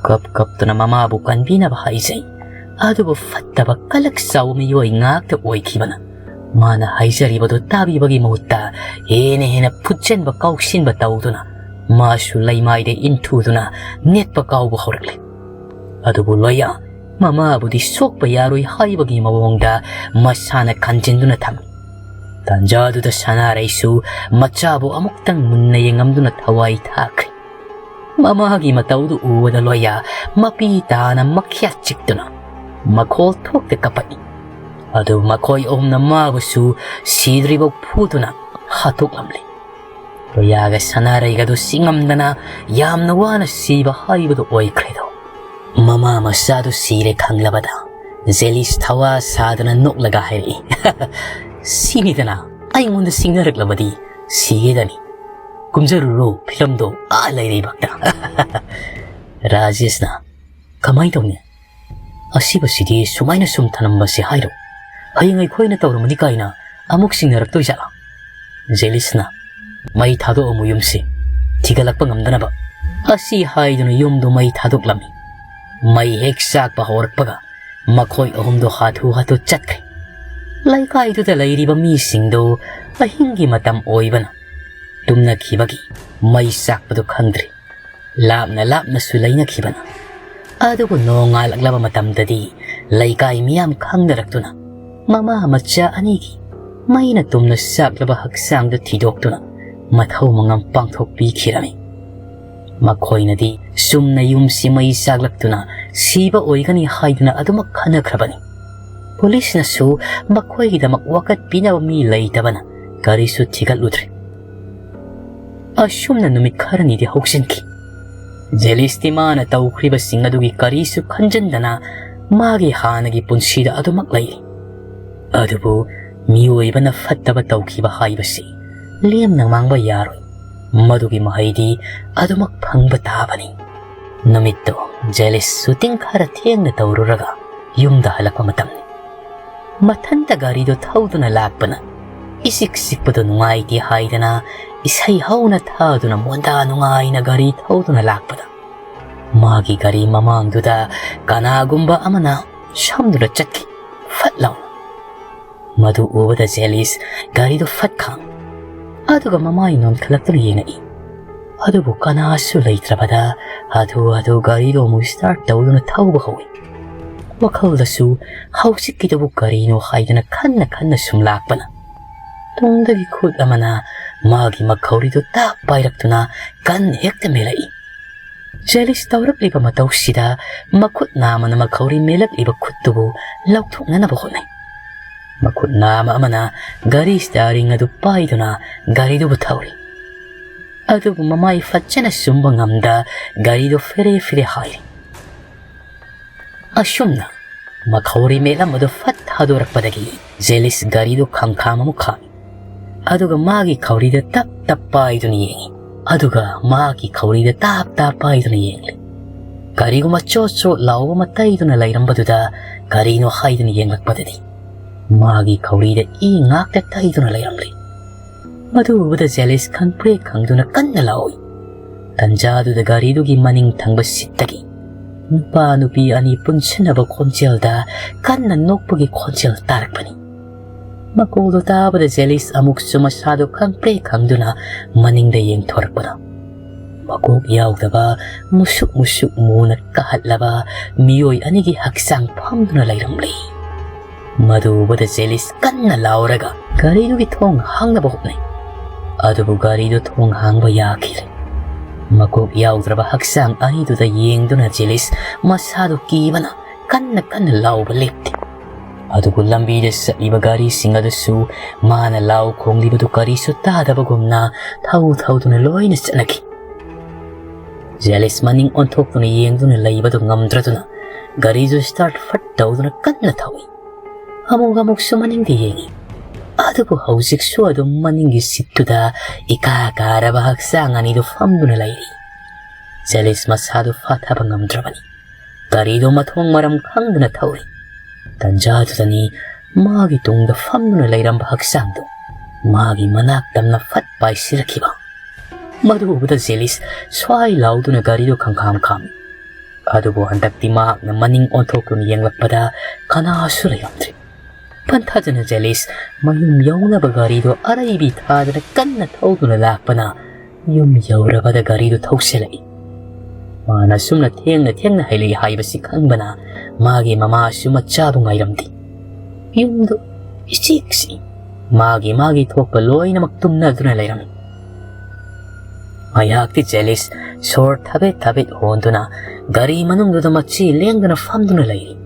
ꯀꯞ ꯀꯞꯇꯨꯅ ꯃꯃꯥꯕꯨ ꯀꯟꯕꯤꯅꯕ ꯍꯥꯏꯖꯩ꯫ ꯑꯗꯨꯕꯨ ꯐꯠꯇꯕ ꯀꯂꯛ ꯆꯥꯎꯕ ꯃꯤꯑꯣꯏ ꯉꯥꯛꯇ ꯑꯣꯏꯈꯤꯕꯅ ꯃꯥꯅ ꯍꯥꯏꯖꯔꯤꯕꯗꯨ ꯇꯥꯕꯤꯕꯒꯤ ꯃꯍꯨꯠꯇ ꯍꯦꯟꯅ ꯍꯦꯟꯅ ꯐꯨꯠꯆꯟꯕ ꯀꯥꯎꯁꯤꯟꯕ ꯇꯧꯗꯨꯅ ꯃꯥꯁꯨ ꯂꯩꯃꯥꯏꯗ ꯏꯟꯊꯨꯗꯨꯅ ꯅꯦꯠꯄ ꯀꯥꯎꯕ ꯍꯧꯔꯛꯂꯦ꯫ ꯑꯗꯨꯕꯨ ꯂꯣꯌꯥ ꯃꯃꯥꯕꯨꯗꯤ ꯁꯣꯛꯄ ꯌꯥꯔꯣꯏ ꯍꯥꯏꯕꯒꯤ ꯃꯑꯣꯡꯗ ꯃꯁꯥꯅ ꯈꯟꯖꯤꯟꯗꯨꯅ ꯊꯝꯃꯤ꯫ ꯇꯥꯟꯖꯥꯗꯨꯗ ꯁꯅꯥꯔꯩꯁꯨ ꯃꯆꯥꯕꯨ ꯑꯃꯨꯛꯇꯪ ꯃꯨꯟꯅ ꯌꯦꯡꯉꯝꯗꯨꯅ ꯊꯋꯥꯏ ꯊꯥꯈ꯭ꯔꯦ꯫ ꯃꯃꯥꯒꯤ ꯃꯇꯧꯗꯨ ꯎꯕꯗ ꯂꯣꯌꯥ ꯃꯄꯤ ꯇꯥꯅ ꯃꯈ꯭ꯌꯥ ꯆꯤꯛꯇꯨꯅ ꯃꯈꯣꯜ ꯊꯣꯛꯇ ꯀꯞꯄꯛꯏ꯫ ꯑꯗꯨ ꯃꯈꯣꯏ ꯑꯍꯨꯝꯅ ꯃꯥꯕꯨꯁꯨ ꯁꯤꯗ꯭ꯔꯤꯕꯧ ꯐꯨꯗꯨꯅ ꯍꯥꯠꯇꯣꯛꯂꯝꯂꯦ꯫ ꯂꯣꯌꯥꯒ ꯁꯅꯥꯔꯩꯒꯗꯨ ꯁꯤꯉꯝꯗꯅ ꯌꯥꯝꯅ ꯋꯥꯅ ꯁꯤꯕ ꯍꯥꯏꯕꯗꯨ ꯑꯣꯏꯈ꯭ꯔꯦꯗꯣ꯫ ꯃꯃꯥ ꯃꯆꯥꯗꯨ ꯁꯤꯔꯦ ꯈꯪꯂꯕꯗ ꯖꯦꯂꯤꯁ ꯊꯋꯥ ꯁꯥꯗꯨꯅ ꯅꯣꯛꯂꯒ ꯍꯥꯏꯔꯛꯏ, "ꯁꯤꯅꯤꯗꯅ, ꯑꯩꯉꯣꯟꯗ ꯁꯤꯡꯅꯔꯛꯂꯕꯗꯤ ꯁꯤꯒꯦꯗꯅꯤ꯫ ꯀꯨꯝꯖꯔꯨꯔꯣ ꯐꯤꯂꯝꯗꯣ ꯑꯥ ꯂꯩꯔꯩꯕꯥꯛꯇ"꯫ ꯔꯥꯖꯦꯁꯅ, "ꯀꯃꯥꯏꯅ ꯇꯧꯅꯤ? ꯑꯁꯤꯕꯁꯤꯗꯤ ꯁꯨꯃꯥꯏꯅ ꯁꯨꯝ ꯊꯅꯝꯕꯁꯦ ꯍꯥꯏꯔꯣ? ꯍꯌꯦꯡ ꯑꯩꯈꯣꯏꯅ ꯇꯧꯔꯝꯃꯗꯤ ꯀꯥꯏꯅ ꯑꯃꯨꯛ ꯁꯤꯡꯅꯔꯛꯇꯣꯏ ꯖꯥꯠꯂꯥ?" ꯖꯦꯂꯤꯁꯅ, "ꯃꯩ ꯊꯥꯗꯣꯛꯑꯝꯃꯨ ꯌꯨꯝꯁꯤ, ꯊꯤꯒꯠꯂꯛꯄ ꯉꯝꯗꯅꯕ"꯫ ꯑꯁꯤ ꯍꯥꯏꯗꯨꯅ ꯌꯨꯝꯗꯨ ꯃꯩ ꯊꯥꯗꯣꯛꯂꯝꯃꯤ꯫ ꯃꯩ ꯍꯦꯛ ꯆꯥꯛꯄ ꯍꯧꯔꯛꯄꯒ ꯃꯈꯣꯏ ꯑꯍꯨꯝꯗꯨ ꯍꯥꯊꯨ ꯍꯥꯊꯨ ꯆꯠꯈ꯭ꯔꯦ꯫ ꯂꯩꯀꯥꯏꯗꯨꯗ ꯂꯩꯔꯤꯕ ꯃꯤꯁꯤꯡꯗꯨ ꯑꯍꯤꯡꯒꯤ ꯃꯇꯝ ꯑꯣꯏꯕꯅ ꯇꯨꯝꯅꯈꯤꯕꯒꯤ ꯃꯩ ꯆꯥꯛꯄꯗꯨ ꯈꯪꯗ꯭ꯔꯦ꯫ ꯂꯥꯞꯅ ꯂꯥꯞꯅꯁꯨ ꯂꯩꯅꯈꯤꯕꯅ꯫ ꯑꯗꯨꯕꯨ ꯅꯣꯡꯉꯥꯜꯂꯛꯂꯕ ꯃꯇꯝꯗꯗꯤ ꯂꯩꯀꯥꯏ ꯃꯤꯌꯥꯝ ꯈꯪꯅꯔꯛꯇꯨꯅ ꯃꯃꯥ ꯃꯆꯥ ꯑꯅꯤꯒꯤ ꯃꯩꯅ ꯇꯨꯝꯅ ꯆꯥꯛꯂꯕ ꯍꯛꯆꯥꯡꯗꯨ ꯊꯤꯗꯣꯛꯇꯨꯅ ꯃꯊꯧ ꯃꯉꯝ ꯄꯥꯡꯊꯣꯛꯄꯤꯈꯤꯔꯝꯃꯤ꯫ ꯃꯈꯣꯏꯅꯗꯤ ꯆꯨꯝꯅ ꯌꯨꯝꯁꯤ ꯃꯩ ꯆꯥꯛꯂꯛꯇꯨꯅ ꯁꯤꯕ ꯑꯣꯏꯒꯅꯤ ꯍꯥꯏꯗꯨꯅ ꯑꯗꯨꯃꯛ ꯈꯟꯅꯈ꯭ꯔꯕꯅꯤ꯫ ꯄꯨꯂꯤꯁꯅꯁꯨ ꯃꯈꯣꯏꯒꯤꯗꯃꯛ ꯋꯥꯀꯠꯄꯤꯅꯕ ꯃꯤ ꯂꯩꯇꯕꯅ ꯀꯔꯤꯁꯨ ꯊꯤꯒꯠꯂꯨꯗ꯭ꯔꯦ꯫ ꯑꯁꯨꯝꯅ ꯅꯨꯃꯤꯠ ꯈꯔꯅꯤꯗꯤ ꯍꯧꯖꯤꯟꯈꯤ꯫ ꯖꯦꯂꯤꯁꯇꯤ ꯃꯥꯅ ꯇꯧꯈ꯭ꯔꯤꯕꯁꯤꯡ ꯑꯗꯨꯒꯤ ꯀꯔꯤꯁꯨ ꯈꯟꯖꯤꯟꯗꯅ ꯃꯥꯒꯤ ꯍꯥꯟꯅꯒꯤ ꯄꯨꯟꯁꯤꯗ ꯑꯗꯨꯃꯛ ꯂꯩꯔꯤ꯫ ꯑꯗꯨꯕꯨ ꯃꯤꯑꯣꯏꯕꯅ ꯐꯠꯇꯕ ꯇꯧꯈꯤꯕ ꯍꯥꯏꯕꯁꯤ ꯂꯦꯝꯅ ꯃꯥꯡꯕ ꯌꯥꯔꯣꯏ꯫ ꯃꯗꯨꯒꯤ ꯃꯍꯩꯗꯤ ꯑꯗꯨꯃꯛ ꯐꯪꯕ ꯇꯥꯕꯅꯤ꯫ ꯅꯨꯃꯤꯠꯇꯣ ꯖꯦꯂꯤꯁ ꯁꯨꯇꯤꯡ ꯈꯔ ꯊꯦꯡꯅ ꯇꯧꯔꯨꯔꯒ ꯌꯨꯝꯗ ꯍꯜꯂꯛꯄ ꯃꯇꯝꯅꯤ꯫ ꯃꯊꯟꯇ ꯒꯥꯔꯤꯗꯣ ꯊꯧꯗꯨꯅ ꯂꯥꯛꯄꯅ ꯏꯆꯤꯛ ꯆꯤꯛꯄꯗꯣ ꯅꯨꯡꯉꯥꯏꯇꯦ ꯍꯥꯏꯗꯅ ꯏꯁꯩ ꯍꯧꯅ ꯊꯥꯗꯨꯅ ꯃꯣꯟꯗꯥ ꯅꯨꯡꯉꯥꯏꯅ ꯒꯥꯔꯤ ꯊꯧꯗꯨꯅ ꯂꯥꯛꯄꯗ ꯃꯥꯒꯤ ꯒꯥꯔꯤ ꯃꯃꯥꯡꯗꯨꯗ ꯀꯅꯥꯒꯨꯝꯕ ꯑꯃꯅ ꯁꯝꯗꯨꯅ ꯆꯠꯈꯤ꯫ ꯐꯠ ꯂꯥꯎꯅ꯫ ꯃꯗꯨ ꯎꯕꯗ ꯖꯦꯂꯤꯁ ꯒꯥꯔꯤꯗꯨ ꯐꯠ ꯈꯥꯝ꯫ ꯑꯗꯨꯒ ꯃꯃꯥꯏ ꯅꯣꯟꯈꯠꯂꯛꯇꯨꯅ ꯌꯦꯡꯉꯛꯏ꯫ ꯑꯗꯨꯕꯨ ꯀꯅꯥꯁꯨ ꯂꯩꯇ꯭ꯔꯕꯗ ꯍꯥꯊꯨ ꯍꯥꯊꯨ ꯒꯥꯔꯤꯗꯨ ꯑꯃꯨꯛ start ꯇꯧꯗꯨꯅ ꯊꯧꯕ ꯍꯧꯏ꯫ ꯋꯥꯈꯜꯗꯁꯨ ꯍꯧꯖꯤꯛꯀꯤꯗꯨꯕꯨ ꯀꯔꯤꯅꯣ ꯍꯥꯏꯗꯅ ꯈꯟꯅ ꯈꯟꯅ ꯁꯨꯝ ꯂꯥꯛꯄꯅ ꯇꯨꯡꯗꯒꯤ ꯈꯨꯠ ꯑꯃꯅ ꯃꯥꯒꯤ ꯃꯈꯧꯔꯤꯗꯨ ꯇꯥꯛ ꯄꯥꯏꯔꯛꯇꯨꯅ ꯀꯟ ꯍꯦꯛꯇ ꯃꯦꯜꯂꯛꯏ꯫ ꯖꯦꯂꯤꯁ ꯇꯧꯔꯛꯂꯤꯕ ꯃꯇꯧꯁꯤꯗ ꯃꯈꯨꯠ ꯅꯥꯝꯃꯅ ꯃꯈꯧꯔꯤ ꯃꯦꯜꯂꯛꯂꯤꯕ ꯈꯨꯠꯇꯨꯕꯨ ꯂꯧꯊꯣꯛꯅꯅꯕ ꯍꯣꯠꯅꯩ꯫ ꯃꯈꯨꯠ ꯅꯥꯝꯃ ꯑꯃꯅ ꯒꯥꯔꯤ steering ꯑꯗꯨ ꯄꯥꯏꯗꯨꯅ ꯒꯥꯔꯤꯗꯨꯕꯨ ꯊꯧꯔꯤ꯫ ꯑꯗꯨꯕꯨ ꯃꯃꯥꯏ ꯐꯠꯖꯅ ꯆꯨꯝꯕ ꯉꯝꯗ ꯒꯥꯔꯤꯗꯨ ꯐꯦꯔꯦ ꯐꯦꯔꯦ ꯍꯥꯏꯔꯤ꯫ ꯑꯁꯨꯝꯅ ꯃꯈꯧꯔꯤ ꯃꯦꯠꯂꯝꯕꯗꯨ ꯐꯠ ꯊꯥꯗꯣꯔꯛꯄꯗꯒꯤ ꯖꯦꯂꯤꯁ ꯒꯥꯔꯤꯗꯨ ꯈꯪꯈꯥꯝ ꯑꯃꯨꯛ ꯈꯥꯝꯃꯤ꯫ ꯑꯗꯨꯒ ꯃꯥꯒꯤ ꯈꯧꯔꯤꯗ ꯇꯞ ꯇꯞ ꯄꯥꯏꯗꯨꯅ ꯌꯦꯡꯉꯤ꯫ ꯑꯗꯨꯒ ꯃꯥꯒꯤ ꯈꯧꯔꯤꯗ ꯇꯥꯞ ꯇꯥꯞ ꯄꯥꯏꯗꯨꯅ ꯌꯦꯡꯂꯤ꯫ ꯀꯔꯤꯒꯨꯝꯕ ꯆꯣꯠ ꯆꯣꯠ ꯂꯥꯎꯕ ꯑꯃ ꯇꯩꯗꯨꯅ ꯂꯩꯔꯝꯕꯗꯨꯗ ꯀꯔꯤꯅꯣ ꯍꯥꯏꯗꯨꯅ ꯌꯦꯡꯂꯛꯄꯗꯗꯤ ꯃꯥꯒꯤ ꯈꯧꯔꯤꯗ ꯏ ꯉꯥꯛꯇ ꯇꯩꯗꯨꯅ ꯂꯩꯔꯝꯂꯤ꯫ ꯃꯗꯨ ꯎꯕꯗ ꯖꯦꯂꯤꯁ ꯈꯪꯄ꯭ꯔꯦꯛ ꯈꯪꯗꯨꯅ ꯀꯟꯅ ꯂꯥꯎꯏ꯫ ꯇꯟꯖꯥꯗꯨꯗ ꯒꯥꯔꯤꯗꯨꯒꯤ ꯃꯅꯤꯡ ꯊꯪꯕ ꯁꯤꯠꯇꯒꯤ ꯅꯨꯄꯥ ꯅꯨꯄꯤ ꯑꯅꯤ ꯄꯨꯟꯁꯤꯟꯅꯕ ꯈꯣꯟꯖꯦꯜꯗ ꯀꯟꯅ ꯅꯣꯛꯄꯒꯤ ꯈꯣꯟꯖꯦꯜ ꯇꯥꯔꯛꯄꯅꯤ꯫ ꯃꯀꯣꯛꯗꯨ ꯇꯥꯕꯗ ꯖꯦꯂꯤꯁ ꯑꯃꯨꯛꯁꯨ ꯃꯁꯥꯗꯨ ꯈꯪꯄ꯭ꯔꯦꯛ ꯈꯪꯗꯨꯅ ꯃꯅꯤꯡꯗ ꯌꯦꯡꯊꯣꯔꯛꯄꯗ ꯃꯀꯣꯛ ꯌꯥꯎꯗꯕ ꯃꯨꯁꯨꯛ ꯃꯨꯁꯨꯛ ꯃꯨꯅ ꯀꯥꯍꯠꯂꯕ ꯃꯤꯑꯣꯏ ꯑꯅꯤꯒꯤ ꯍꯛꯆꯥꯡ ꯐꯝꯗꯨꯅ ꯂꯩꯔꯝꯂꯤ꯫ ꯃꯗꯨ ꯎꯕꯗ ꯖꯦꯂꯤꯁ ꯀꯟꯅ ꯂꯥꯎꯔꯒ ꯒꯥꯔꯤꯗꯨꯒꯤ ꯊꯣꯡ ꯍꯥꯡꯅꯕ ꯍꯣꯠꯅꯩ꯫ ꯑꯗꯨꯕꯨ ꯒꯥꯔꯤꯗꯨ ꯊꯣꯡ ꯍꯥꯡꯕ ꯌꯥꯈꯤꯗ꯭ꯔꯦ꯫ ꯃꯀꯣꯛ ꯌꯥꯎꯗ꯭ꯔꯕ ꯍꯛꯆꯥꯡ ꯑꯅꯤꯗꯨꯗ ꯌꯦꯡꯗꯨꯅ ꯖꯦꯂꯤꯁ ꯃꯁꯥꯗꯨ ꯀꯤꯕꯅ ꯀꯟꯅ ꯀꯟꯅ ꯂꯥꯎꯕ ꯂꯦꯞꯇꯦ꯫ ꯑꯗꯨꯕꯨ ꯂꯝꯕꯤꯗ ꯆꯠꯂꯤꯕ ꯒꯥꯔꯤꯁꯤꯡ ꯑꯗꯨꯁꯨ ꯃꯥꯅ ꯂꯥꯎ ꯈꯣꯡꯂꯤꯕꯗꯨ ꯀꯔꯤꯁꯨ ꯇꯥꯗꯕꯒꯨꯝꯅ ꯊꯧ ꯊꯧꯗꯨꯅ ꯂꯣꯏꯅ ꯆꯠꯅꯈꯤ꯫ ꯖꯦꯂꯤꯁ ꯃꯅꯤꯡ ꯑꯣꯟꯊꯣꯛꯇꯨꯅ ꯌꯦꯡꯗꯨꯅ ꯂꯩꯕꯗꯨ ꯉꯝꯗ꯭ꯔꯗꯨꯅ ꯒꯥꯔꯤꯗꯨ start ꯐꯠ ꯇꯧꯗꯨꯅ ꯀꯟꯅ ꯊꯧꯏ꯫ ꯑꯃꯨꯛ ꯑꯃꯨꯛꯁꯨ ꯃꯅꯤꯡꯗ ꯌꯦꯡꯏ꯫ ꯑꯗꯨꯕꯨ ꯍꯧꯖꯤꯛꯁꯨ ꯑꯗꯨꯝ ꯃꯅꯤꯡꯒꯤ ꯁꯤꯠꯇꯨꯗ ꯏꯀꯥ ꯀꯥꯔꯕ ꯍꯛꯆꯥꯡ ꯑꯅꯤꯗꯨ ꯐꯝꯗꯨꯅ ꯂꯩꯔꯤ꯫ ꯖꯦꯂꯤꯁ ꯃꯁꯥꯗꯨ ꯐꯥꯊꯕ ꯉꯝꯗ꯭ꯔꯕꯅꯤ꯫ ꯒꯥꯔꯤꯗꯨ ꯃꯊꯣꯡ ꯃꯔꯝ ꯈꯪꯗꯅ ꯊꯧꯔꯤ꯫ ꯇꯟꯖꯥꯗꯨꯗꯅꯤ ꯃꯥꯒꯤ ꯇꯨꯡꯗ ꯐꯝꯗꯨꯅ ꯂꯩꯔꯝꯕ ꯍꯛꯆꯥꯡꯗꯨ ꯃꯥꯒꯤ ꯃꯅꯥꯛ ꯇꯝꯅ ꯐꯠ ꯄꯥꯏꯁꯤꯜꯂꯛꯈꯤꯕ꯫ ꯃꯗꯨ ꯎꯕꯗ ꯖꯦꯂꯤꯁ ꯁ꯭ꯋꯥꯏ ꯂꯥꯎꯗꯨꯅ ꯒꯥꯔꯤꯗꯨ ꯈꯪꯈꯥꯝ ꯈꯥꯝꯃꯤ꯫ ꯑꯗꯨꯕꯨ ꯍꯟꯗꯛꯇꯤ ꯃꯍꯥꯛꯅ ꯃꯅꯤꯡ ꯑꯣꯟꯊꯣꯛꯇꯨꯅ ꯌꯦꯡꯂꯛꯄꯗ ꯀꯅꯥꯁꯨ ꯂꯩꯔꯝꯗ꯭ꯔꯤ꯫ ꯄꯟꯊꯥꯖꯅ ꯖꯦꯂꯤꯁ ꯃꯌꯨꯝ ꯌꯧꯅꯕ ꯒꯥꯔꯤꯗꯨ ꯑꯔꯩꯕꯤ ꯊꯥꯗꯅ ꯀꯟꯅ ꯊꯧꯗꯨꯅ ꯂꯥꯛꯄꯅ ꯌꯨꯝ ꯌꯧꯔꯕꯗ ꯒꯥꯔꯤꯗꯨ ꯊꯧꯁꯤꯜꯂꯛꯏ꯫ ꯃꯥꯅ ꯁꯨꯝꯅ ꯊꯦꯡꯅ ꯊꯦꯡꯅ ꯍꯜꯂꯛꯏ ꯍꯥꯏꯕꯁꯤ ꯈꯪꯕꯅ ꯃꯥꯒꯤ ꯃꯃꯥꯁꯨ ꯃꯆꯥꯕꯨ ꯉꯥꯏꯔꯝꯗꯦ꯫ ꯌꯨꯝꯗꯨ ꯏꯆꯤꯛ ꯆꯤꯛꯏ꯫ ꯃꯥꯒꯤ ꯃꯥꯒꯤ ꯊꯣꯛꯄ ꯂꯣꯏꯅꯃꯛ ꯇꯨꯝꯅꯗꯨꯅ ꯂꯩꯔꯝꯃꯤ꯫ ꯉꯥꯏꯍꯥꯛꯇꯤ ꯖꯦꯂꯤꯁ ꯁꯣꯔ ꯊꯕꯦꯠ ꯊꯕꯦꯠ ꯍꯣꯟꯗꯨꯅ ꯒꯥꯔꯤ ꯃꯅꯨꯡꯗꯨꯗ ꯃꯆꯤ ꯂꯦꯡꯗꯅ ꯐꯝꯗꯨꯅ ꯂꯩꯔꯤ꯫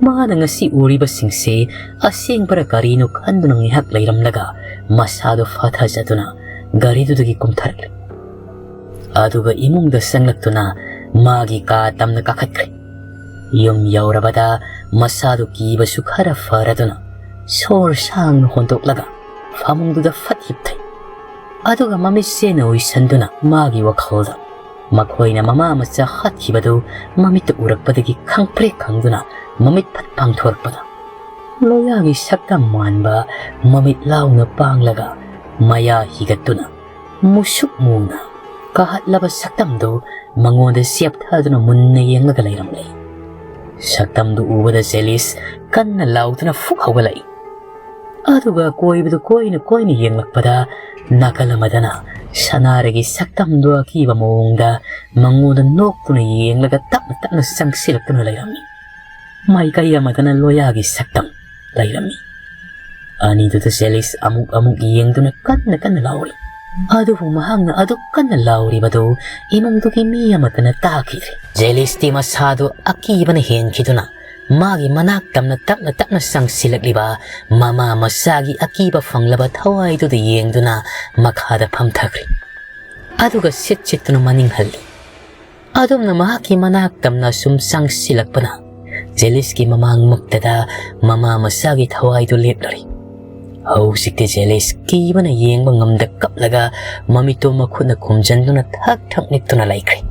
ꯃꯥꯅ ꯉꯁꯤ ꯎꯔꯤꯕꯁꯤꯡꯁꯤ ꯑꯁꯦꯡꯕꯔ ꯀꯔꯤꯅꯣ ꯈꯟꯗꯨꯅ ꯉꯥꯏꯍꯥꯛ ꯂꯩꯔꯝꯂꯒ ꯃꯁꯥꯗꯨ ꯐꯥꯊꯖꯗꯨꯅ ꯒꯥꯔꯤꯗꯨꯗꯒꯤ ꯀꯨꯝꯊꯔꯛꯂꯦ꯫ ꯑꯗꯨꯒ ꯏꯃꯨꯡꯗ ꯆꯪꯂꯛꯇꯨꯅ ꯃꯥꯒꯤ ꯀꯥ ꯇꯝꯅ ꯀꯥꯈꯠꯈ꯭ꯔꯦ꯫ ꯌꯨꯝ ꯌꯧꯔꯕꯗ ꯃꯁꯥꯗꯨ ꯀꯤꯕꯁꯨ ꯈꯔ ꯐꯔꯗꯨꯅ ꯁꯣꯔ ꯁꯥꯡꯅ ꯍꯣꯟꯗꯣꯛꯂꯒ ꯐꯃꯨꯡꯗꯨꯗ ꯐꯠ ꯍꯤꯞꯊꯩ꯫ ꯑꯗꯨꯒ ꯃꯃꯤꯠꯁꯦꯅ ꯎꯏꯁꯟꯗꯨꯅ ꯃꯥꯒꯤ ꯋꯥꯈꯜꯗ ꯃꯈꯣꯏꯅ ꯃꯃꯥ ꯃꯆꯥ ꯍꯥꯠꯈꯤꯕꯗꯨ ꯃꯃꯤꯠꯇ ꯎꯔꯛꯄꯗꯒꯤ ꯈꯪꯄ꯭ꯔꯦꯛ ꯈꯪꯗꯨꯅ ꯃꯃꯤꯠ ꯐꯠ ꯄꯥꯡꯊꯣꯔꯛꯄꯗ ꯂꯣꯌꯥꯒꯤ ꯁꯛꯇꯝ ꯃꯥꯟꯕ ꯃꯃꯤꯠ ꯂꯥꯎꯅ ꯄꯥꯡꯂꯒ ꯃꯌꯥ ꯍꯤꯒꯠꯇꯨꯅ ꯃꯨꯁꯨꯛ ꯃꯨꯅ ꯀꯥꯍꯠꯂꯕ ꯁꯛꯇꯝꯗꯨ ꯃꯉꯣꯟꯗ ꯆꯦꯞꯊꯗꯨꯅ ꯃꯨꯟꯅ ꯌꯦꯡꯂꯒ ꯂꯩꯔꯝꯂꯦ꯫ ꯁꯛꯇꯝꯗꯨ ꯎꯕꯗ ꯖꯦꯂꯤꯁ ꯀꯟꯅ ꯂꯥꯎꯗꯨꯅ ꯐꯨꯛ ꯍꯧꯒꯠꯂꯛꯏ꯫ ꯑꯗꯨꯒ ꯀꯣꯏꯕꯗꯨ ꯀꯣꯏꯅ ꯀꯣꯏꯅ ꯌꯦꯡꯂꯛꯄꯗ ꯅꯥꯀꯜ ꯑꯃꯗꯅ ꯁꯅꯥꯔꯒꯤ ꯁꯛꯇꯝꯗꯨ ꯑꯀꯤꯕ ꯃꯑꯣꯡꯗ ꯃꯉꯣꯟꯗ ꯅꯣꯛꯇꯨꯅ ꯌꯦꯡꯂꯒ ꯇꯞꯅ ꯇꯞꯅ ꯆꯪꯁꯤꯜꯂꯛꯇꯨꯅ ꯂꯩꯔꯝꯃꯤ꯫ ꯃꯥꯏꯀꯩ ꯑꯃꯗꯅ ꯂꯣꯌꯥꯒꯤ ꯁꯛꯇꯝ ꯂꯩꯔꯝꯃꯤ꯫ ꯑꯅꯤꯗꯨꯗ ꯖꯦꯂꯤꯁ ꯑꯃꯨꯛ ꯑꯃꯨꯛ ꯌꯦꯡꯗꯨꯅ ꯀꯟꯅ ꯀꯟꯅ ꯂꯥꯎꯔꯤ꯫ ꯑꯗꯨꯕꯨ ꯃꯍꯥꯛꯅ ꯑꯗꯨꯛ ꯀꯟꯅ ꯂꯥꯎꯔꯤꯕꯗꯨ ꯏꯃꯨꯡꯗꯨꯒꯤ ꯃꯤ ꯑꯃꯠꯇꯅ ꯇꯥꯈꯤꯗ꯭ꯔꯦ꯫ ꯖꯦꯂꯤꯁꯇꯤ ꯃꯁꯥꯗꯨ ꯑꯀꯤꯕꯅ ꯍꯦꯟꯈꯤꯗꯨꯅ ꯃꯥꯒꯤ ꯃꯅꯥꯛ ꯇꯝꯅ ꯇꯞꯅ ꯇꯞꯅ ꯆꯪꯁꯤꯜꯂꯛꯂꯤꯕ ꯃꯃꯥ ꯃꯆꯥꯒꯤ ꯑꯀꯤꯕ ꯐꯪꯂꯕ ꯊꯋꯥꯏꯗꯨꯗ ꯌꯦꯡꯗꯨꯅ ꯃꯈꯥꯗ ꯐꯝꯊꯈ꯭ꯔꯦ꯫ ꯑꯗꯨꯒ ꯁꯤꯠ ꯁꯤꯠꯇꯨꯅ ꯃꯅꯤꯡ ꯍꯜꯂꯤ꯫ ꯑꯗꯨꯝꯅ ꯃꯍꯥꯛꯀꯤ ꯃꯅꯥꯛ ꯇꯝꯅ ꯁꯨꯝ ꯆꯪꯁꯤꯜꯂꯛꯄꯅ ꯖꯦꯂꯤꯁꯀꯤ ꯃꯃꯥꯡꯃꯛꯇꯗ ꯃꯃꯥ ꯃꯆꯥꯒꯤ ꯊꯋꯥꯏꯗꯨ ꯂꯦꯞꯂꯔꯤ꯫ ꯍꯧꯖꯤꯛꯇꯤ ꯖꯦꯂꯤꯁ ꯀꯤꯕꯅ ꯌꯦꯡꯕ ꯉꯝꯗ ꯀꯞꯂꯒ ꯃꯃꯤꯠꯇꯨ ꯃꯈꯨꯠꯅ ꯈꯨꯝꯖꯤꯟꯗꯨꯅ ꯊꯛ ꯊꯛ ꯅꯤꯛꯇꯨꯅ ꯂꯩꯈ꯭ꯔꯦ꯫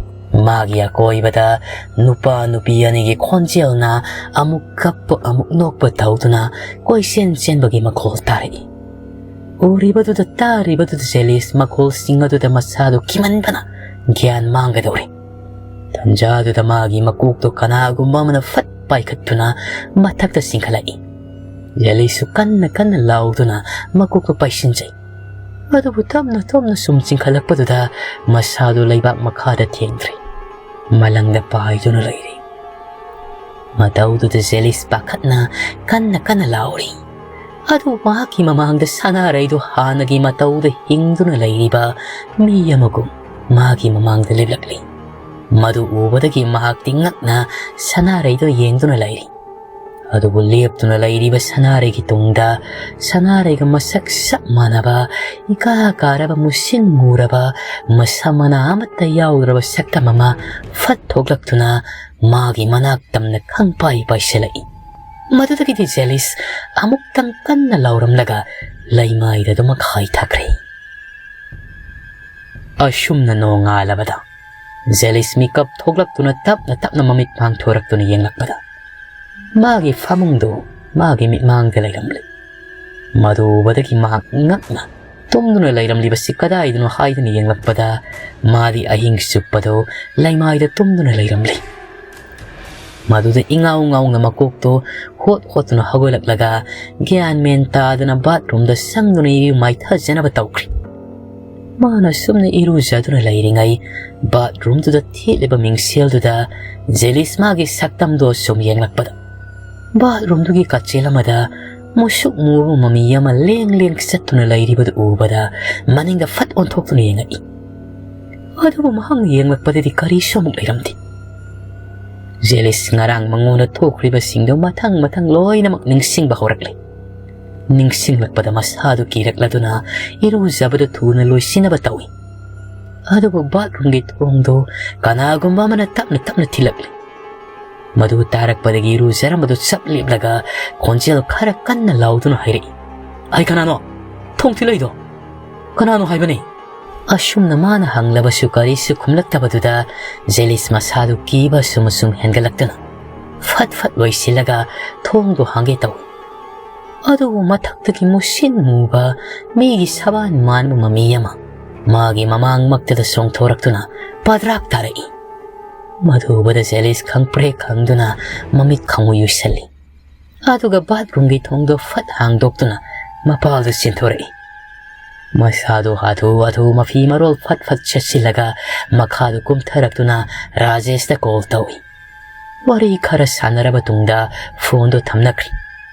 ꯃꯥꯒꯤ ꯑꯀꯣꯏꯕꯗ ꯅꯨꯄꯥ ꯅꯨꯄꯤ ꯑꯅꯤꯒꯤ ꯈꯣꯟꯖꯦꯜꯅ ꯑꯃꯨꯛ ꯀꯞꯄ ꯑꯃꯨꯛ ꯅꯣꯛꯄ ꯇꯧꯗꯨꯅ ꯀꯣꯏꯆꯦꯟ ꯆꯦꯟꯕꯒꯤ ꯃꯈꯣꯜ ꯇꯥꯔꯛꯏ꯫ ꯎꯔꯤꯕꯗꯨꯗ ꯇꯥꯔꯤꯕꯗꯨꯗ ꯖꯦꯂꯤꯁ ꯃꯈꯣꯜꯁꯤꯡ ꯑꯗꯨꯗ ꯃꯁꯥꯗꯨ ꯀꯤꯃꯟꯕꯅ ꯒ꯭ꯌꯥꯟ ꯃꯥꯡꯒꯗꯧꯔꯦ꯫ ꯇꯟꯖꯥꯗꯨꯗ ꯃꯥꯒꯤ ꯃꯀꯣꯛꯇꯨ ꯀꯅꯥꯒꯨꯝꯕ ꯑꯃꯅ ꯐꯠ ꯄꯥꯏꯈꯠꯇꯨꯅ ꯃꯊꯛꯇ ꯆꯤꯡꯈꯠꯂꯛꯏ꯫ ꯖꯦꯂꯤꯁꯁꯨ ꯀꯟꯅ ꯀꯟꯅ ꯂꯥꯎꯗꯨꯅ ꯃꯀꯣꯛꯇꯨ ꯄꯥꯏꯁꯤꯟꯖꯩ꯫ ꯑꯗꯨꯕꯨ ꯇꯞꯅ ꯇꯞꯅ ꯁꯨꯝ ꯆꯤꯡꯈꯠꯂꯛꯄꯗꯨꯗ ꯃꯁꯥꯗꯨ ꯂꯩꯕꯥꯛ ꯃꯈꯥꯗ ꯊꯦꯡꯗ꯭ꯔꯦ꯫ ꯃꯂꯪꯗ ꯄꯥꯏꯗꯨꯅ ꯂꯩꯔꯤ꯫ ꯃꯇꯧꯗꯨꯗ ꯖꯦꯂꯤꯁ ꯄꯥꯈꯠꯅ ꯀꯟꯅ ꯀꯟꯅ ꯂꯥꯎꯔꯤ꯫ ꯑꯗꯨ ꯃꯍꯥꯛꯀꯤ ꯃꯃꯥꯡꯗ ꯁꯅꯥꯔꯩꯗꯨ ꯍꯥꯟꯅꯒꯤ ꯃꯇꯧꯗ ꯍꯤꯡꯗꯨꯅ ꯂꯩꯔꯤꯕ ꯃꯤ ꯑꯃꯒꯨꯝ ꯃꯥꯒꯤ ꯃꯃꯥꯡꯗ ꯂꯦꯞꯂꯛꯂꯤ꯫ ꯃꯗꯨ ꯎꯕꯗꯒꯤ ꯃꯍꯥꯛꯇꯤ ꯉꯛꯅ ꯁꯅꯥꯔꯩꯗꯨ ꯌꯦꯡꯗꯨꯅ ꯂꯩꯔꯤ꯫ ꯑꯗꯨꯕꯨ ꯂꯦꯞꯇꯨꯅ ꯂꯩꯔꯤꯕ ꯁꯅꯥꯔꯩꯒꯤ ꯇꯨꯡꯗ ꯁꯅꯥꯔꯩꯒ ꯃꯁꯛ ꯆꯞ ꯃꯥꯟꯅꯕ, ꯏꯀꯥ ꯀꯥꯔꯕ, ꯃꯨꯁꯤꯟ ꯃꯨꯔꯕ, ꯃꯁꯝ ꯃꯅꯥ ꯑꯃꯠꯇ ꯌꯥꯎꯗ꯭ꯔꯕ ꯁꯛꯇꯝ ꯑꯃ ꯐꯠ ꯊꯣꯛꯂꯛꯇꯨꯅ ꯃꯥꯒꯤ ꯃꯅꯥꯛ ꯇꯝꯅ ꯈꯪꯄꯥꯏ ꯄꯥꯏꯁꯤꯜꯂꯛꯏ꯫ ꯃꯗꯨꯗꯒꯤꯗꯤ ꯖꯦꯂꯤꯁ ꯑꯃꯨꯛꯇꯪ ꯀꯟꯅ ꯂꯥꯎꯔꯝꯂꯒ ꯂꯩꯃꯥꯏꯗ ꯑꯗꯨꯃꯛ ꯍꯥꯏꯊꯈ꯭ꯔꯦ꯫ ꯑꯁꯨꯝꯅ ꯅꯣꯡꯉꯥꯜꯂꯕꯗ ꯖꯦꯂꯤꯁ ꯃꯤꯀꯞ ꯊꯣꯛꯂꯛꯇꯨꯅ ꯇꯞꯅ ꯇꯞꯅ ꯃꯃꯤꯠ ꯄꯥꯡꯊꯣꯔꯛꯇꯨꯅ ꯌꯦꯡꯂꯛꯄꯗ ꯃꯥꯒꯤ ꯐꯃꯨꯡꯗꯨ ꯃꯥꯒꯤ ꯃꯤꯠꯃꯥꯡꯗ ꯂꯩꯔꯝꯂꯦ꯫ ꯃꯗꯨ ꯎꯕꯗꯒꯤ ꯃꯍꯥꯛ ꯉꯛꯅ ꯇꯨꯝꯗꯨꯅ ꯂꯩꯔꯝꯂꯤꯕꯁꯤ ꯀꯗꯥꯏꯗꯅꯣ ꯍꯥꯏꯗꯨꯅ ꯌꯦꯡꯂꯛꯄꯗ ꯃꯥꯗꯤ ꯑꯍꯤꯡ ꯆꯨꯞꯄꯗꯨ ꯂꯩꯃꯥꯏꯗ ꯇꯨꯝꯗꯨꯅ ꯂꯩꯔꯝꯂꯦ꯫ ꯃꯗꯨꯗ ꯏꯉꯥꯎ ꯉꯥꯎꯅ ꯃꯀꯣꯛꯇꯨ ꯍꯣꯠ ꯍꯣꯠꯇꯨꯅ ꯍꯧꯒꯠꯂꯛꯂꯒ ꯒ꯭ꯌꯥꯟ ꯃꯦꯟ ꯇꯥꯗꯅ ꯕꯥꯠꯔꯨꯝꯗ ꯆꯪꯗꯨꯅ ꯏꯔꯨ ꯃꯥꯏꯊꯖꯅꯕ ꯇꯧꯈ꯭ꯔꯤ꯫ ꯃꯥꯅ ꯁꯨꯝꯅ ꯏꯔꯨꯖꯗꯨꯅ ꯂꯩꯔꯤꯉꯩ ꯕꯥꯠꯔꯨꯝꯗꯨꯗ ꯊꯦꯠꯂꯤꯕ ꯃꯤꯡꯁꯦꯜꯗꯨꯗ ꯖꯦꯂꯤꯁ ꯃꯥꯒꯤ ꯁꯛꯇꯝꯗꯣ ꯁꯨꯝ ꯌꯦꯡꯂꯛꯄꯗ ꯕꯥꯠꯔꯨꯝꯗꯨꯒꯤ ꯀꯥꯆꯤꯜ ꯑꯃꯗ ꯃꯨꯁꯨꯛ ꯃꯨꯕ ꯃꯃꯤ ꯑꯃ ꯂꯦꯡ ꯂꯦꯡ ꯆꯠꯇꯨꯅ ꯂꯩꯔꯤꯕꯗꯨ ꯎꯕꯗ ꯃꯅꯤꯡꯗ ꯐꯠ ꯑꯣꯟꯊꯣꯛꯇꯨꯅ ꯌꯦꯡꯉꯛꯏ꯫ ꯑꯗꯨꯕꯨ ꯃꯍꯥꯛꯅ ꯌꯦꯡꯂꯛꯄꯗꯗꯤ ꯀꯔꯤꯁꯨ ꯑꯃꯨꯛ ꯂꯩꯔꯝꯗꯦ꯫ ꯖꯦꯂꯤꯁ ꯉꯔꯥꯡ ꯃꯉꯣꯟꯗ ꯊꯣꯛꯈ꯭ꯔꯤꯕꯁꯤꯡꯗꯨ ꯃꯊꯪ ꯃꯊꯪ ꯂꯣꯏꯅꯃꯛ ꯅꯤꯡꯁꯤꯡꯕ ꯍꯧꯔꯛꯂꯦ꯫ ꯅꯤꯡꯁꯤꯡꯂꯛꯄꯗ ꯃꯁꯥꯗꯨ ꯀꯤꯔꯛꯂꯗꯨꯅ ꯏꯔꯨꯖꯕꯗꯨ ꯊꯨꯅ ꯂꯣꯏꯁꯤꯟꯅꯕ ꯇꯧꯏ꯫ ꯑꯗꯨꯕꯨ ꯕꯥꯠꯔꯨꯝꯒꯤ ꯊꯣꯡꯗꯨ ꯀꯅꯥꯒꯨꯝꯕ ꯑꯃꯅ ꯇꯞꯅ ꯇꯞꯅ ꯊꯤꯜꯂꯛꯂꯦ꯫ ꯃꯗꯨ ꯇꯥꯔꯛꯄꯗꯒꯤ ꯏꯔꯨꯖꯔꯝꯕꯗꯨ ꯆꯞ ꯂꯦꯞꯂꯒ ꯈꯣꯟꯖꯦꯜ ꯈꯔ ꯀꯟꯅ ꯂꯥꯎꯗꯨꯅ ꯍꯥꯏꯔꯛꯏ, "ꯑꯩ ꯀꯅꯥꯅꯣ? ꯊꯣꯡ ꯊꯤꯜꯂꯛꯏꯗꯣ ꯀꯅꯥꯅꯣ ꯍꯥꯏꯕꯅꯤ?" ꯑꯁꯨꯝꯅ ꯃꯥꯅ ꯍꯪꯂꯕꯁꯨ ꯀꯔꯤꯁꯨ ꯈꯨꯝꯂꯛꯇꯕꯗꯨꯗ ꯖꯦꯂꯤꯁ ꯃꯁꯥꯗꯨ ꯀꯤꯕ ꯑꯁꯨꯝ ꯑꯁꯨꯝ ꯍꯦꯟꯒꯠꯂꯛꯇꯨꯅ ꯐꯠ ꯐꯠ ꯂꯣꯏꯁꯤꯜꯂꯒ ꯊꯣꯡꯗꯨ ꯍꯥꯡꯒꯦ ꯇꯧꯏ꯫ ꯑꯗꯨꯕꯨ ꯃꯊꯛꯇꯒꯤ ꯃꯨꯁꯤꯟ ꯃꯨꯕ ꯃꯤꯒꯤ ꯁꯕꯥꯟ ꯃꯥꯟꯕ ꯃꯃꯤ ꯑꯃ ꯃꯥꯒꯤ ꯃꯃꯥꯡꯃꯛꯇꯗ ꯆꯣꯡꯊꯣꯔꯛꯇꯨꯅ ꯄꯗ꯭ꯔꯥꯛ ꯇꯥꯔꯛꯏ꯫ ꯃꯗꯨ ꯎꯕꯗ ꯖꯦꯂꯤꯁ ꯈꯪꯄ꯭ꯔꯦꯛ ꯈꯪꯗꯨꯅ ꯃꯃꯤꯠ ꯈꯪꯎ ꯎꯏꯁꯤꯜꯂꯤ꯫ ꯑꯗꯨꯒ ꯕꯥꯠꯔꯨꯝꯒꯤ ꯊꯣꯡꯗꯣ ꯐꯠ ꯍꯥꯡꯗꯣꯛꯇꯨꯅ ꯃꯄꯥꯜꯗ ꯆꯦꯟꯊꯣꯔꯛꯏ꯫ ꯃꯁꯥꯗꯨ ꯍꯥꯊꯨ ꯍꯥꯊꯨ ꯃꯐꯤ ꯃꯔꯣꯜ ꯐꯠ ꯐꯠ ꯁꯦꯠꯆꯤꯜꯂꯒ ꯃꯈꯥꯗ ꯀꯨꯝꯊꯔꯛꯇꯨꯅ ꯔꯥꯖꯦꯁꯇ ꯀꯣꯜ ꯇꯧꯏ꯫ ꯋꯥꯔꯤ ꯈꯔ ꯁꯥꯟꯅꯔꯕ ꯇꯨꯡꯗ ꯐꯣꯟꯗꯨ ꯊꯝꯅꯈ꯭ꯔꯦ꯫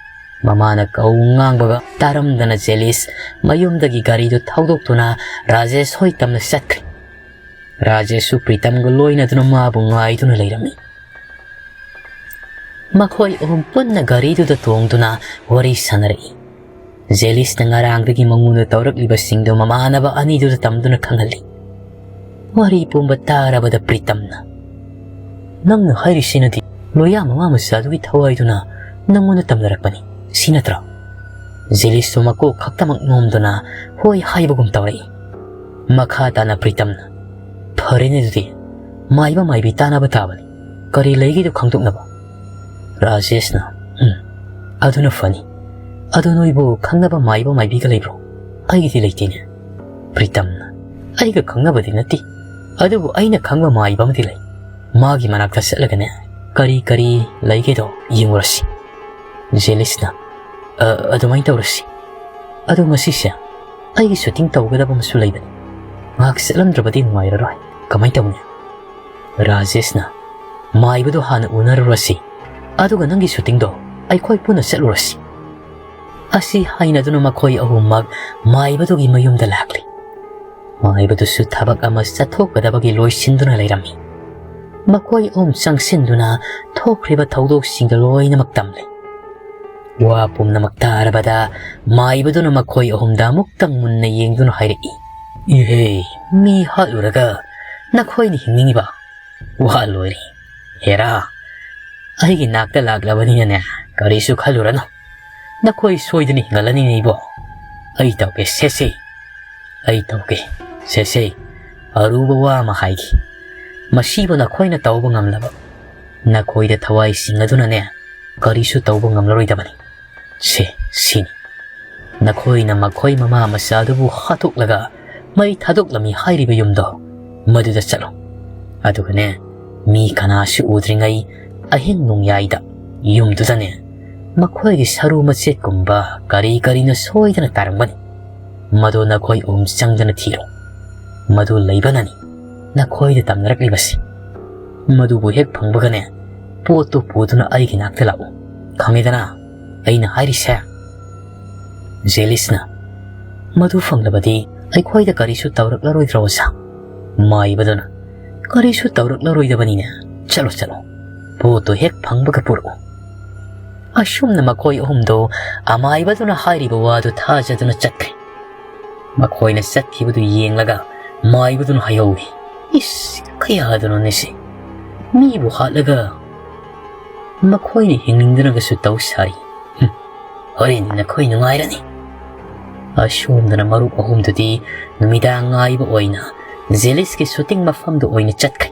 ꯃꯃꯥꯅ ꯀꯧ ꯉꯥꯡꯕꯒ ꯇꯥꯔꯝꯗꯅ ꯖꯦꯂꯤꯁ ꯃꯌꯨꯝꯗꯒꯤ ꯒꯥꯔꯤꯗꯨ ꯊꯧꯗꯣꯛꯇꯨꯅ ꯔꯥꯖꯦꯁ ꯍꯣꯏ ꯇꯝꯅ ꯆꯠꯈ꯭ꯔꯦ꯫ ꯔꯥꯖꯦꯁꯁꯨ ꯄ꯭ꯔꯤꯇꯝꯒ ꯂꯣꯏꯅꯗꯨꯅ ꯃꯥꯕꯨ ꯉꯥꯏꯗꯨꯅ ꯂꯩꯔꯝꯃꯤ꯫ ꯃꯈꯣꯏ ꯑꯍꯨꯝ ꯄꯨꯟꯅ ꯒꯥꯔꯤꯗꯨꯗ ꯇꯣꯡꯗꯨꯅ ꯋꯥꯔꯤ ꯁꯥꯟꯅꯔꯛꯏ꯫ ꯖꯦꯂꯤꯁꯅ ꯉꯔꯥꯡꯗꯒꯤ ꯃꯉꯣꯟꯗ ꯇꯧꯔꯛꯂꯤꯕꯁꯤꯡꯗꯨ ꯃꯃꯥꯟꯅꯕ ꯑꯅꯤꯗꯨꯗ ꯇꯝꯗꯨꯅ ꯈꯪꯍꯜꯂꯤ꯫ ꯋꯥꯔꯤ ꯄꯨꯝꯕ ꯇꯥꯔꯕꯗ ꯄ꯭ꯔꯤꯇꯝꯅ, "ꯅꯪꯅ ꯍꯥꯏꯔꯤꯁꯤꯅꯗꯤ ꯂꯣꯌꯥ ꯃꯃꯥ ꯃꯆꯥꯗꯨꯒꯤ ꯊꯋꯥꯏꯗꯨꯅ ꯅꯪꯉꯣꯟꯗ ꯇꯝꯅꯔꯛꯄꯅꯤ, ꯁꯤ ꯅꯠꯇ꯭ꯔꯣ?" ꯖꯦꯂꯤꯁꯁꯨ ꯃꯀꯣꯛ ꯈꯛꯇꯃꯛ ꯅꯣꯝꯗꯨꯅ ꯍꯣꯏ ꯍꯥꯏꯕꯒꯨꯝ ꯇꯧꯔꯛꯏ꯫ ꯃꯈꯥ ꯇꯥꯅ ꯄ꯭ꯔꯤꯇꯝꯅ, "ꯐꯔꯦꯅꯦ, ꯑꯗꯨꯗꯤ ꯃꯥꯏꯕ ꯃꯥꯏꯕꯤ ꯇꯥꯟꯅꯕ ꯇꯥꯕꯅꯤ꯫ ꯀꯔꯤ ꯂꯩꯒꯦꯗꯣ ꯈꯪꯗꯣꯛꯅꯕ?" ꯔꯥꯖꯦꯁꯅ, "ꯎꯝ, ꯑꯗꯨꯅ ꯐꯅꯤ꯫ ꯑꯗꯣ ꯅꯣꯏꯕꯨ ꯈꯪꯅꯕ ꯃꯥꯏꯕ ꯃꯥꯏꯕꯤꯒ ꯂꯩꯕ꯭ꯔꯣ? ꯑꯩꯒꯤꯗꯤ ꯂꯩꯇꯦꯅꯦ꯫" ꯄ꯭ꯔꯤꯇꯝꯅ, "ꯑꯩꯒ ꯈꯪꯅꯕꯗꯤ ꯅꯠꯇꯦ, ꯑꯗꯨꯕꯨ ꯑꯩꯅ ꯈꯪꯕ ꯃꯥꯏꯕ ꯑꯃꯗꯤ ꯂꯩ꯫ ꯃꯥꯒꯤ ꯃꯅꯥꯛꯇ ꯆꯠꯂꯒꯅꯦ, ꯀꯔꯤ ꯀꯔꯤ ꯂꯩꯒꯦꯗꯣ ꯌꯦꯡꯉꯨꯔꯁꯤ꯫" ꯖꯦꯂꯤꯁꯅ, "ꯑ, ꯑꯗꯨꯃꯥꯏꯅ ꯇꯧꯔꯁꯤ꯫ ꯑꯗꯣ ꯉꯁꯤꯁꯦ ꯑꯩꯒꯤ ꯁꯨꯇꯤꯡ ꯇꯧꯒꯗꯕ ꯑꯃꯁꯨ ꯂꯩꯕꯅꯤ꯫ ꯉꯥꯏꯍꯥꯛ ꯆꯠꯂꯝꯗ꯭ꯔꯕꯗꯤ ꯅꯨꯡꯉꯥꯏꯔꯔꯣꯏ꯫ ꯀꯃꯥꯏꯅ ꯇꯧꯅꯤ?" ꯔꯥꯖꯦꯁꯅ, "ꯃꯥꯏꯕꯗꯣ ꯍꯥꯟꯅ ꯎꯅꯔꯨꯔꯁꯤ, ꯑꯗꯨꯒ ꯅꯪꯒꯤ ꯁꯨꯇꯤꯡꯗꯣ ꯑꯩꯈꯣꯏ ꯄꯨꯟꯅ ꯆꯠꯂꯨꯔꯁꯤ꯫" ꯑꯁꯤ ꯍꯥꯏꯅꯗꯨꯅ ꯃꯈꯣꯏ ꯑꯍꯨꯝꯃꯛ ꯃꯥꯏꯕꯗꯨꯒꯤ ꯃꯌꯨꯝꯗ ꯂꯥꯛꯂꯤ꯫ ꯃꯥꯏꯕꯗꯨꯁꯨ ꯊꯕꯛ ꯑꯃ ꯆꯠꯊꯣꯛꯀꯗꯕꯒꯤ ꯂꯣꯏꯁꯤꯟꯗꯨꯅ ꯂꯩꯔꯝꯃꯤ꯫ ꯃꯈꯣꯏ ꯑꯍꯨꯝ ꯆꯪꯁꯤꯟꯗꯨꯅ ꯊꯣꯛꯈ꯭ꯔꯤꯕ ꯊꯧꯗꯣꯛꯁꯤꯡꯗꯨ ꯂꯣꯏꯅꯃꯛ ꯇꯝꯂꯦ꯫ ꯋꯥ ꯄꯨꯝꯅꯃꯛ ꯇꯥꯔꯕꯗ ꯃꯥꯏꯕꯗꯨꯅ ꯃꯈꯣꯏ ꯑꯍꯨꯝꯗ ꯑꯃꯨꯛꯇꯪ ꯃꯨꯟꯅ ꯌꯦꯡꯗꯨꯅ ꯍꯥꯏꯔꯛꯏ, "ꯏꯍꯦ, ꯃꯤ ꯍꯥꯠꯂꯨꯔꯒ ꯅꯈꯣꯏꯅ ꯍꯤꯡꯅꯤꯡꯉꯤꯕ? ꯋꯥ ꯂꯣꯏꯔꯦ꯫ ꯍꯦꯔꯥ, ꯑꯩꯒꯤ ꯅꯥꯛꯇ ꯂꯥꯛꯂꯕꯅꯤꯅꯅꯦ, ꯀꯔꯤꯁꯨ ꯈꯜꯂꯨꯔꯅꯨ꯫ ꯅꯈꯣꯏ ꯁꯣꯏꯗꯅ ꯍꯤꯡꯒꯠꯂꯅꯤꯅꯦ ꯏꯕꯣ꯫ ꯑꯩ ꯇꯧꯒꯦ ꯁꯦꯁꯦ꯫ ꯑꯩ ꯇꯧꯒꯦ ꯁꯦꯁꯦ꯫ ꯑꯔꯨꯕ ꯋꯥ ꯑꯃ ꯍꯥꯏꯒꯦ꯫ ꯃꯁꯤꯕꯨ ꯅꯈꯣꯏꯅ ꯇꯧꯕ ꯉꯝꯂꯕ, ꯅꯈꯣꯏꯗ ꯊꯋꯥꯏ ꯁꯤꯡ ꯑꯗꯨꯅꯅꯦ ꯀꯔꯤꯁꯨ ꯇꯧꯕ ꯉꯝꯂꯔꯣꯏꯗꯕꯅꯤ꯫ ꯁꯦ, ꯁꯤꯅꯤ꯫ ꯅꯈꯣꯏꯅ ꯃꯈꯣꯏ ꯃꯃꯥ ꯃꯆꯥꯗꯨꯕꯨ ꯍꯥꯠꯇꯣꯛꯂꯒ ꯃꯩ ꯊꯥꯗꯣꯛꯂꯝꯃꯤ ꯍꯥꯏꯔꯤꯕ ꯌꯨꯝꯗꯣ, ꯃꯗꯨꯗ ꯆꯠꯂꯣ꯫ ꯑꯗꯨꯒꯅꯦ, ꯃꯤ ꯀꯅꯥꯁꯨ ꯎꯗ꯭ꯔꯤꯉꯩ ꯑꯍꯤꯡ ꯅꯣꯡꯌꯥꯏꯗ ꯌꯨꯝꯗꯨꯗꯅꯦ ꯃꯈꯣꯏꯒꯤ ꯁꯔꯨ ꯃꯆꯦꯠꯀꯨꯝꯕ ꯀꯔꯤ ꯀꯔꯤꯅꯣ ꯁꯣꯏꯗꯅ ꯇꯥꯔꯝꯒꯅꯤ꯫ ꯃꯗꯨ ꯅꯈꯣꯏ ꯑꯍꯨꯝ ꯆꯪꯗꯅ ꯊꯤꯔꯣ꯫ ꯃꯗꯨ ꯂꯩꯕꯅꯅꯤ ꯅꯈꯣꯏꯗ ꯇꯝꯅꯔꯛꯂꯤꯕꯁꯤ꯫ ꯃꯗꯨꯕꯨ ꯍꯦꯛ ꯐꯪꯕꯒꯅꯦ, ꯄꯣꯠꯇꯨ ꯄꯨꯗꯨꯅ ꯑꯩꯒꯤ ꯅꯥꯛꯇ ꯂꯥꯛꯎ꯫ ꯈꯪꯉꯦꯗꯅ ꯑꯩꯅ ꯍꯥꯏꯔꯤꯁꯦ? ꯖꯦꯂꯤꯁꯅ, "ꯃꯗꯨ ꯐꯪꯂꯕꯗꯤ ꯑꯩꯈꯣꯏꯗ ꯀꯔꯤꯁꯨ ꯇꯧꯔꯛꯂꯔꯣꯏꯗ꯭ꯔꯣ, ꯑꯣꯖꯥ?" ꯃꯥꯏꯕꯗꯨꯅ, "ꯀꯔꯤꯁꯨ ꯇꯧꯔꯛꯂꯔꯣꯏꯗꯕꯅꯤꯅꯦ꯫ ꯆꯠꯂꯣ, ꯆꯠꯂꯣ꯫ ꯄꯣꯠꯇꯨ ꯍꯦꯛ ꯐꯪꯕꯒ ꯄꯨꯔꯛꯎ꯫" ꯑꯁꯨꯝꯅ ꯃꯈꯣꯏ ꯑꯍꯨꯝꯗꯣ ꯑꯃꯥꯏꯕꯗꯨꯅ ꯍꯥꯏꯔꯤꯕ ꯋꯥꯗꯨ ꯊꯥꯖꯗꯨꯅ ꯆꯠꯈ꯭ꯔꯦ꯫ ꯃꯈꯣꯏꯅ ꯆꯠꯈꯤꯕꯗꯨ ꯌꯦꯡꯂꯒ ꯃꯥꯏꯕꯗꯨꯅ ꯍꯥꯏꯍꯧꯏ, "ꯏꯁ, ꯀꯌꯥꯗꯅꯣꯅꯦ ꯁꯤ? ꯃꯤꯕꯨ ꯍꯥꯠꯂꯒ ꯃꯈꯣꯏꯅ ꯍꯤꯡꯅꯤꯡꯗꯅꯒꯁꯨ ꯇꯧ ꯁꯥꯔꯤ꯫ ꯍꯨꯝ, ꯍꯣꯔꯦꯟ ꯅꯈꯣꯏ ꯅꯨꯡꯉꯥꯏꯔꯅꯤ꯫" ꯑꯁꯣꯝꯗꯅ ꯃꯔꯨꯞ ꯑꯍꯨꯝꯗꯨꯗꯤ ꯅꯨꯃꯤꯗꯥꯡ ꯉꯥꯏꯕ ꯑꯣꯏꯅ ꯖꯦꯂꯤꯁꯀꯤ ꯁꯨꯇꯤꯡ ꯃꯐꯝꯗ ꯑꯣꯏꯅ ꯆꯠꯈ꯭ꯔꯦ꯫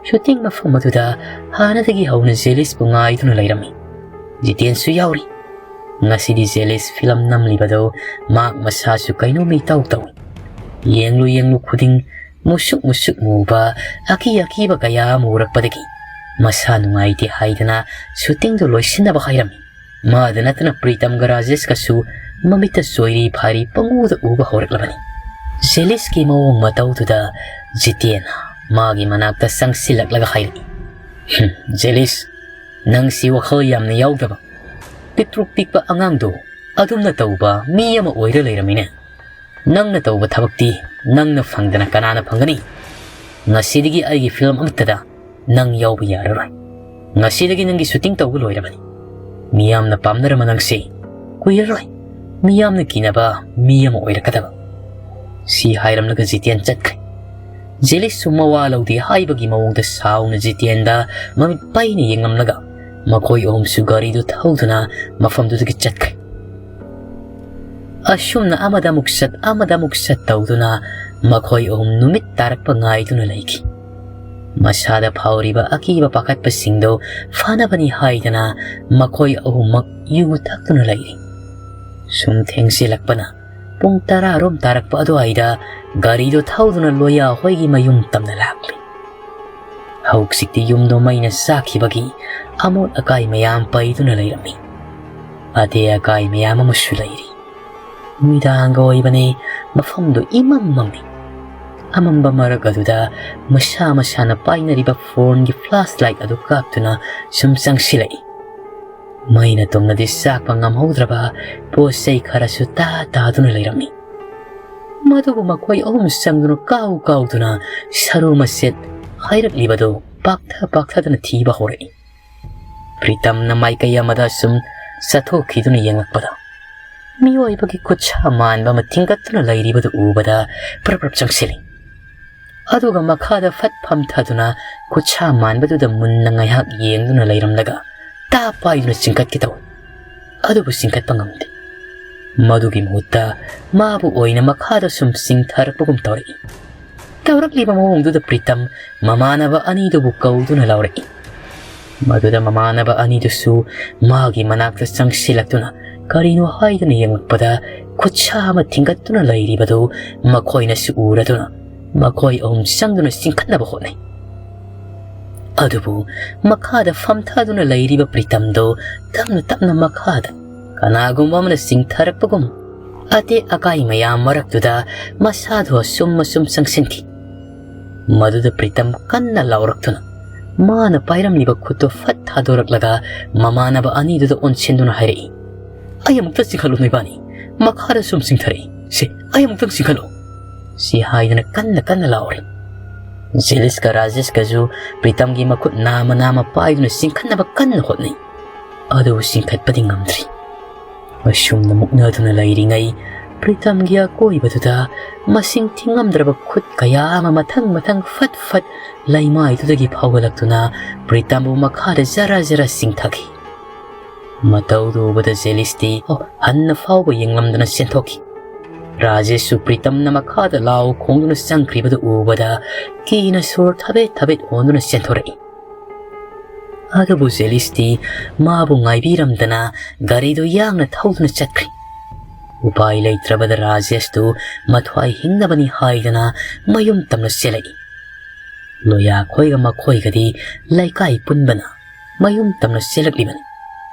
ꯁꯨꯇꯤꯡ ꯃꯐꯝ ꯑꯗꯨꯗ ꯍꯥꯟꯅꯗꯒꯤ ꯍꯧꯅ ꯖꯦꯂꯤꯁꯄꯨ ꯉꯥꯏꯗꯨꯅ ꯂꯩꯔꯝꯃꯤ꯫ ꯖꯤꯇꯦꯟꯁꯨ ꯌꯥꯎꯔꯤ꯫ ꯉꯁꯤꯗꯤ ꯖꯦꯂꯤꯁ ꯐꯤꯂꯝ ꯅꯝꯂꯤꯕꯗꯨ ꯃꯍꯥꯛ ꯃꯁꯥꯁꯨ ꯀꯩꯅꯣꯝꯃ ꯏꯇꯧ ꯇꯧꯏ꯫ ꯌꯦꯡꯂꯨ ꯌꯦꯡꯂꯨ ꯈꯨꯗꯤꯡ ꯃꯨꯁꯨꯛ ꯃꯨꯁꯨꯛ ꯃꯨꯕ ꯑꯀꯤ ꯑꯀꯤꯕ ꯀꯌꯥ ꯑꯃ ꯎꯔꯛꯄꯗꯒꯤ ꯃꯁꯥ ꯅꯨꯡꯉꯥꯏꯇꯦ ꯍꯥꯏꯗꯅ ꯁꯨꯇꯤꯡꯗꯨ ꯂꯣꯏꯁꯤꯟꯅꯕ ꯍꯥꯏꯔꯝꯃꯤ꯫ ꯃꯥꯗ ꯅꯠꯇꯅ ꯄ꯭ꯔꯤꯇꯝꯒ ꯔꯥꯖꯦꯁꯀꯁꯨ ꯃꯃꯤꯠꯇ ꯆꯣꯏꯔꯤ ꯐꯥꯏꯔꯤ ꯄꯪꯎꯗ ꯎꯕ ꯍꯧꯔꯛꯂꯕꯅꯤ꯫ ꯖꯦꯂꯤꯁꯀꯤ ꯃꯑꯣꯡ ꯃꯇꯧꯗꯨꯗ ꯖꯤꯇꯦꯟ ꯃꯥꯒꯤ ꯃꯅꯥꯛꯇ ꯆꯪꯁꯤꯜꯂꯛꯂꯒ ꯍꯥꯏꯔꯛꯏ, "ꯍꯨꯝ, ꯖꯦꯂꯤꯁ, ꯅꯪꯁꯤ ꯋꯥꯈꯜ ꯌꯥꯝꯅ ꯌꯥꯎꯗꯕ, ꯄꯤꯛꯇ꯭ꯔꯨꯛ ꯄꯤꯛꯄ ꯑꯉꯥꯡꯗꯣ ꯑꯗꯨꯝꯅ ꯇꯧꯕ ꯃꯤ ꯑꯃ ꯑꯣꯏꯔ ꯂꯩꯔꯝꯃꯤꯅꯦ꯫ ꯅꯪꯅ ꯇꯧꯕ ꯊꯕꯛꯇꯤ ꯅꯪꯅ ꯐꯪꯗꯅ ꯀꯅꯥꯅ ꯐꯪꯒꯅꯤ? ꯉꯁꯤꯗꯒꯤ ꯑꯩꯒꯤ ꯐꯤꯂꯝ ꯑꯃꯠꯇꯗ ꯅꯪ ꯌꯥꯎꯕ ꯌꯥꯔꯔꯣꯏ꯫ ꯉꯁꯤꯗꯒꯤ ꯅꯪꯒꯤ ꯁꯨꯇꯤꯡ ꯇꯧꯕ ꯂꯣꯏꯔꯕꯅꯤ꯫ ꯃꯤꯌꯥꯝꯅ ꯄꯥꯝꯅꯔꯝꯕ ꯅꯪꯁꯤ ꯀꯨꯏꯔꯔꯣꯏ ꯃꯤꯌꯥꯝꯅ ꯀꯤꯅꯕ ꯃꯤ ꯑꯃ ꯑꯣꯏꯔꯛꯀꯗꯕ꯫" ꯁꯤ ꯍꯥꯏꯔꯝꯂꯒ ꯖꯤꯇꯦꯟ ꯆꯠꯈ꯭ꯔꯦ꯫ ꯖꯦꯂꯤꯁꯁꯨ ꯃꯋꯥ ꯂꯧꯗꯦ ꯍꯥꯏꯕꯒꯤ ꯃꯑꯣꯡꯗ ꯁꯥꯎꯅ ꯖꯤꯇꯦꯟꯗ ꯃꯃꯤꯠ ꯄꯩꯅ ꯌꯦꯡꯂꯝꯂꯒ ꯃꯈꯣꯏ ꯑꯍꯨꯝꯁꯨ ꯒꯥꯔꯤꯗꯨ ꯊꯧꯗꯨꯅ ꯃꯐꯝꯗꯨꯗꯒꯤ ꯆꯠꯈ꯭ꯔꯦ꯫ ꯑꯁꯨꯝꯅ ꯑꯃꯗ ꯑꯃꯨꯛ ꯆꯠ, ꯑꯃꯗ ꯑꯃꯨꯛ ꯆꯠ ꯇꯧꯗꯨꯅ ꯃꯈꯣꯏ ꯑꯍꯨꯝ ꯅꯨꯃꯤꯠ ꯇꯥꯔꯛꯄ ꯉꯥꯏꯗꯨꯅ ꯂꯩꯈꯤ꯫ ꯃꯁꯥꯗ ꯐꯥꯎꯔꯤꯕ ꯑꯀꯤꯕ ꯄꯥꯈꯠꯄꯁꯤꯡꯗꯨ ꯐꯅꯕꯅꯤ ꯍꯥꯏꯗꯅ ꯃꯈꯣꯏ ꯑꯍꯨꯝꯃꯛ ꯌꯨ ꯊꯛꯇꯨꯅ ꯂꯩꯔꯤ꯫ ꯁꯨꯝ ꯊꯦꯡꯁꯤꯜꯂꯛꯄꯅ ꯄꯨꯡ ꯇꯔꯥ ꯔꯣꯝ ꯇꯥꯔꯛꯄ ꯑꯗꯨꯋꯥꯏꯗ ꯒꯥꯔꯤꯗꯨ ꯊꯧꯗꯨꯅ ꯂꯣꯌꯥ ꯍꯣꯏꯒꯤ ꯃꯌꯨꯝ ꯇꯝꯅ ꯂꯥꯛꯂꯤ꯫ ꯍꯧꯖꯤꯛꯇꯤ ꯌꯨꯝꯗꯣ ꯃꯩꯅ ꯆꯥꯛꯈꯤꯕꯒꯤ ꯑꯃꯣꯠ ꯑꯀꯥꯏ ꯃꯌꯥꯝ ꯄꯩꯗꯨꯅ ꯂꯩꯔꯝꯃꯤ꯫ ꯑꯇꯦꯛ ꯑꯀꯥꯏ ꯃꯌꯥꯝ ꯑꯃꯁꯨ ꯂꯩꯔꯤ꯫ ꯅꯨꯃꯤꯗꯥꯡꯒ ꯑꯣꯏꯕꯅꯦ, ꯃꯐꯝꯗꯨ ꯏꯃꯝ ꯃꯝꯃꯤ꯫ ꯑꯃꯝꯕ ꯃꯔꯛ ꯑꯗꯨꯗ ꯃꯁꯥ ꯃꯁꯥꯅ ꯄꯥꯏꯅꯔꯤꯕ ꯐꯣꯟꯒꯤ ꯐ꯭ꯂꯥꯁ ꯂꯥꯏꯠ ꯑꯗꯨ ꯀꯥꯞꯇꯨꯅ ꯁꯨꯝ ꯆꯪꯁꯤꯜꯂꯛꯏ꯫ ꯃꯩꯅ ꯇꯨꯝꯅꯗꯤ ꯆꯥꯛꯄ ꯉꯝꯍꯧꯗ꯭ꯔꯕ ꯄꯣꯠ ꯆꯩ ꯈꯔꯁꯨ ꯇꯥ ꯇꯥꯗꯨꯅ ꯂꯩꯔꯝꯃꯤ꯫ ꯃꯗꯨꯕꯨ ꯃꯈꯣꯏ ꯑꯍꯨꯝ ꯆꯪꯗꯨꯅ ꯀꯥꯎ ꯀꯥꯎꯗꯨꯅ ꯁꯔꯨ ꯃꯆꯦꯠ ꯍꯥꯏꯔꯛꯂꯤꯕꯗꯨ ꯄꯥꯛꯊ ꯄꯥꯛꯊꯗꯨꯅ ꯊꯤꯕ ꯍꯧꯔꯛꯏ꯫ ꯄ꯭ꯔꯤꯇꯝꯅ ꯃꯥꯏꯀꯩ ꯑꯃꯗ ꯁꯨꯝ ꯆꯠꯊꯣꯛꯈꯤꯗꯨꯅ ꯌꯦꯡꯂꯛꯄꯗ ꯃꯤꯑꯣꯏꯕꯒꯤ ꯈꯨꯠꯁꯥ ꯃꯥꯟꯕ ꯑꯃ ꯊꯤꯡꯒꯠꯇꯨꯅ ꯂꯩꯔꯤꯕꯗꯨ ꯎꯕꯗ ꯄ꯭ꯔꯞ ꯄ꯭ꯔꯞ ꯆꯪꯁꯤꯜꯂꯤ꯫ ꯑꯗꯨꯒ ꯃꯈꯥꯗ ꯐꯠ ꯐꯝꯊꯗꯨꯅ ꯈꯨꯠꯁꯥ ꯃꯥꯟꯕꯗꯨꯗ ꯃꯨꯟꯅ ꯉꯥꯏꯍꯥꯛ ꯌꯦꯡꯗꯨꯅ ꯂꯩꯔꯝꯂꯒ ꯇꯥ ꯄꯥꯏꯗꯨꯅ ꯆꯤꯡꯈꯠꯀꯦ ꯇꯧꯏ꯫ ꯑꯗꯨꯕꯨ ꯆꯤꯡꯈꯠꯄ ꯉꯝꯗꯦ꯫ ꯃꯗꯨꯒꯤ ꯃꯍꯨꯠꯇ ꯃꯥꯕꯨ ꯑꯣꯏꯅ ꯃꯈꯥꯗ ꯁꯨꯝ ꯆꯤꯡꯊꯔꯛꯄꯒꯨꯝ ꯇꯧꯔꯛꯏ꯫ ꯇꯧꯔꯛꯂꯤꯕ ꯃꯑꯣꯡꯗꯨꯗ ꯄ꯭ꯔꯤꯇꯝ ꯃꯃꯥꯟꯅꯕ ꯑꯅꯤꯗꯨꯕꯨ ꯀꯧꯗꯨꯅ ꯂꯥꯎꯔꯛꯏ꯫ ꯃꯗꯨꯗ ꯃꯃꯥꯟꯅꯕ ꯑꯅꯤꯗꯨꯁꯨ ꯃꯥꯒꯤ ꯃꯅꯥꯛꯇ ꯆꯪꯁꯤꯜꯂꯛꯇꯨꯅ ꯀꯔꯤꯅꯣ ꯍꯥꯏꯗꯨꯅ ꯌꯦꯡꯂꯛꯄꯗ ꯈꯨꯠꯁꯥ ꯑꯃ ꯊꯤꯡꯒꯠꯇꯨꯅ ꯂꯩꯔꯤꯕꯗꯨ ꯃꯈꯣꯏꯅꯁꯨ ꯎꯔꯗꯨꯅ ꯃꯈꯣꯏ ꯑꯍꯨꯝ ꯆꯪꯗꯨꯅ ꯆꯤꯡꯈꯠꯅꯕ ꯍꯣꯠꯅꯩ꯫ ꯑꯗꯨꯕꯨ ꯃꯈꯥꯗ ꯐꯝꯊꯗꯨꯅ ꯂꯩꯔꯤꯕ ꯄ꯭ꯔꯤꯇꯝꯗꯨ ꯇꯞꯅ ꯇꯞꯅ ꯃꯈꯥꯗ ꯀꯅꯥꯒꯨꯝꯕ ꯑꯃꯅ ꯆꯤꯡꯊꯔꯛꯄꯒꯨꯝ ꯑꯇꯦꯛ ꯑꯀꯥꯏ ꯃꯌꯥꯝ ꯃꯔꯛꯇꯨꯗ ꯃꯁꯥꯗꯨ ꯑꯁꯨꯝ ꯑꯁꯨꯝ ꯆꯪꯁꯤꯟꯈꯤ꯫ ꯃꯗꯨꯗ ꯄ꯭ꯔꯤꯇꯝ ꯀꯟꯅ ꯂꯥꯎꯔꯛꯇꯨꯅ ꯃꯥꯅ ꯄꯥꯏꯔꯝꯂꯤꯕ ꯈꯨꯠꯇꯨ ꯐꯠ ꯊꯥꯗꯣꯔꯛꯂꯒ ꯃꯃꯥꯟꯅꯕ ꯑꯅꯤꯗꯨꯗ ꯑꯣꯟꯁꯤꯟꯗꯨꯅ ꯍꯥꯏꯔꯛꯏ, "ꯑꯩ ꯑꯃꯨꯛꯇ ꯆꯤꯡꯈꯠꯂꯨ ꯅꯣꯏꯕꯥꯅꯤ, ꯃꯈꯥꯗ ꯁꯨꯝ ꯆꯤꯡꯊꯔꯛꯏ꯫ ꯁꯦ, ꯑꯩ ꯑꯃꯨꯛꯇꯪ ꯆꯤꯡꯈꯠꯂꯨ!" ꯁꯤ ꯍꯥꯏꯗꯨꯅ ꯀꯟꯅ ꯀꯟꯅ ꯂꯥꯎꯔꯤ꯫ ꯖꯦꯂꯤꯁꯀ ꯔꯥꯖꯦꯁꯀꯁꯨ ꯄ꯭ꯔꯤꯇꯝꯒꯤ ꯃꯈꯨꯠ ꯅꯥꯝꯃ ꯅꯥꯝꯃ ꯄꯥꯏꯗꯨꯅ ꯆꯤꯡꯈꯠꯅꯕ ꯀꯟꯅ ꯍꯣꯠꯅꯩ꯫ ꯑꯗꯨꯕꯨ ꯆꯤꯡꯈꯠꯄꯗꯤ ꯉꯝꯗ꯭ꯔꯤ꯫ ꯑꯁꯨꯝꯅ ꯃꯨꯛꯅꯗꯨꯅ ꯂꯩꯔꯤꯉꯩ ꯄ꯭ꯔꯤꯇꯝꯒꯤ ꯑꯀꯣꯏꯕꯗꯨꯗ ꯃꯁꯤꯡ ꯊꯤꯉꯝꯗ꯭ꯔꯕ ꯈꯨꯠ ꯀꯌꯥ ꯑꯃ ꯃꯊꯪ ꯃꯊꯪ ꯐꯠ ꯐꯠ ꯂꯩꯃꯥꯏꯗꯨꯗꯒꯤ ꯐꯥꯎꯒꯠꯂꯛꯇꯨꯅ ꯄ꯭ꯔꯤꯇꯝꯕꯨ ꯃꯈꯥꯗ ꯖꯔ ꯖꯔ ꯆꯤꯡꯊꯈꯤ꯫ ꯃꯇꯧꯗꯨ ꯎꯕꯗ ꯖꯦꯂꯤꯁꯇꯤ ꯍꯟꯅ ꯐꯥꯎꯕ ꯌꯦꯡꯂꯝꯗꯅ ꯆꯦꯟꯊꯣꯛꯈꯤ꯫ ꯔꯥꯖꯦꯁꯁꯨ ꯄ꯭ꯔꯤꯇꯝꯅ ꯃꯈꯥꯗ ꯂꯥꯎ ꯈꯣꯡꯗꯨꯅ ꯆꯪꯈ꯭ꯔꯤꯕꯗꯨ ꯎꯕꯗ ꯀꯤꯅ ꯁꯣꯔ ꯊꯕꯦꯠ ꯊꯕꯦꯠ ꯍꯣꯟꯗꯨꯅ ꯆꯦꯟꯊꯣꯔꯛꯏ꯫ ꯑꯗꯨꯕꯨ ꯖꯦꯂꯤꯁꯇꯤ ꯃꯥꯕꯨ ꯉꯥꯏꯕꯤꯔꯝꯗꯅ ꯒꯥꯔꯤꯗꯨ ꯌꯥꯡꯅ ꯊꯧꯗꯨꯅ ꯆꯠꯈ꯭ꯔꯤ꯫ ꯎꯄꯥꯏ ꯂꯩꯇ꯭ꯔꯕꯗ ꯔꯥꯖꯦꯁꯇꯨ ꯃꯊ꯭ꯋꯥꯏ ꯍꯤꯡꯅꯕꯅꯤ ꯍꯥꯏꯗꯅ ꯃꯌꯨꯝ ꯇꯝꯅ ꯆꯦꯜꯂꯛꯏ꯫ ꯂꯣꯌꯥ ꯈꯣꯏꯒ ꯃꯈꯣꯏꯒꯗꯤ ꯂꯩꯀꯥꯏ ꯄꯨꯟꯕꯅ ꯃꯌꯨꯝ ꯇꯝꯅ ꯆꯦꯜꯂꯛꯂꯤꯕꯅꯤ꯫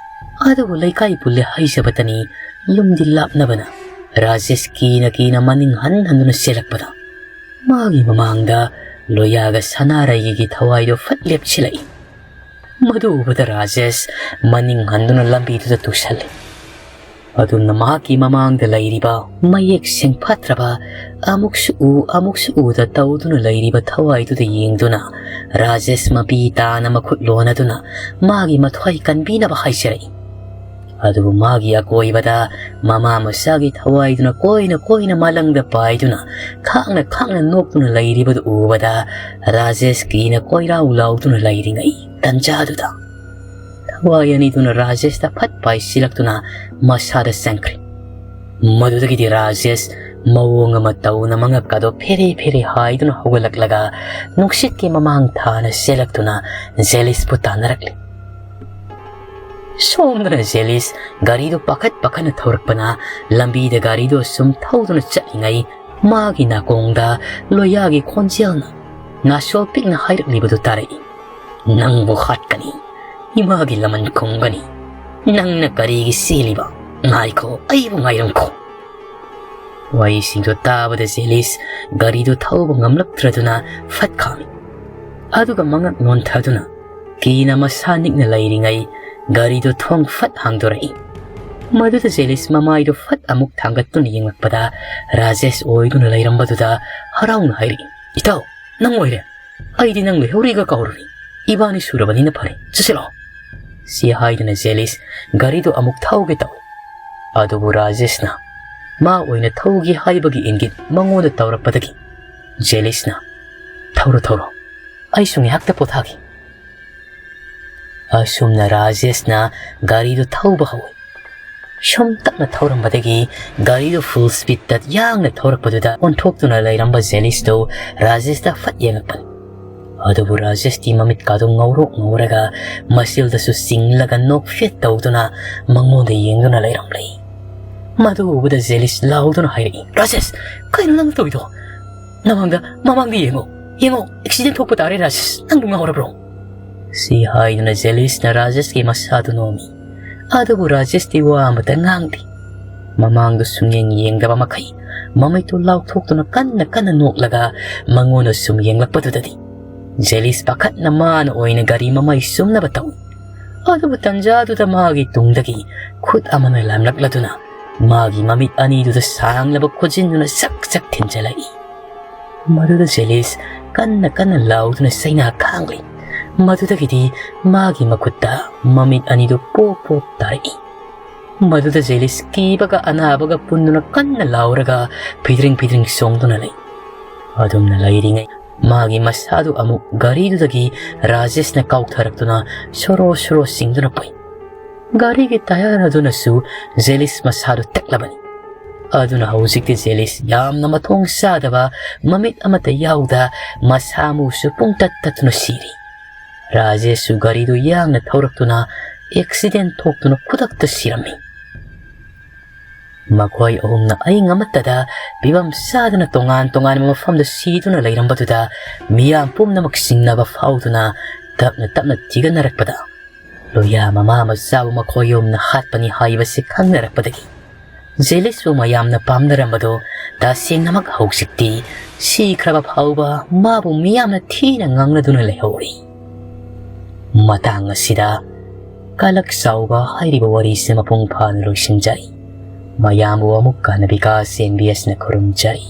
ꯑꯗꯨꯕꯨ ꯂꯩꯀꯥꯏ ꯄꯨꯜꯂꯦ ꯍꯥꯏꯖꯕꯇꯅꯤ, ꯌꯨꯝꯗꯤ ꯂꯥꯞꯅꯕꯅ ꯔꯥꯖꯦꯁ ꯀꯤꯅ ꯀꯤꯅ ꯃꯅꯤꯡ ꯍꯟ ꯍꯟꯗꯨꯅ ꯆꯦꯜꯂꯛꯄꯗ ꯃꯥꯒꯤ ꯃꯃꯥꯡꯗ ꯂꯣꯌꯥꯒ ꯁꯅꯥꯔꯩꯒꯤꯒꯤ ꯊꯋꯥꯏꯗꯣ ꯐꯠ ꯂꯦꯞꯁꯤꯜꯂꯛꯏ꯫ ꯃꯗꯨ ꯎꯕꯗ ꯔꯥꯖꯦꯁ ꯃꯅꯤꯡ ꯍꯟꯗꯨꯅ ꯂꯝꯕꯤꯗꯨꯗ ꯇꯨꯁꯜꯂꯤ꯫ ꯑꯗꯨꯝꯅ ꯃꯍꯥꯛꯀꯤ ꯃꯃꯥꯡꯗ ꯂꯩꯔꯤꯕ ꯃꯌꯦꯛ ꯁꯦꯡꯐꯥꯠꯇ꯭ꯔꯕ, ꯑꯃꯨꯛꯁꯨ ꯎ ꯑꯃꯨꯛꯁꯨ ꯎꯗ ꯇꯧꯗꯨꯅ ꯂꯩꯔꯤꯕ ꯊꯋꯥꯏꯗꯨꯗ ꯌꯦꯡꯗꯨꯅ ꯔꯥꯖꯦꯁ ꯃꯄꯤ ꯇꯥꯅ ꯃꯈꯨꯠ ꯂꯣꯟꯅꯗꯨꯅ ꯃꯥꯒꯤ ꯃꯊ꯭ꯋꯥꯏ ꯀꯟꯕꯤꯅꯕ ꯍꯥꯏꯖꯔꯛꯏ꯫ ꯑꯗꯨꯕꯨ ꯃꯥꯒꯤ ꯑꯀꯣꯏꯕꯗ ꯃꯃꯥ ꯃꯆꯥꯒꯤ ꯊꯋꯥꯏꯗꯨꯅ ꯀꯣꯏꯅ ꯀꯣꯏꯅ ꯃꯥꯂꯪꯗ ꯄꯥꯏꯗꯨꯅ ꯈꯥꯡꯅ ꯈꯥꯡꯅ ꯅꯣꯛꯇꯨꯅ ꯂꯩꯔꯤꯕꯗꯨ ꯎꯕꯗ ꯔꯥꯖꯦꯁ ꯀꯤꯅ ꯀꯣꯏꯔꯥꯎ ꯂꯥꯎꯗꯨꯅ ꯂꯩꯔꯤꯉꯩ ꯇꯟꯖꯥꯗꯨꯗ ꯊꯋꯥꯏ ꯑꯅꯤꯗꯨꯅ ꯔꯥꯖꯦꯁꯇ ꯐꯠ ꯄꯥꯏꯁꯤꯜꯂꯛꯇꯨꯅ ꯃꯁꯥꯗ ꯆꯪꯈ꯭ꯔꯦ꯫ ꯃꯗꯨꯗꯒꯤꯗꯤ ꯔꯥꯖꯦꯁ ꯃꯑꯣꯡ ꯑꯃ ꯇꯧꯅ ꯃꯉꯛꯀꯗꯣ ꯐꯦꯔꯦ ꯐꯦꯔꯦ ꯍꯥꯏꯗꯨꯅ ꯍꯧꯒꯠꯂꯛꯂꯒ ꯅꯨꯡꯁꯤꯠꯀꯤ ꯃꯃꯥꯡ ꯊꯥꯅ ꯆꯦꯜꯂꯛꯇꯨꯅ ꯖꯦꯂꯤꯁꯄꯨ ꯇꯥꯟꯅꯔꯛꯂꯤ꯫ ꯁꯣꯝꯗꯅ ꯖꯦꯂꯤꯁ ꯒꯥꯔꯤꯗꯨ ꯄꯥꯈꯠ ꯄꯥꯈꯠꯅ ꯊꯧꯔꯛꯄꯅ ꯂꯝꯕꯤꯗ ꯒꯥꯔꯤꯗꯨ ꯁꯨꯝ ꯊꯧꯗꯨꯅ ꯆꯠꯂꯤꯉꯩ ꯃꯥꯒꯤ ꯅꯥꯀꯣꯡꯗ ꯂꯣꯌꯥꯒꯤ ꯈꯣꯟꯖꯦꯜꯅ ꯅꯥꯁꯣꯜ ꯄꯤꯛꯅ ꯍꯥꯏꯔꯛꯂꯤꯕꯗꯨ ꯇꯥꯔꯛꯏ꯫ "ꯅꯪꯕꯨ ꯍꯥꯠꯀꯅꯤ, ꯏꯃꯥꯒꯤ ꯂꯃꯟ ꯈꯨꯝꯒꯅꯤ, ꯅꯪꯅ ꯀꯔꯤꯒꯤ ꯆꯦꯜꯂꯤꯕ? ꯉꯥꯏꯈꯣ, ꯑꯩꯕꯨ ꯉꯥꯏꯔꯝꯈꯣ"꯫ ꯋꯥꯔꯤꯁꯤꯡꯗꯨ ꯇꯥꯕꯗ ꯖꯦꯂꯤꯁ ꯒꯥꯔꯤꯗꯨ ꯊꯧꯕ ꯉꯝꯂꯛꯇ꯭ꯔꯗꯨꯅ ꯐꯠ ꯈꯥꯝꯃꯤ꯫ ꯑꯗꯨꯒ ꯃꯉꯛ ꯅꯣꯟꯊꯗꯨꯅ ꯀꯤꯅ ꯃꯁꯥ ꯅꯤꯛꯅ ꯂꯩꯔꯤꯉꯩ ꯒꯥꯔꯤꯗꯨ ꯊꯣꯡ ꯐꯠ ꯍꯥꯡꯗꯣꯔꯛꯏ꯫ ꯃꯗꯨꯗ ꯖꯦꯂꯤꯁ ꯃꯃꯥꯏꯗꯨ ꯐꯠ ꯑꯃꯨꯛ ꯊꯥꯡꯒꯠꯇꯨꯅ ꯌꯦꯡꯂꯛꯄꯗ ꯔꯥꯖꯦꯁ ꯑꯣꯏꯗꯨꯅ ꯂꯩꯔꯝꯕꯗꯨꯗ ꯍꯔꯥꯎꯅ ꯍꯥꯏꯔꯛꯏ, "ꯏꯇꯥꯎ, ꯅꯪ ꯑꯣꯏꯔꯦ꯫ ꯑꯩꯗꯤ ꯅꯪ ꯂꯩꯍꯧꯔꯤꯒ ꯀꯥꯎꯔꯨꯔꯦ꯫ ꯏꯕꯥꯅꯤ ꯁꯨꯔꯕꯅꯤꯅ ꯐꯔꯦ, ꯆꯠꯁꯤꯜꯂꯣ"꯫ ꯁꯤ ꯍꯥꯏꯗꯨꯅ ꯖꯦꯂꯤꯁ ꯒꯥꯔꯤꯗꯨ ꯑꯃꯨꯛ ꯊꯧꯒꯦ ꯇꯧꯏ꯫ ꯑꯗꯨꯕꯨ ꯔꯥꯖꯦꯁꯅ, ꯃꯥ ꯑꯣꯏꯅ ꯊꯧꯒꯦ ꯍꯥꯏꯕꯒꯤ ꯏꯪꯒꯤꯠ ꯃꯉꯣꯟꯗ ꯇꯧꯔꯛꯄꯗꯒꯤ ꯖꯦꯂꯤꯁꯅ, "ꯊꯧꯔꯣ, ꯊꯧꯔꯣ, ꯑꯩꯁꯨ ꯉꯥꯏꯍꯥꯛꯇ ꯄꯣꯊꯥꯒꯦ"꯫ ꯑꯁꯨꯝꯅ ꯔꯥꯖꯦꯁꯅ ꯒꯥꯔꯤꯗꯨ ꯊꯧꯕ ꯍꯧꯏ꯫ ꯁꯨꯝ ꯇꯞꯅ ꯊꯧꯔꯝꯕꯗꯒꯤ ꯒꯥꯔꯤꯗꯨ full speedꯇ ꯌꯥꯡꯅ ꯊꯧꯔꯛꯄꯗꯨꯗ ꯑꯣꯟꯊꯣꯛꯇꯨꯅ ꯂꯩꯔꯝꯕ ꯖꯦꯂꯤꯁꯇꯨ ꯔꯥꯖꯦꯁꯇ ꯐꯠ ꯌꯦꯡꯂꯛꯄꯅꯤ꯫ ꯑꯗꯨꯕꯨ ꯔꯥꯖꯦꯁꯇꯤ ꯃꯃꯤꯠꯀꯥꯗꯨ ꯉꯧꯔꯣꯛ ꯉꯧꯔꯒ ꯃꯆꯤꯜꯗꯁꯨ ꯆꯤꯡꯂꯒ ꯅꯣꯛꯐꯦꯠ ꯇꯧꯗꯨꯅ ꯃꯉꯣꯟꯗ ꯌꯦꯡꯗꯨꯅ ꯂꯩꯔꯝꯂꯦ꯫ ꯃꯗꯨ ꯎꯕꯗ ꯖꯦꯂꯤꯁ ꯂꯥꯎꯗꯨꯅ ꯍꯥꯏꯔꯛꯏ, "ꯔꯥꯖꯦꯁ, ꯀꯩꯅꯣ ꯅꯪ ꯇꯧꯔꯤꯗꯣ? ꯃꯃꯥꯡꯗ, ꯃꯃꯥꯡꯗ ꯌꯦꯡꯉꯣ, ꯌꯦꯡꯉꯣ, accident ꯊꯣꯛꯄ ꯇꯥꯔꯦ ꯔꯥꯖꯦꯁ, ꯅꯪꯕꯨ ꯉꯥꯎꯔꯕ꯭ꯔꯣ?" ꯁꯤ ꯍꯥꯏꯗꯨꯅ ꯖꯦꯂꯤꯁꯅ ꯔꯥꯖꯦꯁꯀꯤ ꯃꯁꯥꯗꯨ ꯅꯣꯝꯃꯤ꯫ ꯑꯗꯨꯕꯨ ꯔꯥꯖꯦꯁꯇꯤ ꯋꯥ ꯑꯃꯇ ꯉꯥꯡꯗꯦ꯫ ꯃꯃꯥꯡꯗ ꯁꯨꯡꯌꯦꯡ ꯌꯦꯡꯗꯕ ꯃꯈꯩ ꯃꯃꯤꯠꯇꯨ ꯂꯥꯎꯊꯣꯛꯇꯨꯅ ꯀꯟꯅ ꯀꯟꯅ ꯅꯣꯛꯂꯒ ꯃꯉꯣꯟꯗ ꯁꯨꯝ ꯌꯦꯡꯂꯛꯄꯗꯨꯗꯗꯤ ꯖꯦꯂꯤꯁ ꯄꯥꯈꯠꯅ ꯃꯥꯅ ꯑꯣꯏꯅ ꯒꯥꯔꯤ ꯃꯃꯩ ꯆꯨꯝꯅꯕ ꯇꯧꯏ꯫ ꯑꯗꯨꯕꯨ ꯇꯟꯖꯥꯗꯨꯗ ꯃꯥꯒꯤ ꯇꯨꯡꯗꯒꯤ ꯈꯨꯠ ꯑꯃꯅ ꯂꯥꯝꯂꯛꯂꯗꯨꯅ ꯃꯥꯒꯤ ꯃꯃꯤꯠ ꯑꯅꯤꯗꯨꯗ ꯁꯥꯡꯂꯕ ꯈꯨꯖꯤꯟꯗꯨꯅ ꯆꯛ ꯆꯛ ꯊꯤꯟꯖꯜꯂꯛꯏ꯫ ꯃꯗꯨꯗ ꯖꯦꯂꯤꯁ ꯀꯟꯅ ꯀꯟꯅ ꯂꯥꯎꯗꯨꯅ ꯆꯩꯅꯥ ꯈꯥꯡꯂꯤ꯫ ꯃꯗꯨꯗꯒꯤꯗꯤ ꯃꯥꯒꯤ ꯃꯈꯨꯠꯇ ꯃꯃꯤꯠ ꯑꯅꯤꯗꯨ ꯄꯣꯞ ꯄꯣꯞ ꯇꯥꯔꯛꯏ꯫ ꯃꯗꯨꯗ ꯖꯦꯂꯤꯁ ꯀꯤꯕꯒ ꯑꯅꯥꯕꯒ ꯄꯨꯟꯗꯨꯅ ꯀꯟꯅ ꯂꯥꯎꯔꯒ ꯐꯤꯗ꯭ꯔꯤꯡ ꯐꯤꯗ꯭ꯔꯤꯡ ꯆꯣꯡꯗꯨꯅ ꯂꯩ꯫ ꯑꯗꯨꯝꯅ ꯂꯩꯔꯤꯉꯩ ꯃꯥꯒꯤ ꯃꯁꯥꯗꯨ ꯑꯃꯨꯛ ꯒꯥꯔꯤꯗꯨꯗꯒꯤ ꯔꯥꯖꯦꯁꯅ ꯀꯥꯎꯊꯔꯛꯇꯨꯅ ꯁꯣꯔꯣ ꯁꯣꯔꯣ ꯆꯤꯡꯗꯨꯅ ꯄꯨꯏ꯫ ꯒꯥꯔꯤꯒꯤ ꯇꯥꯌꯔ ꯑꯗꯨꯅꯁꯨ ꯖꯦꯂꯤꯁ ꯃꯁꯥꯗꯨ ꯇꯦꯛꯂꯕꯅꯤ꯫ ꯑꯗꯨꯅ ꯍꯧꯖꯤꯛꯇꯤ ꯖꯦꯂꯤꯁ ꯌꯥꯝꯅ ꯃꯊꯣꯡ ꯆꯥꯗꯕ, ꯃꯃꯤꯠ ꯑꯃꯠꯇ ꯌꯥꯎꯗ, ꯃꯁꯥ ꯃꯎꯁꯨ ꯄꯨꯡꯇꯠ ꯇꯠꯇꯨꯅ ꯁꯤꯔꯤ꯫ ꯔꯥꯖꯦꯁꯁꯨ ꯒꯥꯔꯤꯗꯨ ꯌꯥꯡꯅ ꯊꯧꯔꯛꯇꯨꯅ accident ꯊꯣꯛꯇꯨꯅ ꯈꯨꯗꯛꯇ ꯁꯤꯔꯝꯃꯤ꯫ ꯃꯈꯣꯏ ꯑꯍꯨꯝꯅ ꯑꯍꯤꯡ ꯑꯃꯠꯇꯗ ꯐꯤꯕꯝ ꯆꯥꯗꯅ ꯇꯣꯉꯥꯟ ꯇꯣꯉꯥꯟꯕ ꯃꯐꯝꯗ ꯁꯤꯗꯨꯅ ꯂꯩꯔꯝꯕꯗꯨꯗ ꯃꯤꯌꯥꯝ ꯄꯨꯝꯅꯃꯛ ꯆꯤꯡꯅꯕ ꯐꯥꯎꯗꯨꯅ ꯇꯞꯅ ꯇꯞꯅ ꯊꯤꯒꯠꯅꯔꯛꯄꯗ ꯂꯣꯌꯥ ꯃꯃꯥ ꯃꯆꯥꯕꯨ ꯃꯈꯣꯏ ꯑꯍꯨꯝꯅ ꯍꯥꯠꯄꯅꯤ ꯍꯥꯏꯕꯁꯤ ꯈꯪꯅꯔꯛꯄꯗꯒꯤ ꯖꯦꯂꯤꯁꯄꯨ ꯃꯌꯥꯝꯅ ꯄꯥꯝꯅꯔꯝꯕꯗꯨ ꯇꯁꯦꯡꯅꯃꯛ ꯍꯧꯖꯤꯛꯇꯤ ꯁꯤꯈ꯭ꯔꯕ ꯐꯥꯎꯕ ꯃꯥꯕꯨ ꯃꯤꯌꯥꯝꯅ ꯊꯤꯅ ꯉꯥꯡꯅꯗꯨꯅ ꯂꯩꯍꯧꯔꯤ꯫ ꯃꯇꯥꯡ ꯑꯁꯤꯗ ꯀꯂꯛ ꯆꯥꯎꯕ ꯍꯥꯏꯔꯤꯕ ꯋꯥꯔꯤꯁꯤ ꯃꯄꯨꯡ ꯐꯥꯅ ꯂꯣꯏꯁꯤꯟꯖꯔꯤ꯫ ꯃꯌꯥꯝꯕꯨ ꯑꯃꯨꯛ ꯍꯟꯅ ꯕꯤꯀꯥꯁ ꯑꯦꯝ ꯕꯤ ꯑꯦꯁꯅ ꯈꯨꯔꯨꯝꯖꯔꯤ꯫